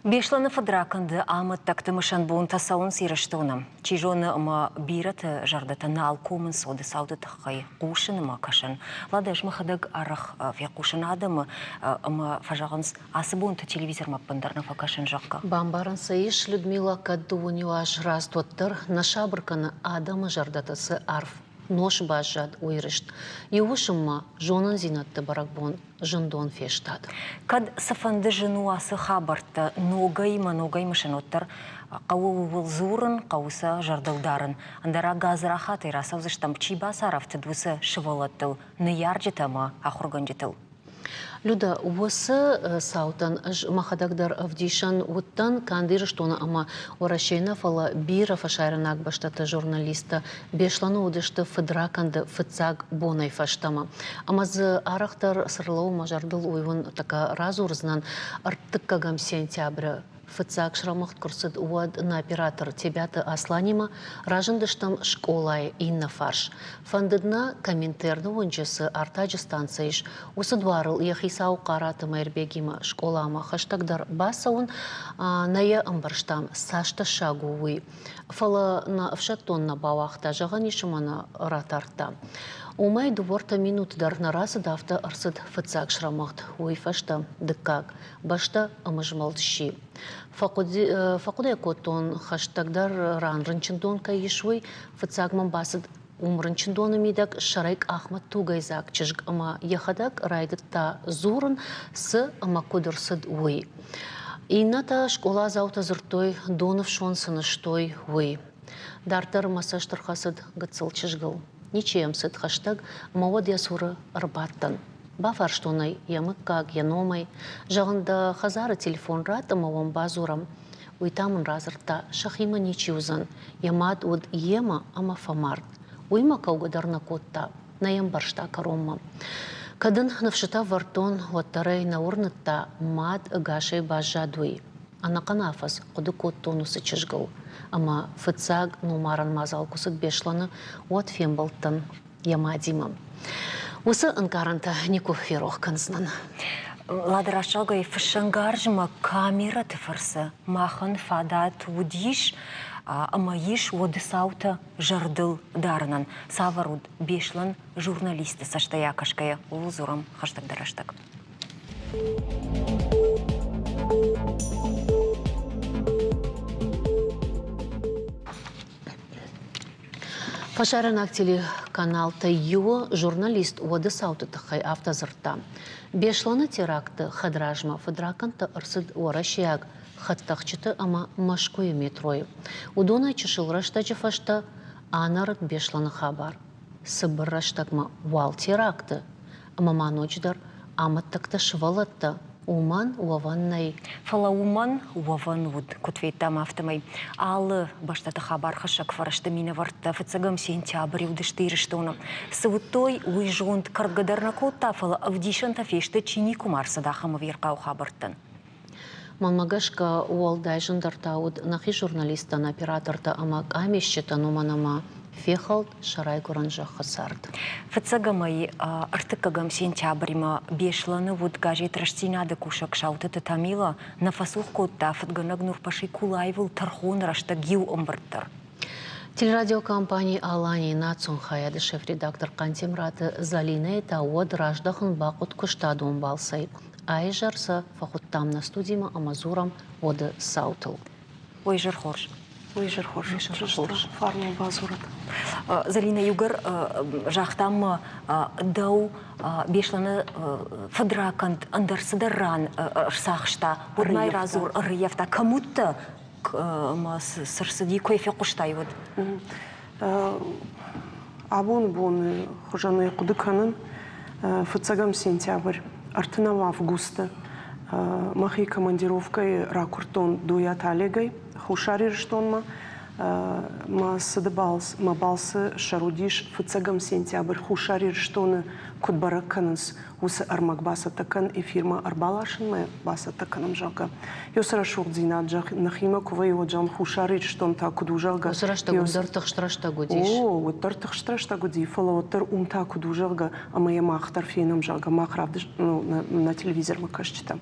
Беслӕны фыдракӕнды амӕттӕгты мысӕн бонтӕ цӕуынц Ирыстоны. Чи зоны, ӕмӕ бирӕты зӕрдӕтӕ нал комынц уӕды цауты тыххӕй хъусын ӕмӕ кӕсын. Лада, ӕз мӕхӕдӕг арӕх фехъусын адӕмы ӕмӕ фӕзӕгъынц, ацы бонты телевизормӕ ӕппындӕр нӕ фӕкӕсын, зӕгъгӕ. Бамбарын сӕ ис, Людмила, кӕд дыууын иу аз раст, уӕддӕр нӕ сабыр кӕны адӕмы зӕрдӕтӕ цы арф нос баззад, уый рыст. Иу уысммӕ зонындзинӕдты бӕрӕгбон зындон фестад. Кӕд цыфӕнды зын у ацы хабӕрттӕ ногӕй ӕмӕ ногӕй мысын, уӕддӕр хъӕуы ууыл дзурын, хъӕуы сӕ зӕрдыл дарын. Ӕндӕра гадзрахатӕй рацӕудзыстӕм, чи бацарӕфтыд, уыцы сывӕллӕттыл, ныййарджытӕ ӕмӕ ахуыргӕнджытыл. Люда, уыцы цаутӕн ӕз мӕхӕдӕг дӕр ӕвдисӕн уыдтӕн канд Ирыстоны ӕмӕ Уӕрӕсейы нӕ, фӕлӕ бирӕ фӕсарӕйнаг бӕстӕты журналисттӕ Беслӕны уыдысты фыдракӕнды фыццаг бонӕй фӕстӕмӕ. Ӕмӕ дзы арӕхдӕр цы рлӕууы мӕ зӕрдыл, уый уын тӕккӕ радзурдзынӕн. Ӕртыккӕгӕм сентябры фыццаг срӕмыгъд куы рцыд, уӕд нӕ оператор Тебиаты Асланимӕ разындыстӕм скъолайы иннӕ фарс. Фӕндыд нӕ, Коминтерны уынджы цы артаджы станцӕ ис, уыцы дуарыл йӕ хицау Хъараты Мӕирбегимӕ скъоламӕ хӕстӕгдӕр бацӕуын. Нӕ йӕ ӕмбӕрстам, цас тӕссаг у, уый. Фӕлӕ нӕ ӕфсӕддон нӕ бауагъта, зӕгъӕн ис ӕмӕ нӕ ратардта. Уымӕй дыууӕртӕ минут дӕр нӕ рацыд, афтӕ ӕрцыд фыццаг срӕмыгъд, уый фӕстӕ дыккаг. Бӕстӕ ӕмызмӕлд сси. Фӕхъуыды кодтон, хӕстӕгдӕр ран рынчындон кӕй ис, уый. Фыццаг мӕм бацыд уым рынчындоны мидӕг сӕрӕй къахмӕ тугӕйдзаг чызг ӕмӕ йӕхӕдӕг райдыдта дзурын, цы ӕмӕ куыд ӕрцыд, уый. Иннӕтӕ скъоладзаутӕ дзырдтой, доны фсон цы нызтой, уый. Дарддӕр мӕ цӕст ӕрхӕцыд гыццыл чызгыл. Ничи йӕм цыд хӕстӕг ӕмӕ уӕд йӕ цуры ӕрбадтӕн. Бафарстон ӕй йӕ мыггаг, йӕ номӕй. Зӕгъын, дӕ хӕдзары телефон ратт ӕмӕ уӕм бадзурӕм. Уый та мын радзырдта, сӕхимӕ ничи уыдзӕн, йӕ мад уыд йемӕ ӕмӕ фӕмард. Уый мӕ кӕугӕ дӕр нӕ кодта, нӕ йӕ ӕмбӕрста кӕронмӕ. Кӕд ын ныфсытӕ вӕрдтон, уӕддӕр ӕй нӕ уырныдта, мад ӕгасӕй баззад, уый. Ӕнӕхъӕн афӕдз хъуыды кодтон уыцы чызгыл, ӕмӕ фыццаг номарӕн мадзал куы цыд Беслӕны, уӕд фембӕлдтӕн йӕ мадимӕ. Уыцы ӕнкъарӕнтӕ никуы ферох кӕндзынӕн. Лада рӕсугъдӕй фыссӕнгарзмӕ камерӕты фӕрцы махӕн фадат уыдис ӕмӕ ис уӕды цаутӕ зӕрдыл дарынӕн. Цавӕр уыд Беслӕн журналисты цӕстӕй акӕсгӕйӕ, ууыл дзурӕм хӕстӕгдӕр рӕстӕг. Фӕсарӕйнаг телеканалтӕй иуы журналист уӕды цауты тыххӕй афтӕ дзырдта: Беслӕны теракты хӕдразмӕ фыдракӕндтӕ ӕрцыд уӕрӕсейаг хӕдтӕхджыты ӕмӕ Мӕскуыйы метройы. Уыдонӕй чысыл рӕстӕджы фӕстӕ анӕрыд Беслӕны хабар. Цыбыр рӕстӕгмӕ уал теракты ӕмӕ ма ноджыдӕр амӕттӕгтӕ сывӕллӕттӕ уымӕн уӕвӕн нӕй. Фӕлӕ уымӕн уӕвӕн уыд, куыд федтам, афтӕмӕй. Алы бӕстӕты хабархӕссӕг фӕрӕзты минӕвӕрттӕ фыццӕгӕм сентябры уыдысты Ирыстоны. Цы уыдтой, уый зонд кӕрдгӕ дӕр нӕ кодта, фӕлӕ ӕвдисӕнтӕ фесты, чи никуыма ӕрцыд, ахӕм ӕвирхъау хабӕрттӕн. Мӕнмӕ гӕсгӕ, уӕлдай зындӕр та уыд нӕхи журналисттӕн, оператортӕ ӕмӕ къамисджытӕн, уымӕн ӕмӕ фехӕлд сӕ райгуырӕн зӕххы цард. Фыццӕгӕмӕй ӕртыккӕгӕм сентябрьмӕ Беслӕны уыд газет Рӕстдзинад-ы кусӕг Саутыты Тамила нӕ фӕцух кодта фыдгӕнӕг Нурпаши Кулаевыл тӕрхоны рӕстӕг иу ӕмбырд дӕр. Телерадиокомпани «Алани» национ хайады шеф-редактор Хъантемыраты Залинӕйы та уӕд раздӕхын бахъуыд куыстадон балцӕй. Аизӕр сӕ фӕхуыдтам нӕ студимӕ ӕмӕ дзурӕм уӕды цаутыл. Ой, изӕр хорз. Ой, изӕр хорз. Изӕр хорз. Фарныл бадзурӕд. Залинӕ, иугӕр загътам ма дӕу Беслӕны фыдракӕнд ӕндӕр цыдӕр ран ӕрцахста, уӕд ма радзур, ӕрыййӕфта. Кӕм уыдтӕ ӕмӕ цы рцыди, куы фехъуыстай, уӕд? Абоны боны хуызӕнӕй хъуыды кӕнын. Фыццӕгӕм сентябрь, ӕртынӕм августы мӕхи командировкӕйы ракуырдтон Дойаты Олегӕй Хуссар Ирыстонмӕ. Мӕ цыды балц, мӕ балцы сӕр уыдис фыццӕгӕм сентябрь Хуссар Ирыстоны куыд бӕрӕг кӕнынц, уыцы ӕрмӕг бацӕттӕ кӕн эфирмӕ ӕрбаласынмӕ бацӕттӕ кӕнӕм, зӕгъгӕ. Еу рӕсугъддзинад, зӕгъ, нӕхимӕ куы вӕййы, уӕд, зӕгъын, Хуссар Ирыстон та куыд у, зӕгъгӕ. Уыцы рӕстӕг уым дӕр тыхст рӕстӕг уыдис. О, уӕддӕр тыхст рӕстӕг уыди, фӕлӕ уӕддӕр уым та куыд у, зӕгъгӕ, ӕмӕ йӕ мах дӕр фенӕм, зӕгъгӕ, мах равдыс, ну, нӕ телевизормӕ кӕсджытӕ.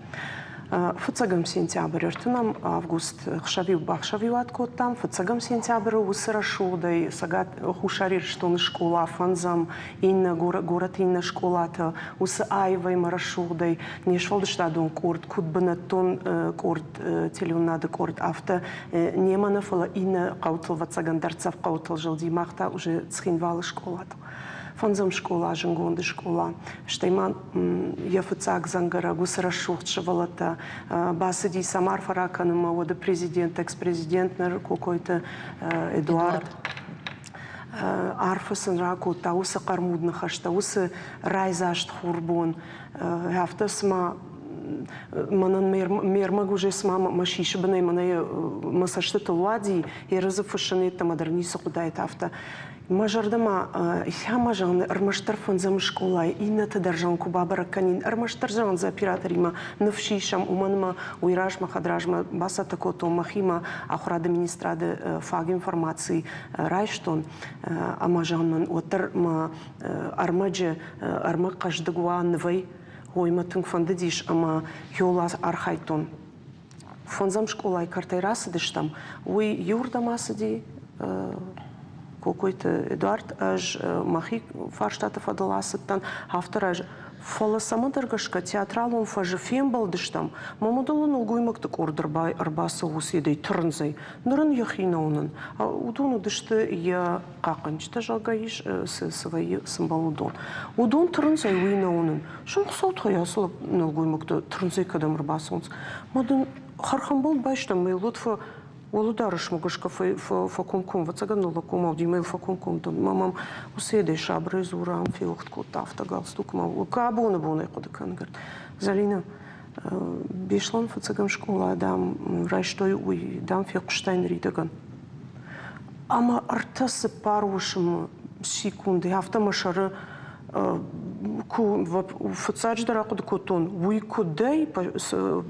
Фыццӕгӕм сентябрь ӕртынӕм август хсӕвиу бахсӕвиуат кодтам. Фыццӕгӕм сентябры уыцы рӕсугъдӕй Цӕгат Хуссар Ирыстоны скъола фӕндзӕм, иннӕ горӕты иннӕ скъолаты уыцы аивӕй ӕмӕ рӕсугъдӕй не сфӕлдыстадон къорд, куыд бынӕттон къорд, телеуынынады къорд, афтӕ немӕ нӕ, фӕлӕ иннӕ хъӕутыл, ӕвӕццӕгӕн, дӕрддзӕф хъӕутыл зылди, мах та уже Цхинвалы скъолатыл. Фӕндзӕм скъола, зынгонды скъола. Стӕй ма йӕ фыццаг дзӕнгӕрӕг уыцы рӕсугъд сывӕллӕттӕ бацыди сӕм арфӕ ракӕнынмӕ уӕды президент, экс-президент ныр Кокойты Эдуард. Арфӕ сын ракодта уыцы хъӕрмуд ныхӕстӕ, уыцы райдзаст хурбон. Афтӕ цыма мӕнӕн ме рмӕг уже цыма мӕ сисы бынӕй мӕнӕ мӕ цӕстытыл уади, ерызы фыссын йеддӕмӕ дӕр ницы хъуыдаид афтӕ. Мӕ зӕрдӕмӕ ма зӕгъын, ӕрмӕстдӕр фӕндзӕм скъолайы, иннӕты дӕр зӕгъын куы бабӕрӕг кӕнин, ӕрмӕстдӕр зӕгъын дзы операторимӕ ныфс исӕм, уымӕн ӕмӕ уый размӕ хӕдразмӕ бацӕттӕ кодтон мӕхимӕ ахуырады министрады фаг информаци райстон ӕмӕ зӕгъын мӕн уӕддӕр мӕ ӕрмӕджы ӕрмӕг хъӕздыг уа нывӕй, уый мӕ тынг фӕндыдис ӕмӕ йыл архайдтон. Фондзӕм скъолайы кӕртӕй рацыдыстӕм, уый иуырдӕм ацыди, Кокойты Эдуард, ӕз мӕхи фарстаты фӕдыл ацыдтӕн, афтӕ раз. Фӕлӕ цӕмӕдӕр гӕсгӕ театралон фӕзы фембӕлдыстӕм, мӕ мадӕлон нӕлгоймӕгты къорд ӕрбацӕуы уыцыйӕдӕй тырындзӕй. Ныр ын йӕхи нӕ уынын. Уыдон уыдысты йӕ хъахъхъӕнджытӕ, зӕгъгӕ, ис, цы вӕййы, цы мбӕлы уыдон. Уыдон тырындзӕй уый нӕ уынын. Сӕм хуыцаутӕй ацы нӕлгоймӕгтӕ тырындзӕй кӕдӕм ӕрбацӕуынц? Мӕ дын хӕрхӕмбӕлд байстам, мӕ лот уӕлыдарӕсмӕ гӕсгӕ фӕкомком, ӕвӕццӕгӕн ныллӕггомау димӕ фӕкомком дӕн. Мӕ мӕм уыцы едӕй сабырӕй дзуры, ам феуӕгъд кодта афтӕ галстукмӕ. Абоны бонӕй хъуыды кӕнгӕ. Зӕлинӕ, Беслӕн фыццӕгӕм скъола, дам, райстой, уый, дам, фехъуыстай ныридӕгӕн. Ӕмӕ ӕртӕ-цыппар уысмы секунды афтӕ мӕ сӕры куы фыццаджыдӕр ахъуыды кодтон, уый куыдӕй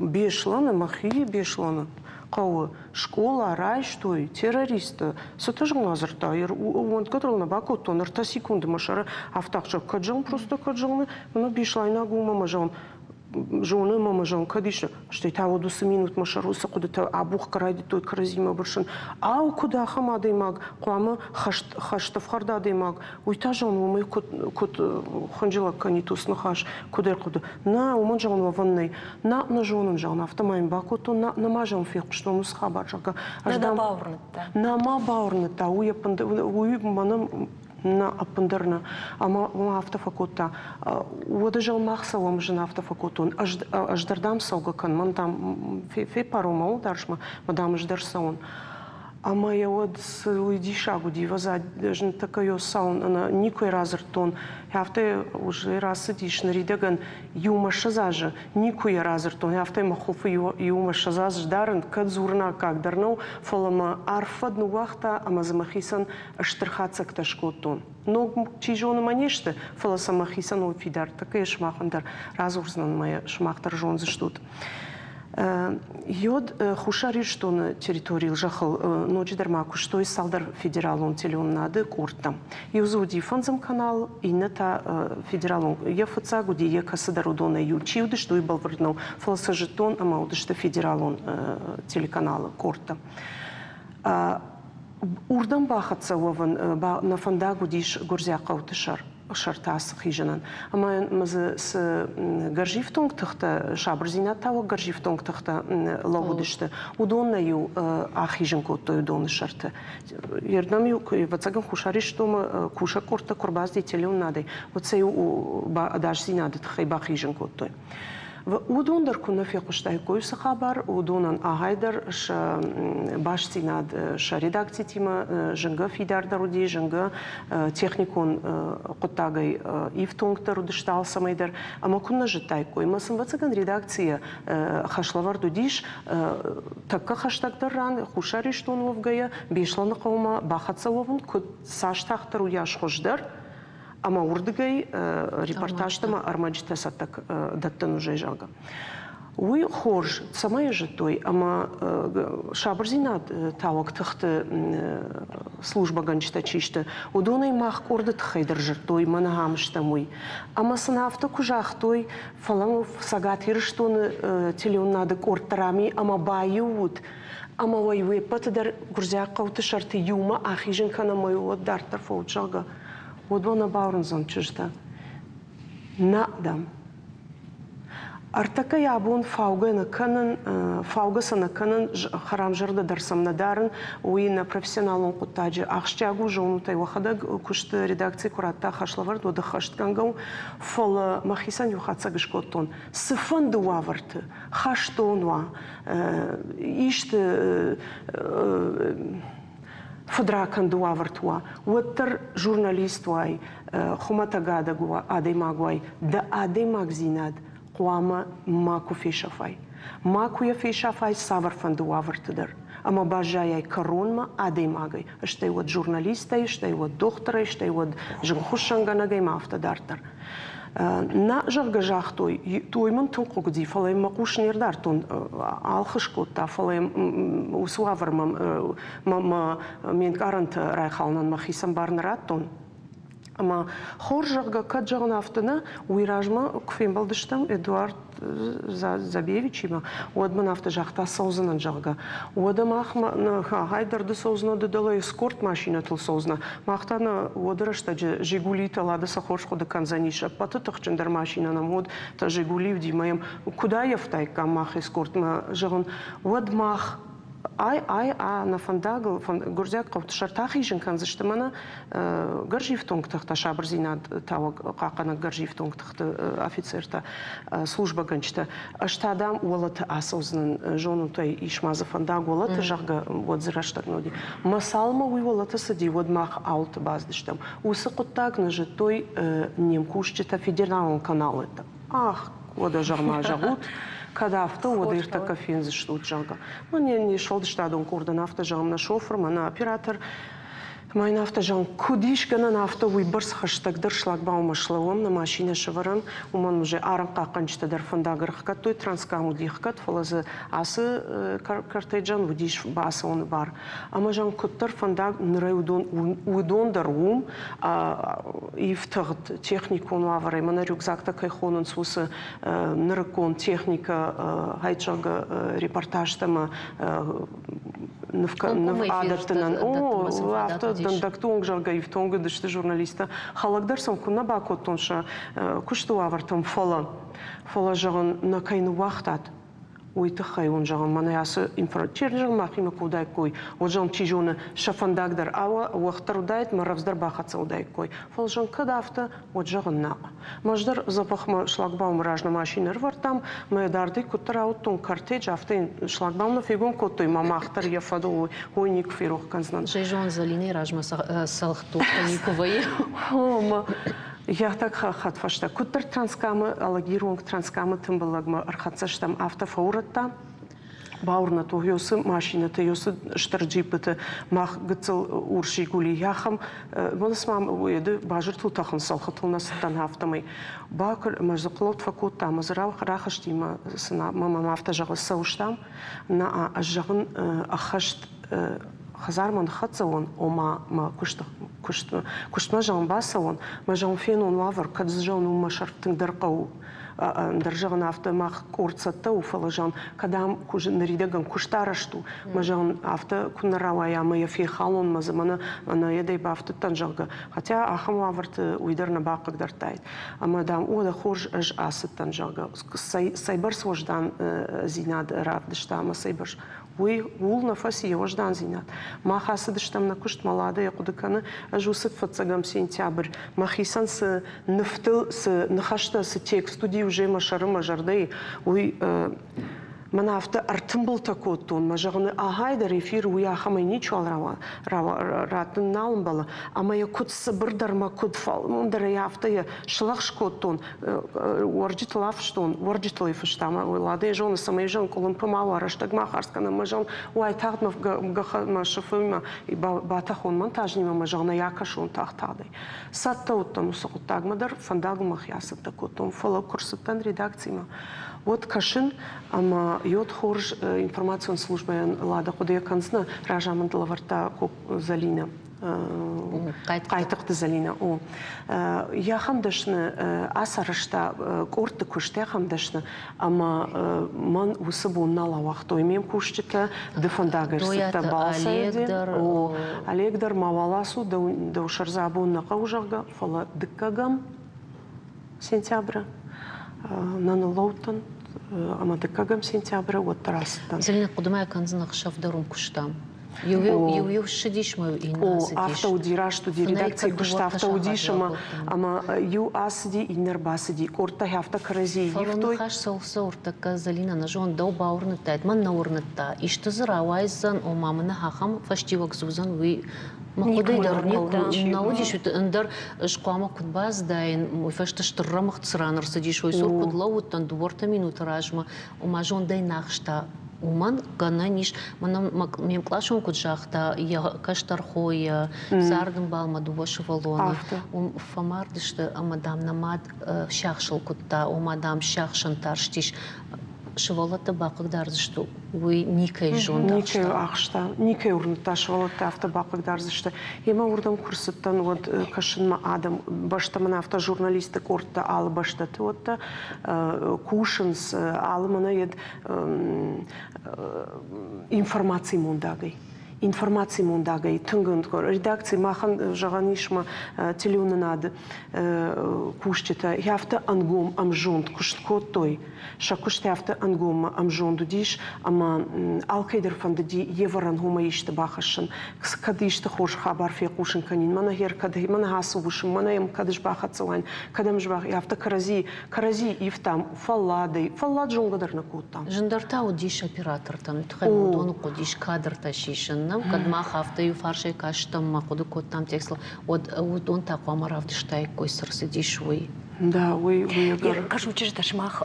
Беслӕны, мӕхи Беслӕны хъӕуы скъола райстой террористты. Цы тызгъуына дзырдта, уӕндгӕ дӕр ыл нӕ бакодтон, ӕртӕ секунды мӕ сӕры афтӕ ахсӕв, кӕд зӕгъын, просто кӕд зӕгъын, мӕнӕ беслӕйнаг у ӕмӕ мӕ зӕгъын, зоны ӕмӕ мӕ зӕгъын, кӕд ис, стӕй та уӕд уыцы минутмӕ сӕр уыцы хъуыдытӕ абухгӕ райдыдтой кӕрӕдзимӕ бырсын. Ау, куыд ахӕм адӕймаг хъуамӕ хӕст, хӕстӕфхӕрд адӕймаг, уый та зӕгъын, уымӕй куыд, куыд хынджылӕг кӕнит уыцы ныхас, куыд ӕрхъуыды. Нӕ, уымӕн зӕгъын уӕвӕн нӕй. Нӕ, нӕ зонын, зӕгъын, афтӕ ма йын бакодтон, нӕ, нӕ ма зӕгъын фехъуыстон уыцы хабар, зӕгъгӕ. Нӕ дӕ бауырныдта? Нӕ ма бауырныдта, уый ӕппындӕр, уый мӕнӕн нӕ, ӕппындӕр нӕ. Ӕмӕ мӕ афтӕ фӕкодта. Уӕдӕ зӕгъын, мах цӕуӕм, зын афтӕ фӕкодтон. Ӕз, ӕз дӕр дам цӕугӕ кӕн, мӕн дам феппарон мӕ уӕлдарсмӕ, мӕ дам ӕз дӕр цӕуын. Ӕмӕ йӕ уӕд цы уый диссаг уыди, ӕвӕдза, ӕз ныртӕккӕ йӕ цӕуын ӕнӕ никуы радзырдтон. Афтӕ уже рацыдис ныридӕгӕн иумӕ 20 азы, никуы йӕ радзырдтон. Афтӕ мӕ хуылфы иумӕ 20 азы дарын, кӕд дзурын аккаг дӕр нӕу, фӕлӕ мӕ арф фӕд ныууагъта ӕмӕ дзы мӕхицӕн стыр хатдзӕгтӕ скодтон. Ног, чи зоны, мӕ не сты, фӕлӕ сӕ мӕхицӕн уый фидар тӕккӕ сымахӕн дӕр радзурдзынӕн мӕ сымах дӕр зондзыстут. Йод Хуссар Ирыстоны территорийыл зӕххыл ноджыдӕр ма куыстой цалдӕр федералон телеуынынады къордтӕ. Иу дзы уыди фӕндзӕм канал, иннӕ та федералон. Йӕ фыццаг уыди, йӕ кӕцыдӕр уыдонӕй иу чи уыдысты, уый бӕлвырд нӕу, фӕлӕ сӕ зыдтон ӕмӕ уыдысты федералон телеканалы къордтӕ. Уырдӕм бахӕццӕ уӕвын нӕ фӕндаг уыдис гуырдзиаг хъӕуты сӕр сӕрты ацы хизынӕн. Ӕмӕ дзы цы гӕрзифтонг тыхтӕ, сабырдзинад тауӕг гӕрзифтонг тыхтӕ лӕууыдысты, уыдон нӕ-иу ахизын кодтой уыдоны сӕрты. Ердӕм-иу, ӕвӕццӕгӕн, Хуссар Ирыстоны кусӕг къордтӕ куы ӕрбацыди телеуынынадӕй, уӕд сӕ-иу ӕдасдзинады тыххӕй бахизын кодтой. Уыдон дӕр куы нӕ фехъуыстаиккой уыцы хабар, уыдонӕн ӕгайдӕр сӕ бастдзинад сӕ редакцитимӕ зынгӕ фидардӕр уыди, зынгӕ техникон хъуыддагӕй ифтонгдӕр уыдысты алцӕмӕй дӕр. Ӕмӕ куы нӕ зыдтаиккой, ӕмӕ сын ӕвӕццӕгӕн редакцийӕ хӕслӕвӕрд уыдис тӕккӕ хӕстӕгдӕр ран Хуссар Ирыстон уӕвгӕйӕ Беслӕны хъӕумӕ бахӕццӕ уӕвын, куыд цас тагъддӕр, уыйас хуыздӕр. Ӕмӕ уырдыгӕй репортажтӕ ӕмӕ ӕрмӕджытӕ цӕттӕ дӕттын уже, зӕгъгӕ. Уый хорз цӕмӕй зыдтой, ӕмӕ сабырдзинад тауӕг тыхты службӕгӕнджытӕ чи сты, уыдонӕй мах къорды тыххӕй дӕр зыдтой, мӕнӕ ам стӕм, уый. Ӕмӕ сын афтӕ куы загътой, фӕлӕ Цӕгат Ирыстоны телеуынынады къорд дӕр ам и ӕмӕ баиу ут, ӕмӕ уӕ уе ппӕты дӕр гуырдзиаг хъӕуты сӕрты иумӕ ахизын кӕнӕм ӕмӕ уӕд дарддӕр фӕут, зӕгъгӕ, уӕд уӕ нӕ бауырндзӕн чызджытӕ. Нӕ, дам. Ӕртӕккӕ йӕ абон фаугӕ нӕ кӕнын, фаугӕ сӕ нӕ кӕнын, хӕрамзӕрдӕ дӕр сӕм нӕ дарын, уый нӕ профессионалон хъуыддаджы ахсджиаг у, зонут ӕй уӕхӕдӕг, куысты редакци куы радта хӕслӕвӕрд, уӕд ӕххӕстгӕнгӕ у, фӕлӕ мӕхицӕн иу хатдзӕг скодтон, цыфӕнды уавӕрты, хӕстон уа, исты фыдракӕнды уавӕрты уа, уӕддӕр журналист уай, хуымӕтӕг адӕймаг уай, дӕ адӕймагдзинад хъуамӕ макуы фесафай. Макуы йӕ фесафай цавӕрфӕнды уавӕрты дӕр. Ӕмӕ баззайай кӕронмӕ адӕймагӕй, стӕй уӕд журналистӕй, стӕй уӕд дохтырӕй, стӕй уӕд зынгхуыссӕнгӕнӕгӕй ма афтӕ дарддӕр. Нӕ, зӕгъгӕ, загътой, той мын тынг хъыг уыди, фӕлӕ йын мӕ хъус не рдардтон, алхыс кодта, фӕлӕ уыцы уавӕрмӕ ме нкъарӕнтӕ райхалынӕн мӕхицӕн бар нӕ радтон. Ӕмӕ хорз, зӕгъгӕ, кӕд зӕгъын афтӕ нӕ, уый размӕ куы фембӕлдыстӕм Эдуард Забевичимӕ, уӕд мын афтӕ загъта, цӕудзынӕн, зӕгъгӕ. Уӕдӕ махмӕ хай дӕр ды цӕудзынӕ, ды дӕлӕ эскорт машинӕтыл цӕудзынӕ. Мах та нӕ уӕды рӕстӕджы Жигулитӕ Лада сӕ хорз хъуыды кӕндзӕнис. Ӕппӕты тыхджындӕр машинӕ нӕм уыд, та Жигули уыди мӕ йӕм куыд аййӕфтаиккам мах эскортмӕ, зӕгъын, уӕд мах ай ай а нӕ фӕндагыл гуырдзиаг хъӕуты сӕрты ахизын кӕндзысты мӕнӕ гӕрзифтонг тыхтӕ, сабырдзинад тауӕг хъахъхъӕнӕг гӕрзифтонг тыхты офицертӕ, службӕгӕнджытӕ. Ӕз та, дам, уӕлӕты ацӕудзынӕн, зонут ӕй, ис ма дзы фӕндаг уӕлӕты, зӕгъгӕ, уӕд дзы рӕстӕг нӕ уыди. Мӕ цалынмӕ уый уӕлӕты цыди, уӕд мах ауылты бацыдыстӕм. Уыцы хъуыддаг нӕ зыдтой не мкусджытӕ федералон каналы. Ах, уӕдӕ зӕгъ-ма зӕгъут, кӕд афтӕ, уӕд ӕртӕккӕ фендзыстут, зӕгъгӕ. Мӕн не сфӕлдыстадон къордӕн афтӕ зӕгъӕм, нӕ шофыр, мӕнӕ оператор. Ӕмӕ йын афтӕ зӕгъын, куыд ис гӕнӕн афтӕ уыйбӕрц хӕстӕгдӕр шлагбауммӕ слӕууӕм, нӕ машинӕ сӕвӕрӕм, уымӕн уже арӕнхъахъхъӕнджытӕ дӕр фӕндаг ӕрхгӕдтой, Транскам уыди хгӕд, фӕлӕ дзы ацы кортеджӕн уыдис бацӕуыны бар. Ӕмӕ зӕгъын, куыддӕр фӕндаг нырӕй уыдон, уыдон дӕр уым ифтыгъд техникон уавӕрӕй, мӕнӕ рюкзактӕ кӕй хонынц, уыцы нырыккон техникӕ, хӕйчъӕгы репортажтӕ ӕмӕ ныв адӕттынӕн. О, афтӕ дӕндӕгты онг, зӕгъгӕ, ифтонг уыдысты журналисттӕ. Хӕлӕг дӕр сӕм куыннӕ бакодтон сӕ куысты уавӕртӕм, фӕлӕ, фӕлӕ, зӕгъын, нӕ кӕй ныууагътат, уый тыххӕй уын, зӕгъын, мӕнӕ ацы информаци, махимӕ куы уыдаиккой, уӕд, зӕгъын, чи зоны, сӕ фӕндаг дӕр уӕгъддӕр уыдаид, мӕ рӕвдздӕр бахӕццӕ уыдаиккой. Фӕлӕ, зӕгъын, кӕд афтӕ, уӕд, зӕгъын, нӕ. Мӕ дӕр дзӕбӕхмӕ шлагбаумы раз нӕ машинӕ ӕрывӕрдтам, мӕ дардӕй куыддӕр ауыдтон кортедж, афтӕ йын шлагбаум нӕ фегом кодтой, мӕ мах дӕр йӕ фӕдыл уый никуы ферох кӕндзынӕн. Зӕйзон Зӕлинӕйы размӕ цӕлхдуртӕ никуы вӕййы. О, мӕ йӕхӕдӕг хӕдфӕстӕ куыддӕр Транскамы, Алагиры онг Транскамы тымбылӕгмӕ ӕрхӕццӕ стӕм, афтӕ фӕурӕдта. Бауырнӕд у, ёсы машинӕты, ёсы стыр джиппыты мах гыццыл урс Жигули яхӕм, цыма уӕды базыртыл тӕхын цӕлхытыл нӕ цыдтӕн, афтӕмӕй. Бакур ӕмӕ дзы хъыллыт фӕкодта ӕмӕ дзы рахызти мӕ цына мӕ мӕм афтӕ зӕгъы, цӕуыстам? Нӕ, ӕз зӕгъын, ӕххӕст хӕдзармӕ ныххӕццӕ уон, ома мӕ куыстмӕ зӕгъын бацӕуон, мӕ зӕгъын фенон уавӕр, кӕд дзы зӕгъын уым мӕ сӕр тынгдӕр хъӕуы. Ӕндӕр зӕгъын афтӕ мах къорд цӕттӕ у, фӕлӕ зӕгъын, кӕд ам ныридӕгӕн куыст арӕзт у, мӕ зӕгъын афтӕ куы нӕ рауайа ӕмӕ йӕ фехалон, мӕ дзы мӕнӕ ӕнӕедӕй бафтыдтӕн, зӕгъгӕ. Хотя ахӕм уавӕрты уый дӕр нӕ бахъыгдардтаид. Ӕмӕ, дам, уӕдӕ хорз ӕз ацыдтӕн, зӕгъгӕ, цӕйбӕрц уӕздандзинад равдыста ӕмӕ цӕйбӕрц уый ууыл нӕ фӕци йӕ уӕздандзинад. Мах ацыдыстӕм нӕ куыстмӕ, Лада йӕ хъуыды кӕны, ӕз уыцы фыццӕгӕм сентябрь мӕхицӕн цы нывтыл, цы ныхӕстӕ, цы текст уыди уже мӕ сӕры, мӕ зӕрдӕйы, уый мӕн афтӕ ӕртымбылтӕ кодтон, мӕ зӕгъын, ахай дӕр эфир уый ахӕмӕй ничуал раттын нал ӕмбӕлы, ӕмӕ йӕ куыд цыбырдӕр мӕ куыд фӕлмондӕр ӕй афтӕ йӕ слӕгъз кодтон, уӕрджытыл афыстон, уӕрджытыл ӕй фыста, мӕ Ладӕ йӕ зоны, цӕмӕй зӕгъын, къуылымпы ма уа, рӕстӕг ма хардз кӕнӕм, мӕ зӕгъын, уайтагъд мӕ сыфимӕ батӕхон монтажнимӕ, мӕ зӕгъын, ӕй акӕсон тагъд-тагъдӕй. Цӕттӕ уыдтӕн уыцы хъуыддагмӕ дӕр, фӕндагыл мӕхи ацӕттӕ кодтон, фӕлӕ куы рцыдтӕн редакцимӕ, Уӕд кӕсын, ӕмӕ йод хорз информацион службӕйӕн Лада хъуыдыйӕ кӕндзынӕ, разамынд лӕвӕрдта Зӕлинӕ. Хъайтыхъты Зӕлинӕ, о. Йӕ ахӕм дӕсны ацарӕзта къордты куыст ахӕм дӕсны, ӕмӕ мӕн уыцы бон нал ауагътой ме мкусджытӕ, ды фӕндаг ӕрцыдтӕ балцӕй. О, Олег дӕр мауал ацу, дӕу сӕр дзы абон нӕ хъӕуы, зӕгъгӕ, фӕлӕ дыккӕгӕм сентябры нӕ ныллӕудтӕн ӕмӕ дыккӕгӕм сентябры уӕддӕр ацыдтӕн. Зӕлинӕ, хъуыдымӕ кӕндзӕн ӕхсӕв дӕр уым куыстам. Иу-иу ссыдис мӕ иннӕ ацыдис. Афтӕ уыди, раст уыди, редакцийы куыст афтӕ уыдис ӕмӕ ӕмӕ иу ацыди, иннӕ рбацыди, къордтӕ афтӕ кӕрӕдзийы ивтой. Фӕлӕ ныхас цӕуы ӕртӕккӕ Зӕлинӕ нӕ зон, дӕу бауырныдтаид, мӕн нӕ уырныдта. Исты дзы рауайдзӕн, ома мын ахӕм фӕстиуӕг дзы уыдзӕн, уый мӕ хъуыдыйы дӕр никуы нӕ уыдис. Ӕндӕр ӕз хъуамӕ куыд базыдаин, уый фӕстӕ стыр рӕмыгъд цы ран ӕрцыдис, уый цур куыд лӕууыдтӕн дыууӕ-ӕртӕ минуты размӕ, ома зондӕй нӕ ахста. Уымӕн гӕнӕн ис, мӕнӕ ме мкъласон куыд загъта, йӕ кӕстӕр хо, йӕ цардӕмбал мӕ дыууӕ сывӕллоны уым фӕмард сты ӕмӕ, дам, нӕ мад сиахсыл куыдта, ома, дам, сиахсӕн тарстис. Сывӕллӕттӕ бахъыгдардзысты, уый никӕй зонд ахста. Никӕй ахста, никӕй уырныдта, сывӕллӕттӕ афтӕ бахъыгдардзысты. Йемӕ уырдӕм куы рцыдтӕн, уӕд кӕсынмӕ адӕм, бӕстӕ мын афтӕ журналистты къордтӕ алы бӕстӕты уӕдтӕ кусынц, алы мӕнӕ йед информаци мондагӕй. Информаци мондагӕй тынг редакци махӕн зӕгъӕн ис ма телеуынынады кусджытӕ афтӕ ӕнгом ӕмзонд куыст кодтой, сӕ куыст афтӕ ӕнгом ӕмзонд уыдис, ӕмӕ алкӕй дӕр фӕндыди йе вӕрӕн уымӕ исты бахӕссын, кӕд исты хорз хабар фехъусын кӕнин, мӕнӕ гъер кӕд мӕнӕ ацы уысм, мӕнӕ йӕм кӕд сбахӕццӕ уаин, кӕдӕм сбах, афтӕ кӕрӕдзи кӕрӕдзи ивтам фӕлладӕй, фӕллад зонгӕ дӕр нӕ кодтам. Зындӕр та уыдис оператортӕн, тыххӕй уыдоны хъуыдис кадртӕ сисын. Нӕ, кӕд мах афтӕ иу фарсӕй кастӕм ӕмӕ хъуыды кодтам текстыл, уӕд уыдон та хъуамӕ равдыстаиккой, цы рцыдис, уый. Да, уый уый ӕгӕр. Кӕсут, чызджытӕ, сымах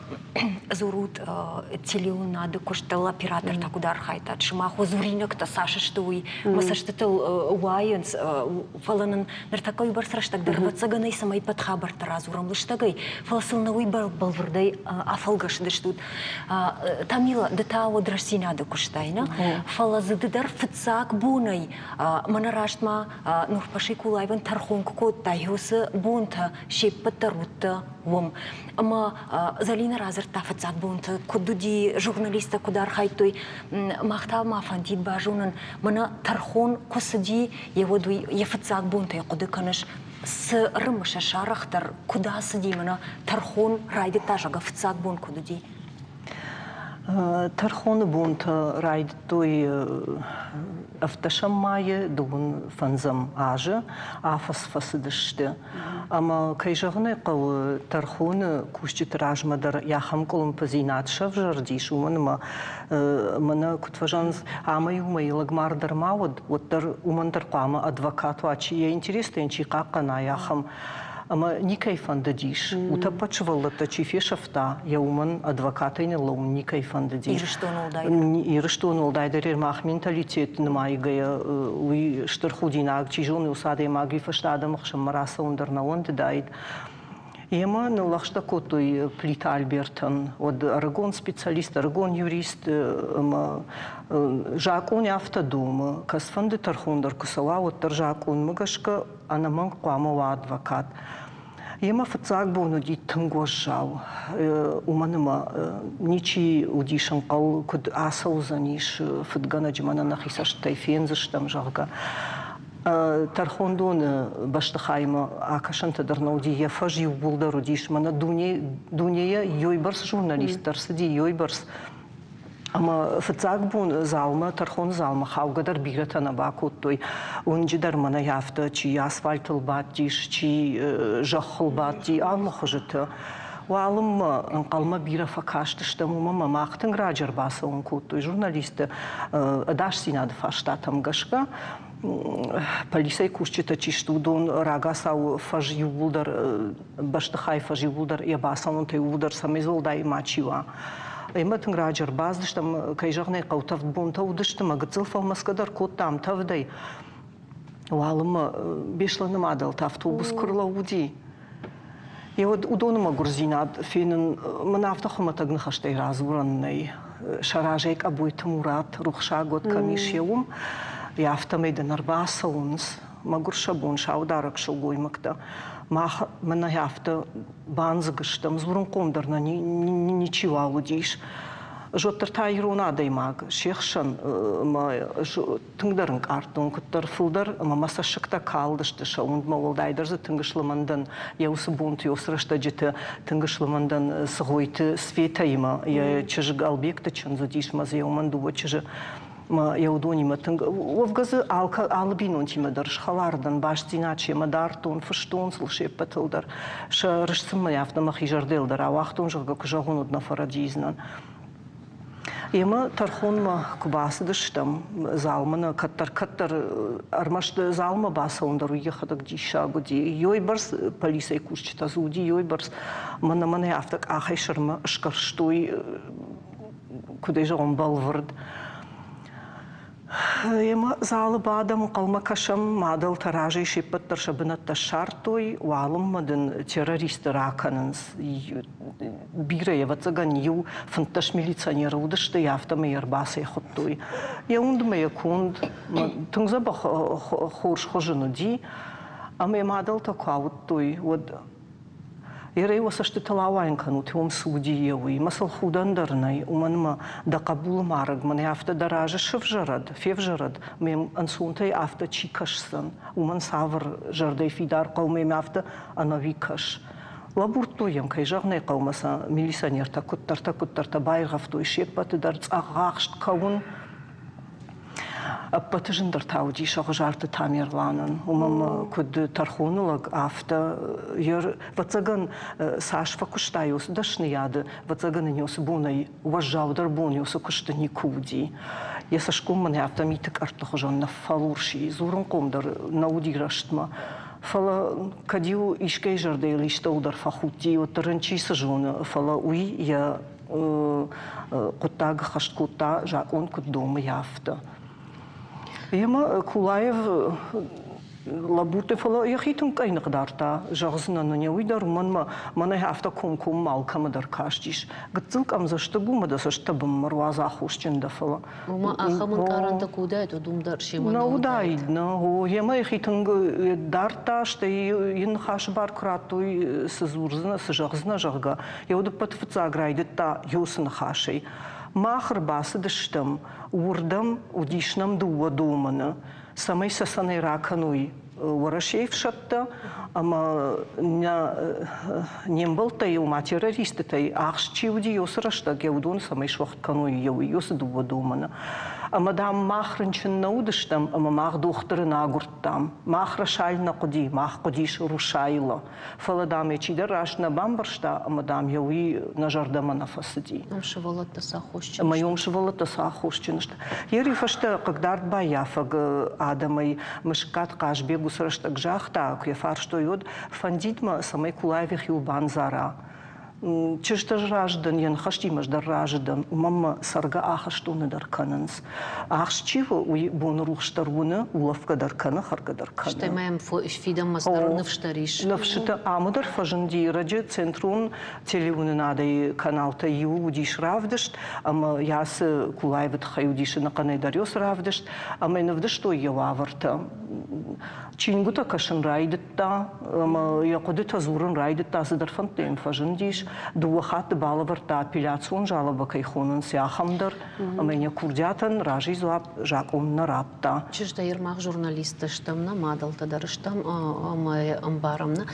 дзурут телеуынады куыстыл, оператортӕ куыд архайдтат, сымах уӕ дзуринӕгтӕ цас сты, уый мӕ цӕстытыл уайынц, фӕлӕ нын ныртӕккӕ уыйбӕрц рӕстӕг дӕр ӕвӕццӕгӕн цӕмӕй ӕппӕт хабӕрттӕ радзурӕм лыстӕгӕй, фӕлӕ сыл нӕ уый бӕлвырдӕй афӕлгӕсыдыстут. Тамила, ды та уӕд рӕстдзинады куыстай, нӕ? Фӕлӕ дзы ды дӕр фыццаг бонӕй мӕнӕ раст ма Нурпаши Кулаевӕн тӕрхон куы кодтай, уыцы бонтӕ се ппӕт дӕр уыдтӕ уым. Ӕмӕ Зӕлинӕ радзырдта фыццаг бонты, куыд уыди, журналисттӕ куыд архайдтой. Мах та ма фӕндид базонын, мӕнӕ тӕрхон куы цыди, йе уӕд уый йӕ фыццаг бонтӕй хъуыды кӕныс, цы рымысыс арӕхдӕр, куыд ацыди, мӕнӕ тӕрхон райдыдта, зӕгъгӕ, фыццаг бон куыд уыди? Тӕрхоны бонтӕ райдыдтой ӕвддӕсӕм майы дыууын фӕндзӕм азы афӕдз фӕцыдысты. Ӕмӕ, кӕй зӕгъын ӕй хъӕуы, тӕрхоны кусджыты размӕ дӕр ахӕм къуылымпыдзинад сӕвзӕрдис, уымӕн ӕмӕ мӕнӕ куыд фӕзӕгъынц, амӕй-уымӕй лӕгмар дӕр ма уыд, уӕддӕр уымӕн дӕр хъуамӕ адвокат уа, чи йӕ интерестӕ йын чи хъахъхъӕна, ахӕм. Ӕмӕ никӕй фӕндыдис. Утӕппӕт сывӕллӕттӕ чи фесӕфта, йӕ уымӕн адвокатӕй ныллӕууын никӕй фӕндыди. Ирыстон уӕлдайдӕр. Ирыстон уӕлдайдӕр мах менталитет нымайгӕйӕ, уый стыр худинаг, чи зоны, уыцы адӕймаг уый фӕстӕ адӕмы хсӕнмӕ рацӕуын дӕр нӕ уӕндыдаид. Йемӕ ныллӕгъстӕ кодтой Плиты Альбертӕн, уӕд ӕрыгон специалист, ӕрыгон юрист ӕмӕ закъон афтӕ домы, кӕцыфӕнды тӕрхон дӕр куы цӕуа, уӕддӕр закъонмӕ гӕсгӕ ӕнӕмӕнг хъуамӕ уа адвокат. Йемӕ фыццаг бон уыди тынг уӕззау, уымӕн ӕмӕ ничи уыдис ӕнхъӕл, куыд ацӕудзӕнис фыдгӕнӕджы мӕнӕ нӕхи цӕстӕй фендзыстӕм, зӕгъгӕ. Тӕрхондоны бӕстыхаймӕ акӕсӕнтӕ дӕр нӕ уыди, йӕ фӕз иууылдӕр уыдис. Мӕнӕ дуне, дунейӕ йойбӕрц журналист ӕрцыди, йойбӕрц. Ӕмӕ фыццаг бон залмӕ, тӕрхоны залмӕ хаугӕ дӕр бирӕтӕ нӕ бакодтой. Уынджы дӕр мӕнӕй афтӕ, чи асфальтыл бадтис, чи зӕххыл бадти, алы хуызыты. Уалынмӕ ӕнхъӕлмӕ бирӕ фӕкастыстӕм, уымӕ ӕмӕ мах тынг раджы ӕрбацӕуын кодтой журналистты ӕдасдзинады фарстатӕм гӕсгӕ. Полицӕйы кусджытӕ чи сты, уыдон рагацау фӕз иууылдӕр, бӕстыхай фӕз иууылдӕр йӕ бацӕуӕнтӕ иууылдӕр цӕмӕй уӕлдай мачи уа. Ӕмӕ тынг раджы ӕрбацыдыстӕм, кӕй зӕгъын ӕй хъӕуы, тӕвд бонтӕ уыдысты мӕ гыццыл фӕлмӕцгӕ дӕр кодтам тӕвдӕй. Уалынмӕ Беслӕны мадӕлты автобус куы рлӕууыди. Еуӕд уыдоны мӕгуырдзинад фенын мын афтӕ хуымӕтӕг ныхӕстӕй радзурӕн нӕй. Сӕ разӕй Къӕбойты Мурат рухсаг уӕд кӕм ис, уым. Афтӕмӕй дын ӕрбацӕуынц мӕгуыр сӕ бон саударӕг сылгоймӕгтӕ. Мах мӕнӕ афтӕ бандзыг стӕм, дзурынхъом дӕр нӕ ничиуал уыдис. Ӕз уӕддӕр та ирон адӕймаг, се хсӕн мӕ тынгдӕр ӕнкъардтон, куыддӕр фылдӕр ӕмӕ мӕ цӕссыгтӕ калдысты сӕ уындмӕ, уӕлдайдӕр дзы тынг слымӕн дӕн йӕ уыцы бонты, йӕ уыцы рӕстӕджыты тынг слымӕн дӕн Цыгъойты Светӕимӕ, йӕ чызг Албегты чындз уыдис мӕ дзы уымӕн дыууӕ чызджы мӕ йӕ уыдонимӕ тынг уӕвгӕ дзы алы бинонтимӕ дӕр схӕлар дӕн, бастдзинад семӕ дардтон, фыстон сыл се ппӕтыл дӕр. Сӕ рыст сын мӕ афтӕ мӕхи зӕрдӕйыл дӕр ауагътон, зӕгъгӕ, куы зӕгъон, уӕд нӕ фӕрӕдийдзынӕн. Емӕ тӕрхонмӕ куы бацыдыстӕм, залмӕ нӕ кӕддӕр-кӕддӕр ӕрмӕст залмӕ бацӕуын дӕр уый йӕхӕдӕг диссаг уыди. Ёй бӕрц полицӕйы кусджытӕ дзы уыди, ёй бӕрц мӕнӕ мӕнӕ афтӕ къахӕй сӕрмӕ сгӕрстой, куыд ӕй зӕгъон, бӕлвырд. Емӕ залы бадӕм, ӕнхъӕлмӕ кӕсӕм, мадӕлтӕ разӕй се ппӕт дӕр сӕ бынӕттӕ ссардтой, уалынмӕ дын террористы ракӕнынц. Бирӕ, ӕвӕццӕгӕн, иу 15 милиционеры уыдысты, афтӕмӕй ӕрбацӕйхуыдтой. Йӕ уындмӕ йӕ конд тынг дзӕбӕх хорз хуызын уыди, ӕмӕ йӕ мадӕлтӕ куы ауыдтой, уӕд Ерӕй уӕ цӕстытыл ауайын кӕнут, уым цы уыди, йе уый. Мӕ сыл худӕн дӕр нӕй, уымӕн ӕмӕ дӕ хъӕбулы марӕг мӕнӕ афтӕ дӕ разы сывзӕрӕд, февзӕрӕд, ме ӕнцонтӕй афтӕ чи кӕсдзӕн, уымӕн цавӕр зӕрдӕй фидар хъӕуы мӕм афтӕ ӕнӕуи кӕс. Лӕбурдтой йӕм, кӕй зӕгъын ӕй хъӕуы, мӕ сӕ милиционертӕ куыддӕртӕ-куыддӕртӕ байргъӕвтой се ппӕты дӕр цъӕгъӕхст кӕуын. Ӕппӕты зындӕр та уыдис Ӕгъуызарты Тамерланӕн. Уымӕн ӕмӕ куыд тӕрхоны лӕг, афтӕ йе вӕццӕгӕн цас фӕкуыста уыцы дӕсныйады, ӕвӕццӕгӕн ын уыцы бонӕй уӕззаудӕр бон уыцы куысты никуы уыди. Йӕ цӕсгом мын афтӕ миты къӕртты хуызӕн ныффӕлурс и, дзурынхъом дӕр нӕ уыди рӕстмӕ. Фӕлӕ кӕд-иу искӕй зӕрдӕйыл истӕуыл дӕр фӕхудти, уӕддӕр ын чи цы зоны, фӕлӕ уый йӕ хъуыддаг ӕххӕст кодта, закъон куыд домы, афтӕ. Емӕ Кулаев лӕбурдта, фӕлӕ йӕхи тынг къӕйных дардта, зӕгъдзынӕн ын уый дӕр, уымӕн мӕ мӕнӕ афтӕ комкоммӕ алкӕмӕ дӕр кастис. Гыццыл къӕмдзӕстыг у, мӕ дӕ цӕсттӕ бынмӕ руадз аххосджын дӕ, фӕлӕ Уымӕ ахӕм ӕнкъарӕнтӕ куы уыдаид, уӕд уым дӕр семӕ нӕ уыдаид. Нӕ, йемӕ йӕхи тынг дардта, стӕй йын ныхасы бар куы радтой, цы дзурдзынӕ, цы зӕгъдзынӕ, зӕгъгӕ, йӕ уд ӕппӕты фыццаг райдыдта уыцы ныхасӕй. Мах ӕрбацыдыстӕм уырдӕм, уыдис нӕм дыууӕ домӕны, цӕмӕй цӕцӕнӕй ракӕной Уӕрӕсейы фсӕдтӕ ӕмӕ нӕ не мбӕлттӕй ома террористытӕй ахст чи уыди, уыцы рӕстӕг йӕ уыдон цӕмӕй суӕгъд кӕной йӕ уый уыцы дыууӕ домӕны. Ӕмӕ, дам, мах рынчын нӕ уыдыстӕм ӕмӕ мах дохтыры нӕ агуырдтам. Мах Росаль нӕ хъуыди, мах хъуыдис Русайлы. Фӕлӕ, дам, йӕ чидӕр раст нӕ бамбӕрста ӕмӕ, дам, йӕ уый нӕ зӕрдӕмӕ нӕ фӕцыди. Ам сывӕллӕттӕ цы аххосджын Ӕмӕ йом сывӕллӕттӕ цы аххосджын сты. Йе фӕстӕ хъыгдард баййафӕг адӕмӕй Мысыккат Хъазбег уыцы рӕстӕг загъта, куы йӕ фарстой, уӕд фӕндид мӕ, цӕмӕй Кулаев йӕхиуыл бандзара. Чызджытӕ разы дӕн, йӕ ныхӕстимӕ дӕр разы дӕн, уымӕн мӕ цӕргӕ ахӕстоны дӕр кӕнынц. Ахст чи у, уый боны рухс дӕр уыны, улӕфгӕ дӕр кӕны, хӕргӕ дӕр кӕны. Стӕй ма йӕм фидӕнмӕ цыдӕр ныфс дӕр ис. Ныфсытӕ ам дӕр фӕзынди. Раджы центрон телеуынынадӕй каналтӕй иуы уыдис равдыст, ӕмӕ йӕ ацы Кулаевы тыххӕй уыдис ӕнӕхъӕнӕй дӕр равдыст, ӕмӕ йын ӕвдыстой йӕ уавӕртӕ. Чингуытӕ кӕсын райдыдта ӕмӕ йӕ хъуыдытӕ дзурын райдыдта, цыдӕр фӕндтӕ йӕм фӕзындис. Дыууӕ хатты балӕвӕрдта апелляцион жалобӕ кӕй хонынц, ахӕм дӕр, ӕмӕ йын йӕ курдиатӕн разыйы дзуапп закъон нӕ радта. Чызджытӕ Ермак журналисттӕ стӕм, нӕ мадӕлтӕ дӕр стӕм ӕмӕ ӕмбарӕм нӕ,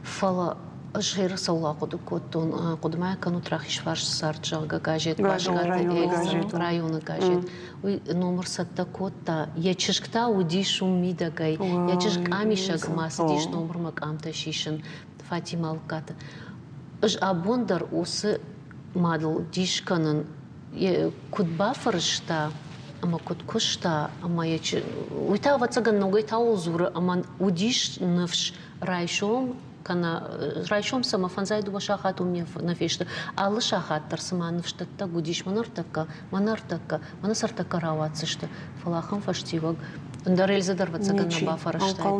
фӕлӕ ӕз цӕуыл ахъуыды кодтон, хъуыды ма кӕнут Рахизфарсы цард, зӕгъгӕ, газет, Баскаты районы газет. Уый номыр цӕттӕ кодта. Йӕ чызг та уыдис уым мидӕгӕй. Йӕ чызг къамисӕг ма цыдис номырмӕ къамтӕ сисын Фатимӕ Алыккаты. Ӕз абон дӕр уыцы мадыл дис кӕнын, куыд бафӕрӕзта ӕмӕ куыд куыста, ӕмӕ йӕ уый та, ӕвӕццӕгӕн, ногӕй та ууыл дзуры, ӕмӕ уыдис ныфс райсом кӕнӕ райсом цӕмӕ фӕндзай дыууӕ сахат уым нӕ фесты. Алы сахат дӕр цыма ныфсдӕттӕг уыдис мӕнӕ ӕртӕккӕ, мӕнӕ ӕртӕккӕ, мӕнӕ сӕртӕккӕ рауадздзысты. Фӕлӕ ахӕм фӕстиуӕг. Ӕндӕр Эльза дӕр ӕвӕццӕгӕн нӕ бафӕрӕзтаид.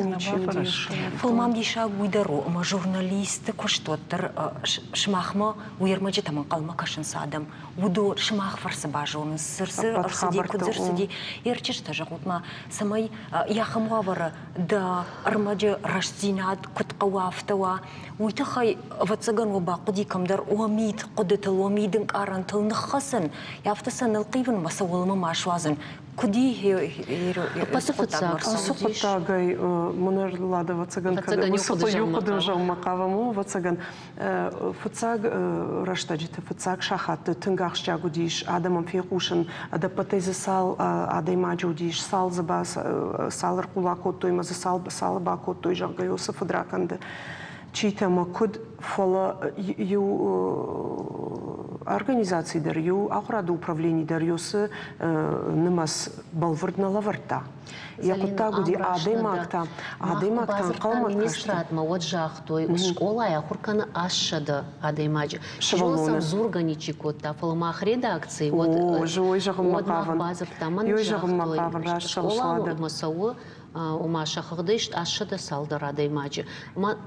Фӕлӕ мӕм диссаг уый дӕр у, ӕмӕ журналисты куыст уӕддӕр сымахмӕ уе рмӕджытӕм ӕнхъӕлмӕ кӕсынц адӕм. Уыдон сымах фӕрцы базонынц, цы ӕрцыди, куыд дзы ӕрцыди. Ӕрчызтӕ зӕгъут-ма, цӕмӕй ахӕм уавӕры дӕ ӕрмӕджы рӕстдзинад куыд хъӕуы, афтӕ уа, уый тыххӕй, ӕвӕццӕгӕн, уӕ бахъуыди кӕмдӕр уӕ мидхъуыдытыл, уӕ мидӕнкъарӕнтыл ныххӕцын, афтӕ сӕ нылхъивынмӕ сӕ уӕлӕмӕ ма суадзын. Куыд и Ӕппӕты фыццаг Ацы хъуыддагӕй мӕнӕ Лада, ӕвӕццӕгӕн, кӕд уыцы иу хъуыды зӕгъынмӕ хъавӕм, ӕвӕццӕгӕн, фыццаг рӕстӕджыты, фыццаг сахатты тынг ахсджиаг уыдис адӕмӕн фехъусын, ӕдӕппӕтӕй дзы цал адӕймаджы уыдис, цал дзы цал ӕрхъула кодтой ӕмӕ дзы цал цалы бакодтой, зӕгъгӕ, уыцы фыдракӕнды читӕ ӕмӕ куыд, фӕлӕ иу организаци дӕр, иу ахуырады управлени дӕр уыцы нымӕц бӕлвырд нӕ лӕвӕрдта. Йӕ хъуыддаг уыди адӕймӕгтӕ, адӕймӕгтӕ ӕнхъӕлмӕ Министрадмӕ уӕд загътой, скъолайы ахуыр кӕны 800 адӕймаджы. Сывӕллон дзургӕ ничи кодта, фӕлӕ мах редакцийы уӕд уӕд мах бадзырдтам, мӕн загътой, скъоламӕ цӕуы, ома сӕ хыгъдӕй 800 цалдӕр адӕймаджы. Ӕмӕ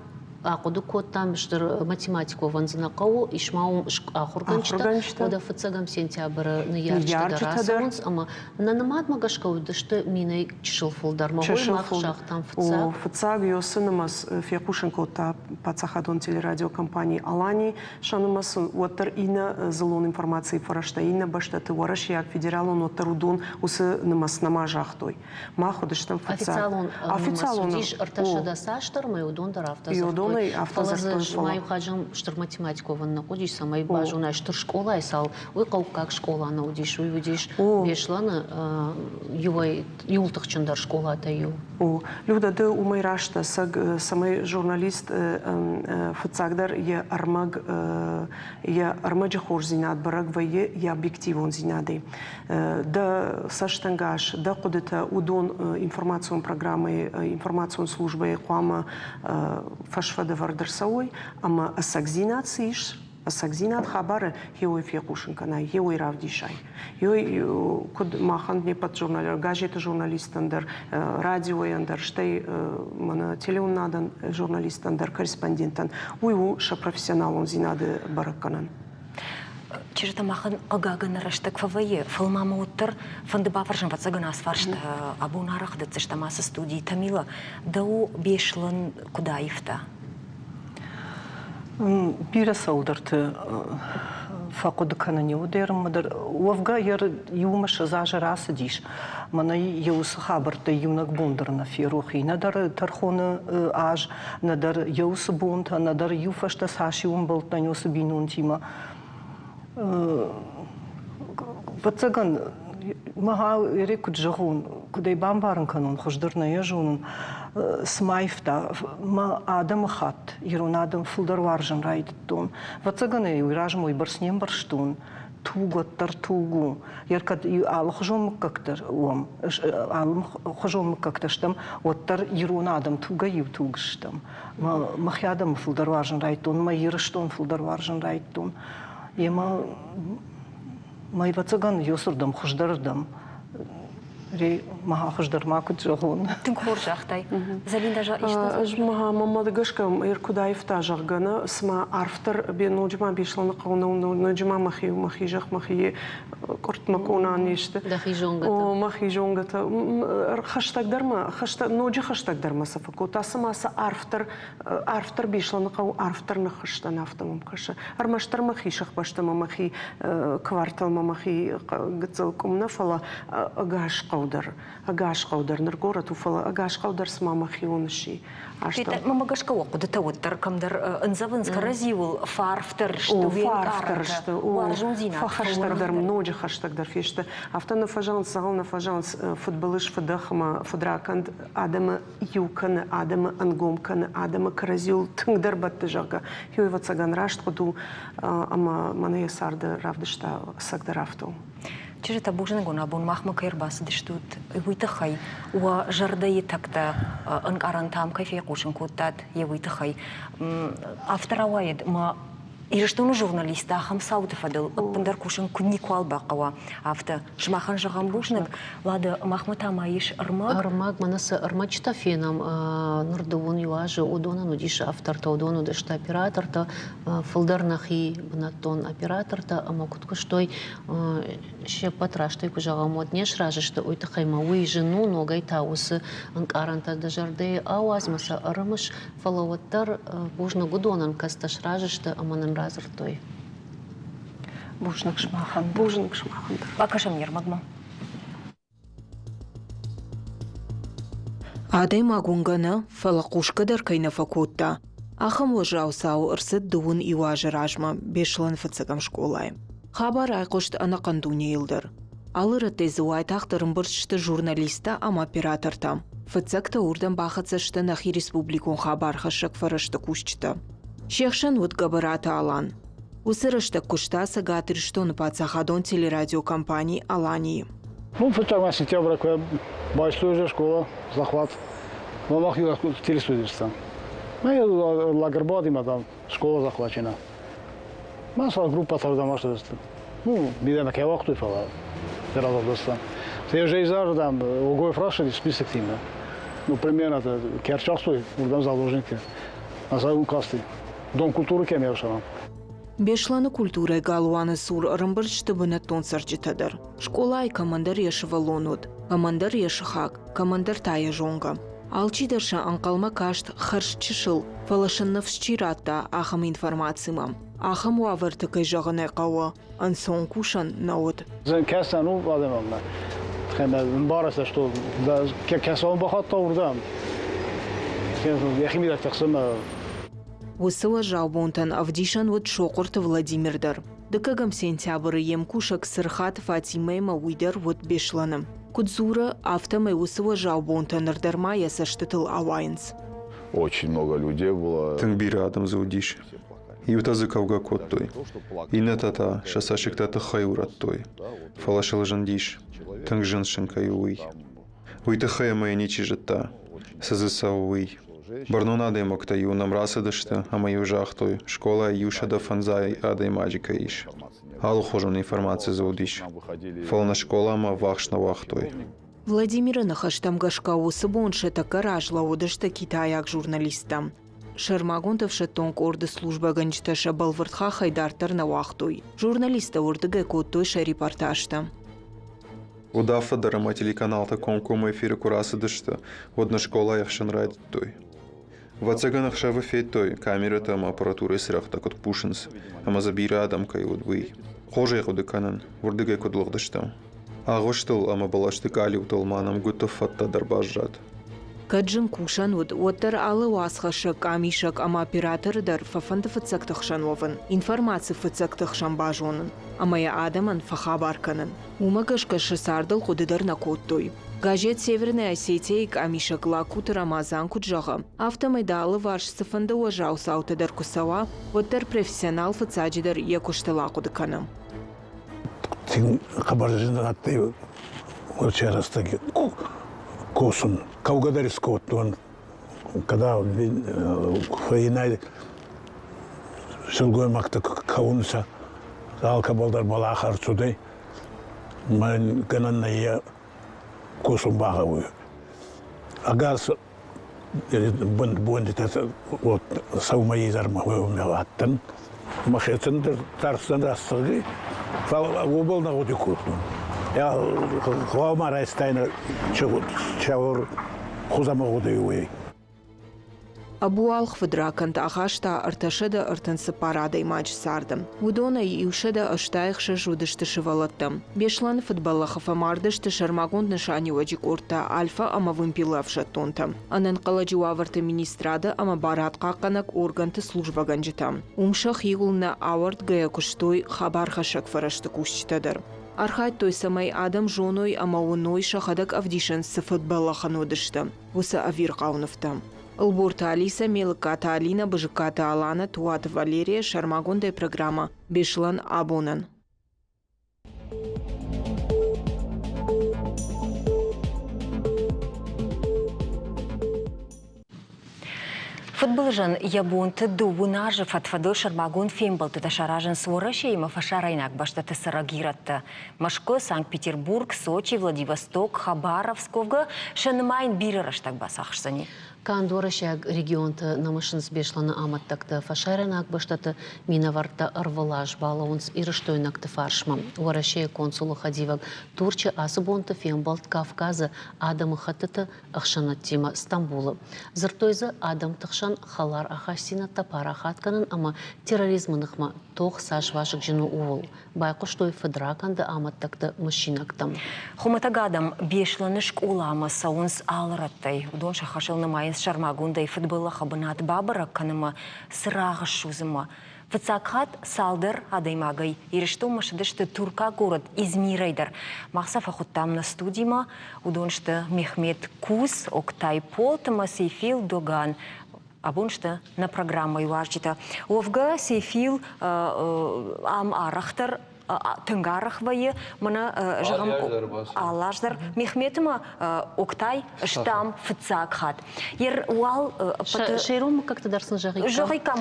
ахъуыды кодтам, стыр математиковӕн дзы нӕ хъӕуы, ис ма уым ахуыргӕнджытӕ, уӕдӕ фыццӕгӕм сентябры ныййарджытӕ дӕр рацӕуынц ӕмӕ нӕ нымадмӕ гӕсгӕ уыдысты минӕй чысыл фылдӕр. Мӕ мах загътам фыццаг. Фыццаг уыцы нымӕц фехъусын кодта паддзахадон телерадиокомпани «Алани». Сӕ нымӕц уӕддӕр иннӕ дзыллон информацийы фӕрӕзтӕ, иннӕ бӕстӕты уӕрӕсейаг федералон уӕддӕр уыдон уыцы нымӕц нӕма загътой. Мах уыдыстӕм фыццаг. Официалон уыдис 300 цасдӕр, ӕмӕ уыдон дӕр афтӕ дзырдтой. Афтӕ дзырдтой, фӕлӕ дзы иу стыр математиковӕн нӕ хъуыдис, цӕмӕй базонай стыр скъолайы цал, уый хъӕуккаг скъола нӕ уыдис, уый уыдис Беслӕны иуӕй иуыл тыхджындӕр скъолатӕй иу. О, Люда, ды уымӕй раст дӕ, цӕмӕй журналист фыццагдӕр йӕ ӕрмӕг йӕ ӕрмӕджы хорздзинад бӕрӕг вӕййы йӕ объективондзинадӕй. Дӕ цӕстӕнгас, дӕ хъуыдытӕ уыдон информацион программӕйы, информацион службӕйы хъуамӕ фӕсфӕд ӕвӕрд ӕрцӕуой ӕмӕ ӕцӕгдзинад цы ис, ӕцӕгдзинад хабары хиуӕй фехъусын кӕнай, хиуӕй равдисай. Ёй куыд махӕн не ппӕт журнал, газеты журналисттӕн дӕр, радиойӕн дӕр, стӕй мӕнӕ телеуынынадӕн журналисттӕн дӕр, корреспонденттӕн, уый у сӕ профессионалондзинады бӕрӕггӕнӕн. Чызджытӕ махӕн хъыгагӕн рӕстӕг фӕвӕййы, фӕлӕ ма мӕ уӕддӕр фӕнды бафӕрсын, ӕвӕццӕгӕн ацы фарст абон арӕх дӕтдзыстӕм ацы студийы. Тамила, дӕу Беслӕн куыд аивта? Бирӕ цӕуылдӕрты фӕхъуыды кӕнын иу дӕр ӕмӕ дӕр. Уӕвгӕ йӕ иумӕ 20 азы рацыдис. Мӕнӕ йӕ уыцы хабӕрттӕ иунӕг бон дӕр нӕ ферох и. Нӕдӕр тӕрхоны аз, нӕдӕр йӕ уыцы бонтӕ, нӕдӕр иу фӕстӕ цас-иу ӕмбӕлдтӕн уыцы бинонтимӕ. Ӕвӕццӕгӕн, мӕ ере куыд зӕгъон, куыд ӕй бамбарын кӕнон, хуыздӕр нӕ йӕ зонын, цыма ивта мӕ адӕмыхатт, ирон адӕм фылдӕр уарзын райдыдтон. Ӕвӕццӕгӕн ӕй уый размӕ уыйбӕрц не мбӕрстон, туг уӕддӕр туг у. Йе кӕд алыхуызон мыггӕгтӕ уӕм, алыхуызон мыггӕгтӕ стӕм, уӕддӕр ирон адӕм тугӕй иу туг стӕм. Мӕхи адӕмы фылдӕр уарзын райдыдтон, мӕ Ирыстон фылдӕр уарзын райдыдтон. Емӕ мӕ ӕвӕццӕгӕн ёсырдӕм хуыздӕрырдӕм мӕ хуыздӕр ма куыд зӕгъон. Тынг хорз загътай. Зӕлинда Ӕз мӕ гӕсгӕ куыд аивта, зӕгъгӕ, нӕ, цыма арфдӕр ноджы ма Беслӕны хъӕу нӕу, ноджы ма мӕхи мӕхи зӕхх, мӕхи къуыртмӕ къона не сты. Дӕхи зонгӕтӕ. О, мӕхи зонгӕтӕ. Хӕстӕгдӕр ма, ноджы хӕстӕгдӕр ма сӕ фӕкодта, цыма сӕ арфдӕр арфдӕр Беслӕныхъӕу арфдӕр ныххызтӕн, афтӕ мӕм кӕсы. Ӕрмӕстдӕр мӕхи сыхбӕстӕмӕ, мӕхи кварталмӕ, мӕхи гыццыл къуым нӕ, фӕлӕ ӕгас хъӕу дӕр. Ӕгас хъӕу дӕр ныр горӕт у, фӕлӕ ӕгас хъӕу дӕр цыма мӕхион сси. Мӕмӕ гӕсгӕ уӕ хъуыдытӕ уӕддӕр кӕмдӕр ӕндзӕвынц кӕрӕдзиуыл, фӕарфдӕр сты, уе нкъарӕнтӕ, уарзондзинад. Фӕхӕстӕгдӕр, ноджы хӕстӕгдӕр фесты. Афтӕ нӕ фӕзӕгъынц, дзӕгъӕл нӕ фӕзӕгъынц, фыдбылыз, фыдӕх ӕмӕ фыдракӕнд адӕмы иу кӕны, адӕмы ӕнгом кӕны, адӕмы кӕрӕдзиуыл тынгдӕр бӕтты, зӕгъгӕ. Хиуы ӕвӕццӕгӕн раст хъуыды у ӕмӕ мӕнӕ йӕ царды равдыста ӕцӕгдӕр афтӕ у. Чызджытӕ, бузныг уын, абон махмӕ кӕй ӕрбацыдыстут, уый тыххӕй. Уӕ зӕрдӕйы тӕгтӕ ӕнкъарӕнтӕм кӕй фехъусын кодтат, йе уый тыххӕй. Афтӕ рауайӕд, мӕ Ирыстоны журналисттӕ ахӕм цауты фӕдыл ӕппындӕр кусын куы никуал бахъӕуа, афтӕ. Сымахӕн зӕгъӕм бузныг. Лада, махмӕ та ма ис ӕрмӕг. Ӕрмӕг, мӕнӕ цы ӕрмӕджытӕ фенӕм ныр дыууын иу азы, уыдонӕн уыдис автортӕ, уыдон уыдысты оператортӕ, фылдӕр нӕхи бынӕттон оператортӕ ӕмӕ куыд куыстой, се ппӕт растӕй куы зӕгъӕм, уӕд не сразы сты, уый тыххӕй ма уый зын у, ногӕй та уыцы ӕнкъарӕнтӕ дӕ зӕрдӕйы ауадз мӕ сӕ ӕрымыс, фӕлӕ уӕддӕр бузныг уыдонӕн, кӕцытӕ сразы сты ӕмӕ нын радзырдтой. Бузныг сымахӕн. Бузныг сымахӕн дӕр. Бакӕсӕм не рмӕгмӕ. Адӕймаг уынгӕ нӕ, фӕлӕ хъусгӕ дӕр кӕй нӕ фӕкодта, ахӕм уӕззау цау ӕрцыд дыууын иу азы размӕ Беслӕны фыццӕгӕм скъолайы. Хабар айхъуыст ӕнӕхъӕн дунейыл дӕр. Алы рӕттӕй дзы уайтагъд ӕрӕмбырд сты журналисттӕ ӕмӕ оператортӕ. Фыццӕгтӕ уырдӕм бахӕццӕ сты нӕхи республикон хабархӕссӕг фӕрӕзты кусджытӕ. Се хсӕн уыд Гӕбӕраты Алан. Уыцы рӕстӕг куыста Цӕгат Ирыстоны паддзахадон телерадиокомпани «Алани-йы». Ну, фыццаг сентября куы байстой уже школа, захват. Но мах телестудия. Мы лагербадима там школа захвачена. Масала группа домашняя. Ну, бидеме кӕй уагътой, фӕлӕ разӕвдӕстӕн. Се изӕрдӕм Огоев рашили список тимӕ. Ну, примерно это Керчахстой, урдӕм заложники. Назайун касти. Дом культуры кӕм ӕрсӕвӕм. Беслӕны культурӕйы галуаны цур ӕрӕмбырд сты бынӕттон цӕрджытӕ дӕр. Скъолайы кӕмӕндӕр йӕ сывӕллон уыд, кӕмӕндӕр йӕ сыхаг, кӕмӕндӕр та йӕ зонгӕ. Алчидӕр сӕ ӕнхъӕлмӕ каст хӕрз чысыл, фӕлӕ сын ныфс чи радта, ахӕм информацимӕ. Ахӕм уавӕрты, кӕй зӕгъын ӕй хъӕуы, ӕнцон кусӕн нӕ уыд. Зын кӕсӕн у адӕммӕ. Ӕмбарыс, что кӕсӕн бахатта уырдӕм. Йӕхимидӕг тыхсы мӕ. Уыцы уӕззау бонтӕн ӕвдисӕн уыд Сохъуырты Владимир дӕр. Дыккӕгӕм сентябры йе мкусӕг Цырхаты Фатимӕимӕ уый дӕр уыд Беслӕны. Куыд дзуры, афтӕмӕй уыцы уӕззау бонтӕ ныр дӕр ма йӕ цӕстытыл ауайынц. Очень много людей было. Тынг бирӕ адӕм дзы уыдис. Иутӕ дзы кӕугӕ кодтой, иннӕтӕ та сӕ цӕссыгтӕ тыххӕй урӕдтой. Фӕлӕ сыл зындис, тынг зын сын кӕй у, уый. Уый тыххӕй ӕмӕ йӕ ничи зыдта, цы дзы цӕуы, уый. Бӕрнон адӕймӕгтӕ-иу нӕм рацыдысты ӕмӕ-иу загътой, скъолайы 150 адӕймаджы кӕй ис. Алыхуызон информаци дзы уыдис, фӕлӕ нӕ скъоламӕ ӕввахс нӕ уагътой. Владимиры ныхӕстӕм гӕсгӕ уыцы бон сӕ тӕккӕ раз лӕууыдысты китайаг журналисттӕ. Сӕрмагонд ӕфсӕддон къорды службӕгӕнджытӕ сӕ бӕлвырд хаххӕй дарддӕр нӕ уагътой. Журналисттӕ уырдыгӕй кодтой сӕ репортажтӕ. Уыдаффӕ дӕр ӕмӕ телеканалтӕ комкоммӕ эфиры куы рацыдысты, уӕд нӕ скъолайы ӕхсӕн райдыдтой. Ӕвӕццӕгӕн, ӕхсӕвы федтой, камерӕтӕ ӕмӕ аппаратурӕйы цырӕгътӕ куыд кусынц, ӕмӕ дзы бирӕ адӕм кӕй уыд, уый. Хорз ӕй хъуыды кӕнын, уырдыгӕй куыд лыгъдыстӕм. Агъуыстыл ӕмӕ бӕлӕсты къалиутыл ма нӕмгуыты фӕдтӕ дӕр баззад. Кӕд зын кусӕн уыд, уӕддӕр алы уацхӕссӕг, къамисӕг ӕмӕ операторы дӕр фӕфӕнды фыццӕгты хсӕн уӕвын, информаци фыццӕгты хсӕн базонын ӕмӕ йӕ адӕмӕн фӕхабар кӕнын. Уымӕ гӕсгӕ сӕ цардыл хъуыды дӕр нӕ кодтой. Газет «Северная Осетия-йы къамисӕг Лакуты Рамазан куыд зӕгъы, афтӕмӕй дӕ алыварс цыфӕнды уӕззау цаутӕ дӕр куы цӕуа, уӕддӕр профессионал фыццаджыдӕр йӕ куыстыл ахъуыды кӕны. Хъӕбӕр зин адтӕй уӕрӕсе рӕстӕги косун. Кӕугӕ дӕр искодтон, когда фӕйнӕй силгоймӕгтӕ кӕунцӕ, алкӕбӕл дӕр бӕлах ӕрцудӕй. Мӕн гӕнӕн нӕййе косун багъӕуй. Ӕгас бонтитӕ сӕумӕ изӕрмӕ адтӕн. Мӕхецӕн дӕр тарстӕн рӕстӕги, фал уобӕл нӕ гъуди кодтон. Гъӕуама райстайнӕ чаур хузӕмӕ гъуди уой. Ӕбуалгъ фыдракӕнд ахаста 334 адӕймаджы царды. Уыдонӕй 186 уыдысты сывӕллӕттӕ. Беслӕны фыдбӕллӕхы фӕмардысты сӕрмагонд нысаниуӕджы къордтӕ Альфа ӕмӕ Вымпелы ӕфсӕддонтӕ, ӕнӕнхъӕлӕджы уавӕрты министрады ӕмӕ барадхъахъхъӕнӕг органты службӕгӕнджытӕ. Уым сӕхиуыл нӕ ауӕрдгӕйӕ куыстой хабархӕссӕг фӕрӕзты кусджытӕ дӕр. Архайдтой, цӕмӕй адӕм зоной ӕмӕ уыной, сӕхӕдӕг ӕвдисӕн цы фыдбӕллӕхӕн уыдысты, уыцы ӕвирхъау нывтӕ. Ӕлборты Алисӕ, Мелыккаты Алинӕ, Бызыккаты Аланӕ, Туаты Валерия, сӕрмагондӕй программӕ «Беслӕн абонӕн». Фыдбылыз Фыдбылызӕн йӕ бонты дыууын азы фӕд-фӕдыл сӕрмагонд фембӕлдтытӕ саразынц Уӕрӕсеимӕ фӕсарӕйнаг бӕстӕты цӕрӕг ирӕттӕ. Мӕскуы, Санкт-Петербург, Сочи, Владивосток, Хабаровск уӕвгӕ сӕ нымайын бирӕ рӕстӕг бацахсдзӕни. Канд уӕрӕсейаг регионты нӕ мысынц Беслӕны амӕттӕгтӕ, фӕсарӕйнаг бӕстӕты минӕвӕрттӕ ӕрвылаз балӕууынц ирыстойнӕгты фарсмӕ. Уӕрӕсейы консулы хӕдивӕг Турчы ацы бонты фембӕлд Кавказы адӕмыхӕттыты ӕхсӕнадтимӕ Стамбулы. Дзырдтой дзы адӕмты хсӕн хӕлар ахастдзинӕдтӕ парахат кӕнын ӕмӕ терроризмы ныхмӕ тох цас вазыгджын у, ууыл. Байхъуыстой фыдракӕнды амӕттӕгты мысинӕгтӕм. Хуымӕтӕг адӕм Беслӕны скъоламӕ цӕуынц алы рӕттӕй. Уыдон сӕ хӕсыл нымайынц сӕрмагондӕй фыдбӕллӕхы бынат бабӕрӕг кӕнынмӕ, цырагъ ссудзынмӕ. Фыццаг хатт цалдӕр адӕймагӕй Ирыстонмӕ ссыдысты туркаг город Измирӕй дӕр. Мах сӕ фӕхуыдтам нӕ студимӕ. Уыдон сты Мехмед Кус, Октай Полт ӕмӕ Сейфил Доган. Абон сты нӕ программӕйы уазджытӕ. Уӕвгӕ Сейфил ам арӕхдӕр тынг арӕх вӕййы. Мӕнӕ, зӕгъӕм, алы аз дӕр Мехметы ма Октай стӕм фыццаг хатт. Ер уал Сӕйрон мыггӕгты дӕр сын зӕгъиккам. Зӕгъиккам,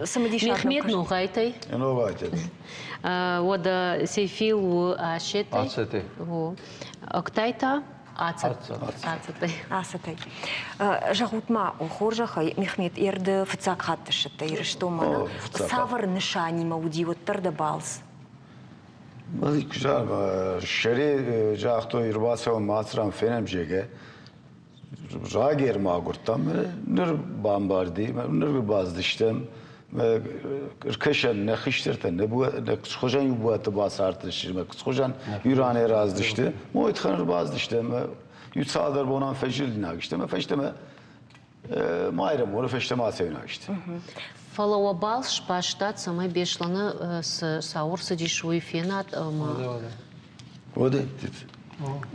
цымыдисаг. Мехмет Ногъайтӕй. Ногъайтӕй. Уӕдӕ Сейфил у Асетӕй. Ацетӕй. Октай та Ацӕтӕй. Ацӕтӕй. Зӕгъут-ма, хорзӕхӕй, Мехмет, ерды фыццаг хатт ссыдтӕ Ирыстонмӕ. Цавӕр нысанимӕ уыди уӕддӕр дӕ балц? Шере загътой, ӕрбацӕуӕм ацыран фенӕм зегӕ. Рагермӕ агуырдтам, ныр бамбӕрди, ныр баздыстӕм. Ркӕсӕн нӕ хистӕртӕ нӕ хуызӕн иу бынаты бацардысты, мӕ хуызӕн Иранӕй раздысты. Мой тыхӕн ӕрбаздысты ӕмӕ иу цалдӕр бонӕн фӕзилинаг сты ӕмӕ фӕстӕмӕ Майрӕмоны фӕстӕмӕ ацӕуинаг сты. Фӕлӕ уӕ балц сбастат, цӕмӕй Беслӕны цы саур цыдис, уый фенат ӕмӕ Уӕдӕ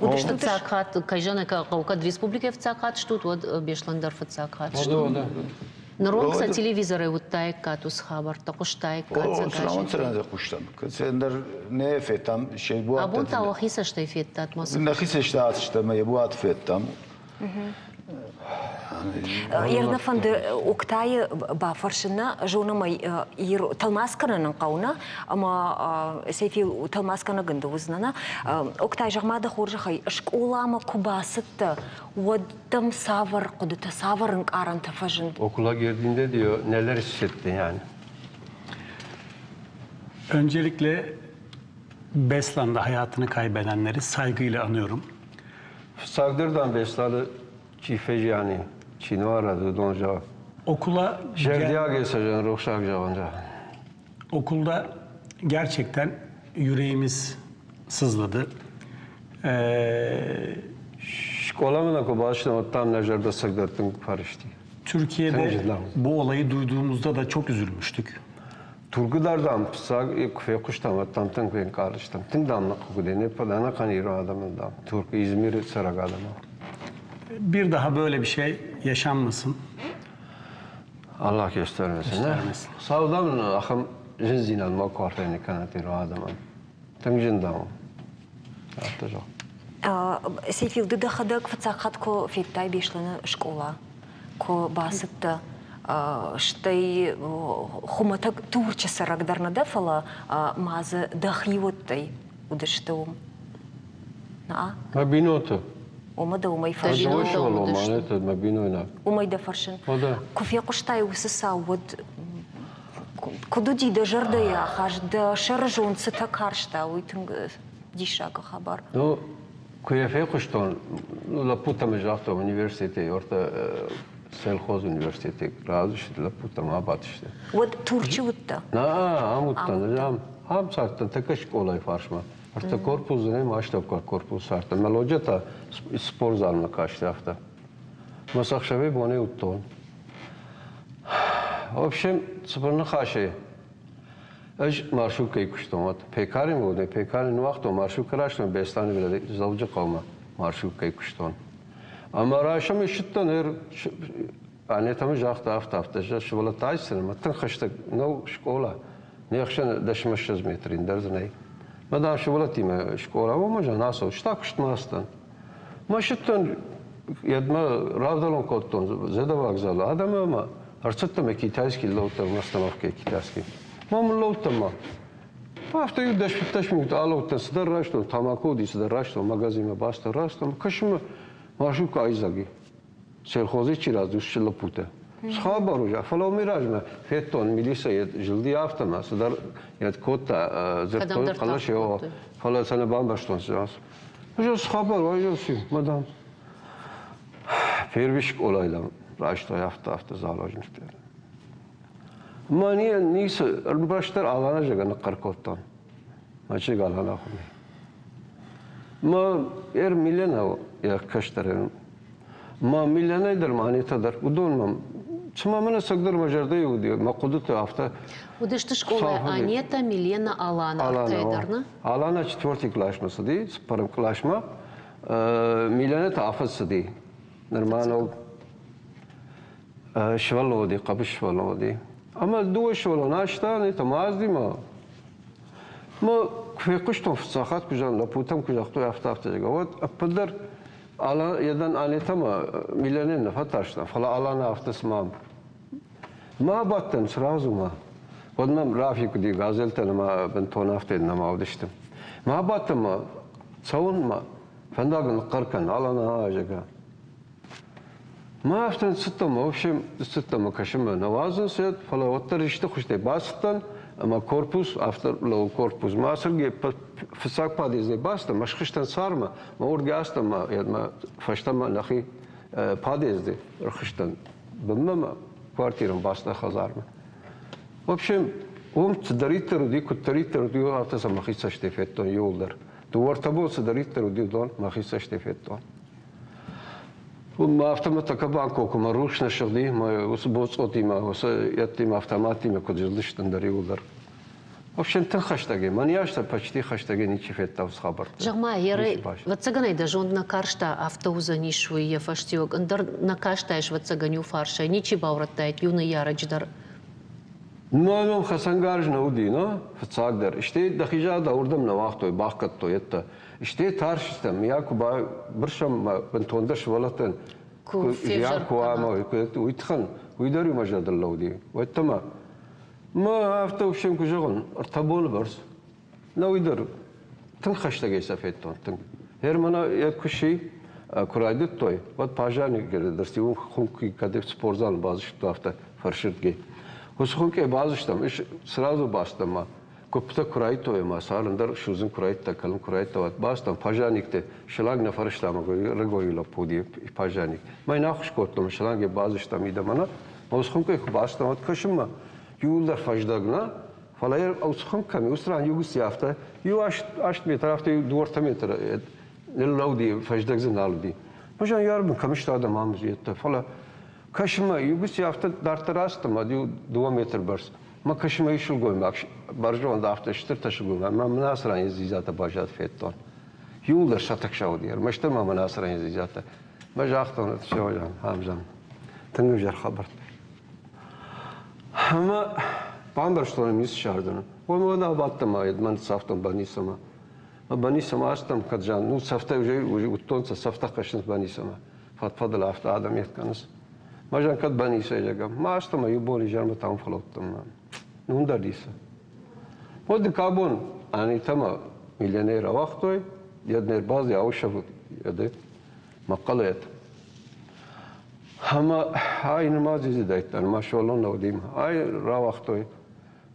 Уыдысты фыццаг хатт, кӕй зӕгъын хъӕуы, кӕд республикӕйы фыццаг хатт стут, уӕд Беслӕн дӕр фыццаг хатт стут. Ныронг сӕ телевизорӕй уыдтаиккат уыцы хабӕрттӕ, хъуыстаиккат сӕ газетты. Хъуыстам. Ӕндӕр нӕ федтам, се буат. Абон та уӕхи цӕстӕй федтат ма цы? Нӕхи цӕстӕй ацыдыстӕм, йӕ буат федтам. Ернӕ фӕнды Октайы бафӕрсын нӕ зонӕм ӕй тӕлмац кӕнын ын хъӕуы нӕ ӕмӕ Сейфил тӕлмацгӕнӕг ын уыдзынӕ нӕ. Октай, зӕгъ-ма дӕ хорзӕхӕй, скъоламӕ куы бацыдтӕ, уӕд дӕм цавӕр хъуыдытӕ, цавӕр ӕнкъарӕнтӕ фӕзынд? Okula girdiğinde diyor neler hissettin yani? Öncelikle Beslan'da hayatını kaybedenleri saygıyla anıyorum. Fıtsagdırdan Beslan'ı çifeci Çinvara donca. Okula Okulda gerçekten yüreğimiz sızladı. Türkiye'de bu olayı duyduğumuzda da çok üzülmüştük. Тургудардан фехъуыстам, ӕддӕм тынг фенкъарыстӕм. Тынг дам ныхъхъуыды, не ӕнӕхъӕн ирон адӕмӕн дам, Турк, Измиры цӕрӕг адӕмӕн. Bir daha böyle bir şey yaşanmasın. Allah göstermesin. Göstermesin. Саудам ахӕм зындзинад ма куы арфӕ кӕнӕт ирон адӕмӕн. Тынг зын дам у. Афтӕ зӕгъ. Сейфил, ды дӕхӕдӕг фыццаг хатт куы федтай Беслӕны скъола, куы бацыдтӕ, стӕй хуымӕтӕг Турчы цӕрӕг дӕр нӕ дӕ, фӕлӕ ма дзы дӕхиуӕттӕй уыдысты уым. На? Мӕ бинонты. Уымӕ дӕ уымӕй фӕрсын. Мӕ бинойнаг. Уымӕй дӕ фӕрсын. Куы фехъуыстай уыцы цау, уӕд куыд уыди дӕ зӕрдӕйы ахаст, дӕ сӕрызонд цытӕ карста, уый тынг диссаг хабар. Ну, куы йӕ фехъуыстон, лӕппутӕ мын загътой университеты, ортӕ сельхоз университеты рацыдысты лӕппутӕ ма абадтысты. Уӕд Турчы уыдтӕ? На, ам уыдтӕн, ам, ам цардтӕн, тӕккӕ скъолайы фарсмӕ. Ӕртӕ корпусы, не астӕуккаг корпус цардтӕн. Мӕ лоджӕ та спортзалмӕ касти афтӕ. Мӕ сӕхсӕвӕй бонӕй уыдтон. В общем, цыбыр ныхасӕй, Ӕз маршруткӕйы куыстон, уӕд Пекарин уыд, Пекарин уагътон, маршрутка растон Беслӕны Дзӕуджыхъӕумӕ маршруткӕйы куыстон. Ӕмӕ райсом ссыдтӕн, Анетӕ загъта афтӕ, афтӕ, сывӕллӕттӕ айсдзынӕн, мӕ тынг хӕстӕг нӕу скъола, не хсӕн 10-20 метры ӕндӕр дзы нӕй. Мӕ дам сывӕллӕттимӕ скъола, уымӕ зӕгъын, ацӕут, стӕй куыстмӕ ацыдтӕн. Мӕ ссыдтӕн, йедмӕ равдӕлон кодтон Зӕдӕ вокзалы адӕмы ӕмӕ Ӕрцыдтӕн ме китайский лӕудтӕн остановкӕйы китайский. Ма мын лӕудтӕн ма. Афтӕ иу 10-15 минут алӕудтӕн, цыдӕр райстон, тамако уыди, цыдӕр райстон, магазинмӕ бацыдтӕн, райстон. Кӕсын маршрутка айдзаг и. Сельхозы чи раздзу лӕппутӕ. Схабар уже, фӕлӕ уый размӕ федтон, милицӕ зылди афтӕмӕ, цыдӕр йӕ кодта, дзырдтой хъӕлӕс, фӕлӕ сӕ нӕ бамбӕрстон. Уже схабар, ой, мадам. Первый школайы дам райстой афтӕ заложниктӕ. Мӕн ницы, ӕрмӕстдӕр Алана зӕгъгӕ ныхъхъӕр кодтон. Мӕ чызг Алана хуыни. Мӕ эр Милена йӕ кӕстӕр. Мӕ Миленӕй дӕр, мӕ Анетӕ дӕр, уыдон мӕм цыма мын ӕцӕгдӕр мӕ зӕрдӕйы уыди, мӕ хъуыдыты афтӕ. Уыдысты скъолайы Анетӕ, Милена, Алана ӕртӕйы дӕр, нӕ? Алана четвертый къласмӕ цыди, цыппӕрӕм къласмӕ. Миленӕ та афӕдз цыди. Нырма ног сывӕллон уыди, хъӕбыс сывӕллон уыди. Ӕмӕ дыууӕ сывӕллон аста, не та мазди ма. Ма куы фехъуыстон фыццаг хатт, куы зӕгъын, лӕппутӕм куы загътой афтӕ-афтӕ, зӕгъгӕ, уӕд ӕппындӕр Алан, йӕдӕн Анетӕмӕ Миленӕ нӕ фӕтарстӕн, фӕлӕ Алана афтӕ цыма ма бадтӕн сразу ма. Уӕд мӕм Рафик уыди, газелтӕ нӕма бынтон афтӕ нӕма уыдысты. Ма бадтӕн ма цӕуын ма фӕндагыл ныхъхъӕр кӕн, Алана, зӕгъгӕ. Ма афтӕ ныццыдтӕн, в общем, ныццыдтӕн мӕ кӕсынмӕ нӕ уадзынц, фӕлӕ уӕддӕр исты хуызтӕй бацыдтӕн ӕмӕ корпус, афтӕ лӕууы корпус. Ма Сергей фыццаг подъездӕй бацыдтӕн, мӕ схызтӕн цармӕ, мӕ уырдгӕ ацыдтӕн мӕ фӕстӕмӕ нӕхи подъезды рхызтӕн бынмӕ мӕ квартирӕм бацыдтӕн хӕдзармӕ. В общем, уым цыдӕриддӕр уыди, куыддӕриддӕр уыди, афтӕ сӕ мӕхи цӕстӕй федтон иууылдӕр. Дыууӕ-ӕртӕ бон цыдӕриддӕр уыди, уыдон мӕхи цӕстӕй федтон. Уым афтӕмӕй Токобанкокы мӕ рухс нӕ сыгъди, мӕ уыцы боцъотимӕ, уыцы йедтимӕ, автоматтимӕ куыд зылдысты ӕндӕр иууылдӕр. В общем, тынг хӕстӕгӕй, мӕн ястӕ почти хӕстӕгӕй ничи федта уыцы хабӕрттӕ. Зӕгъ-ма, ӕвӕццӕгӕн ӕй дӕ зонд нӕ карста, афтӕ уыдзӕнис уый йӕ фӕстиуӕг, ӕндӕр нӕ кастаис, ӕвӕццӕгӕн, иу фарсӕй, ничи баурӕдтаид иу ныййарӕджы дӕр. Мӕ ном хӕцӕнгарз нӕ уыди, нӕ, фыццагдӕр. Стӕй дӕхи зӕрдӕ уырдӕм нӕ уагътой, бахгӕдтой ӕддӕ. Стӕй тарстыстӕм, мийаг куы бабырсӕм мӕ бынтондӕр сывӕллӕттӕн куы зиан куы уа ӕмӕ уый тыххӕн, уый дӕр-иу мӕ зӕрдыл лӕууыди. Уӕдта ма мӕ афтӕ ӕфсин куы зӕгъын, ӕртӕ боны бӕрц. Нӕ уый дӕр тынг хӕстӕгӕй сӕ федтон, тынг. Гъер мӕнӕ йӕ куы сси, куы райдыдтой, уӕд пожарник дӕр уым хуынкъ кӕд спортзалы базыдтой, афтӕ фӕрсырдгӕй. Уыцы хуынкъӕй базыстам, сразу бацыдтӕн ма гуыптӕ куы райдтой ӕмӕ цар ӕндӕр судзын куы райдта, кӕлын куы райдта, уӕд бацыдтӕн пожарникты сылаг нӕ фӕрстам, рыгой лӕппу уыди пожарник. Мӕ йын ӕххуыс кодтон, сылангӕй базыстам мидӕмӕ нӕ. Уыцы хуынкъӕй куы бацыдтӕн, уӕд кӕсынмӕ иууылдӕр фӕздӕг нӕ, фӕлӕ йӕ уыцы хуынкъ кӕм и, уыцы ран иу гыцци афтӕ, иу аст метр, афтӕ иу дыууӕ-ӕртӕ метры ныллӕуди, фӕздӕг дзы нал уыди. Мӕ ярбын кӕм сты адӕм ам йедтӕ, фӕлӕ кӕсынмӕ иу гыцци афтӕ дарддӕр ацыд ӕмӕ иу дыууӕ метры бӕрц. Мӕ кӕсынмӕ иу сылгоймаг, бӕрзонд афтӕ стыртӕ сылгоймаг, мӕ мын ацы ран йӕ дзидзатӕ баззад федтон. Иууылдӕр сатӕгсау уыди, ӕрмӕстдӕр ма мын ацы ран йӕ дзидзатӕ. Мӕ загътон, все, Хамзан, тынг ӕвзӕр хабӕрттӕ. Ӕмӕ бамбӕрстон, ницы ссардзынӕн. Уый мӕ абадтӕн ма мӕн цавтон больницӕмӕ. Больницӕмӕ ацыдтӕн, кӕд зан, ну цӕфтӕ уже уыдтон, сӕ цӕфтӕ хӕссынц больницӕмӕ. Фӕд-фӕдыл афтӕ адӕм йед кӕнынц. Мӕ зӕн кӕд больницӕйы зӕгъӕм. Ма ацыдтӕн ӕмӕ иу бон изӕрмӕ там фӕлӕудтӕн. Нун дӕр дисы. Вот дыккаг бон Анитӕмӕ миллионер ауагътой, йӕ не рбази аусӕвут, йӕ мӕхъхъӕлӕт. Ӕмӕ ай нымадзи зыдӕйттӕн, мӕ сывӕллон нӕ уыди. Ай рауагътой.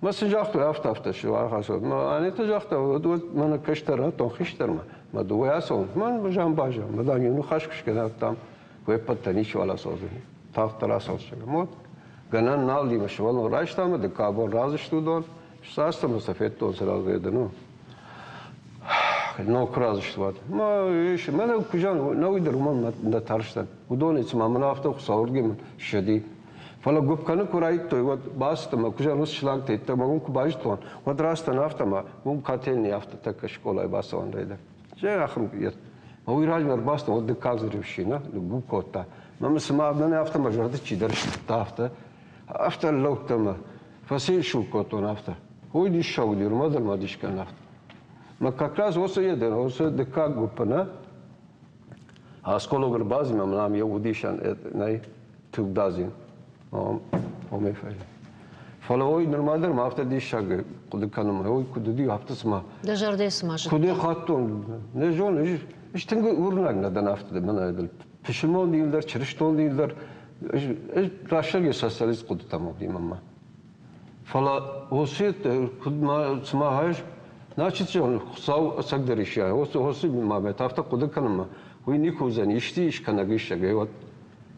Мӕ сын загътой, афтӕ-афтӕ сывӕллон. Мӕ Анетӕ загъта, уӕд мӕнӕ кӕстӕр радтон хистӕрмӕ, мӕ дыууӕ ацӕуын. Мӕн зам баззад, мӕ дам иу ныхас куы скӕнӕм, уе ппӕт ничиуал ацӕудзӕни. Тагъддӕр ацӕудзӕн. Вот гӕнӕн нал и, мӕ сывӕллон райста ӕмӕ дыккаг бон разы сты уыдон. Сцастӕ мӕ сӕ федтон сразу ну. Ног куы разы сты уӕд. Мӕнӕ куы зӕгъын, нӕ уый дӕр уымӕн нӕ тарстӕн. Уыдонӕй цыма мын афтӕ хуыцауырдыгӕй мын ссыди. Фӕлӕ гуыпп кӕнын куы райдыдтой, уӕд бацыдтӕн ӕмӕ куы зӕгъын, уыцы шлангтӕ ӕмӕ уым куы базыдтон, уӕд рацыдтӕн афтӕ ӕмӕ уым котельный афтӕ тӕккӕ скъолайы бацӕуӕн райдыдта. Ахӕм Мӕ уый размӕ ӕрбацыдтӕн, уӕд дыккаг дзырд нӕ ныггуыпп кодта. Мӕ мын цыма мӕнӕ афтӕ мӕ зӕрдӕ чидӕр сдзырдта, афтӕ. Афтӕ лӕудтӕн ӕмӕ фӕци кодтон афтӕ. Уый диссаг уыди, уымӕ дӕр ма дис кӕнын афтӕ. Мӕ как раз уыцы еден, уыцы дыккаг гуыппы нӕ, осколок ӕрбазимӕ мын ам йӕ удисӕн нӕй тугдадзин. Омӕй фӕлӕ. Фӕлӕ ой нырма дӕр ма афтӕ диссаг хъуыды кӕнын, ой куыд уыди, афтӕ цыма. Дӕ зӕрдӕ цыма зыдта. Куыд хаттон, нӕ зонын, ӕз тынг уырнӕг нӕ дӕн афтӕ мӕнӕ пысылмон дин дӕр, чырыстон дин дӕр. Ӕз рӕстӕг социалист хъуыдытӕм уыди мӕнмӕ. Фӕлӕ уыцы куыд ма цыма ӕз значит зӕгъын, Хуыцау ӕцӕгдӕр ис, уыцы ма мӕ афтӕ хъуыды кӕнынмӕ, уый никуы уыдзӕн, исты искӕнӕг исӕг, гъеуӕд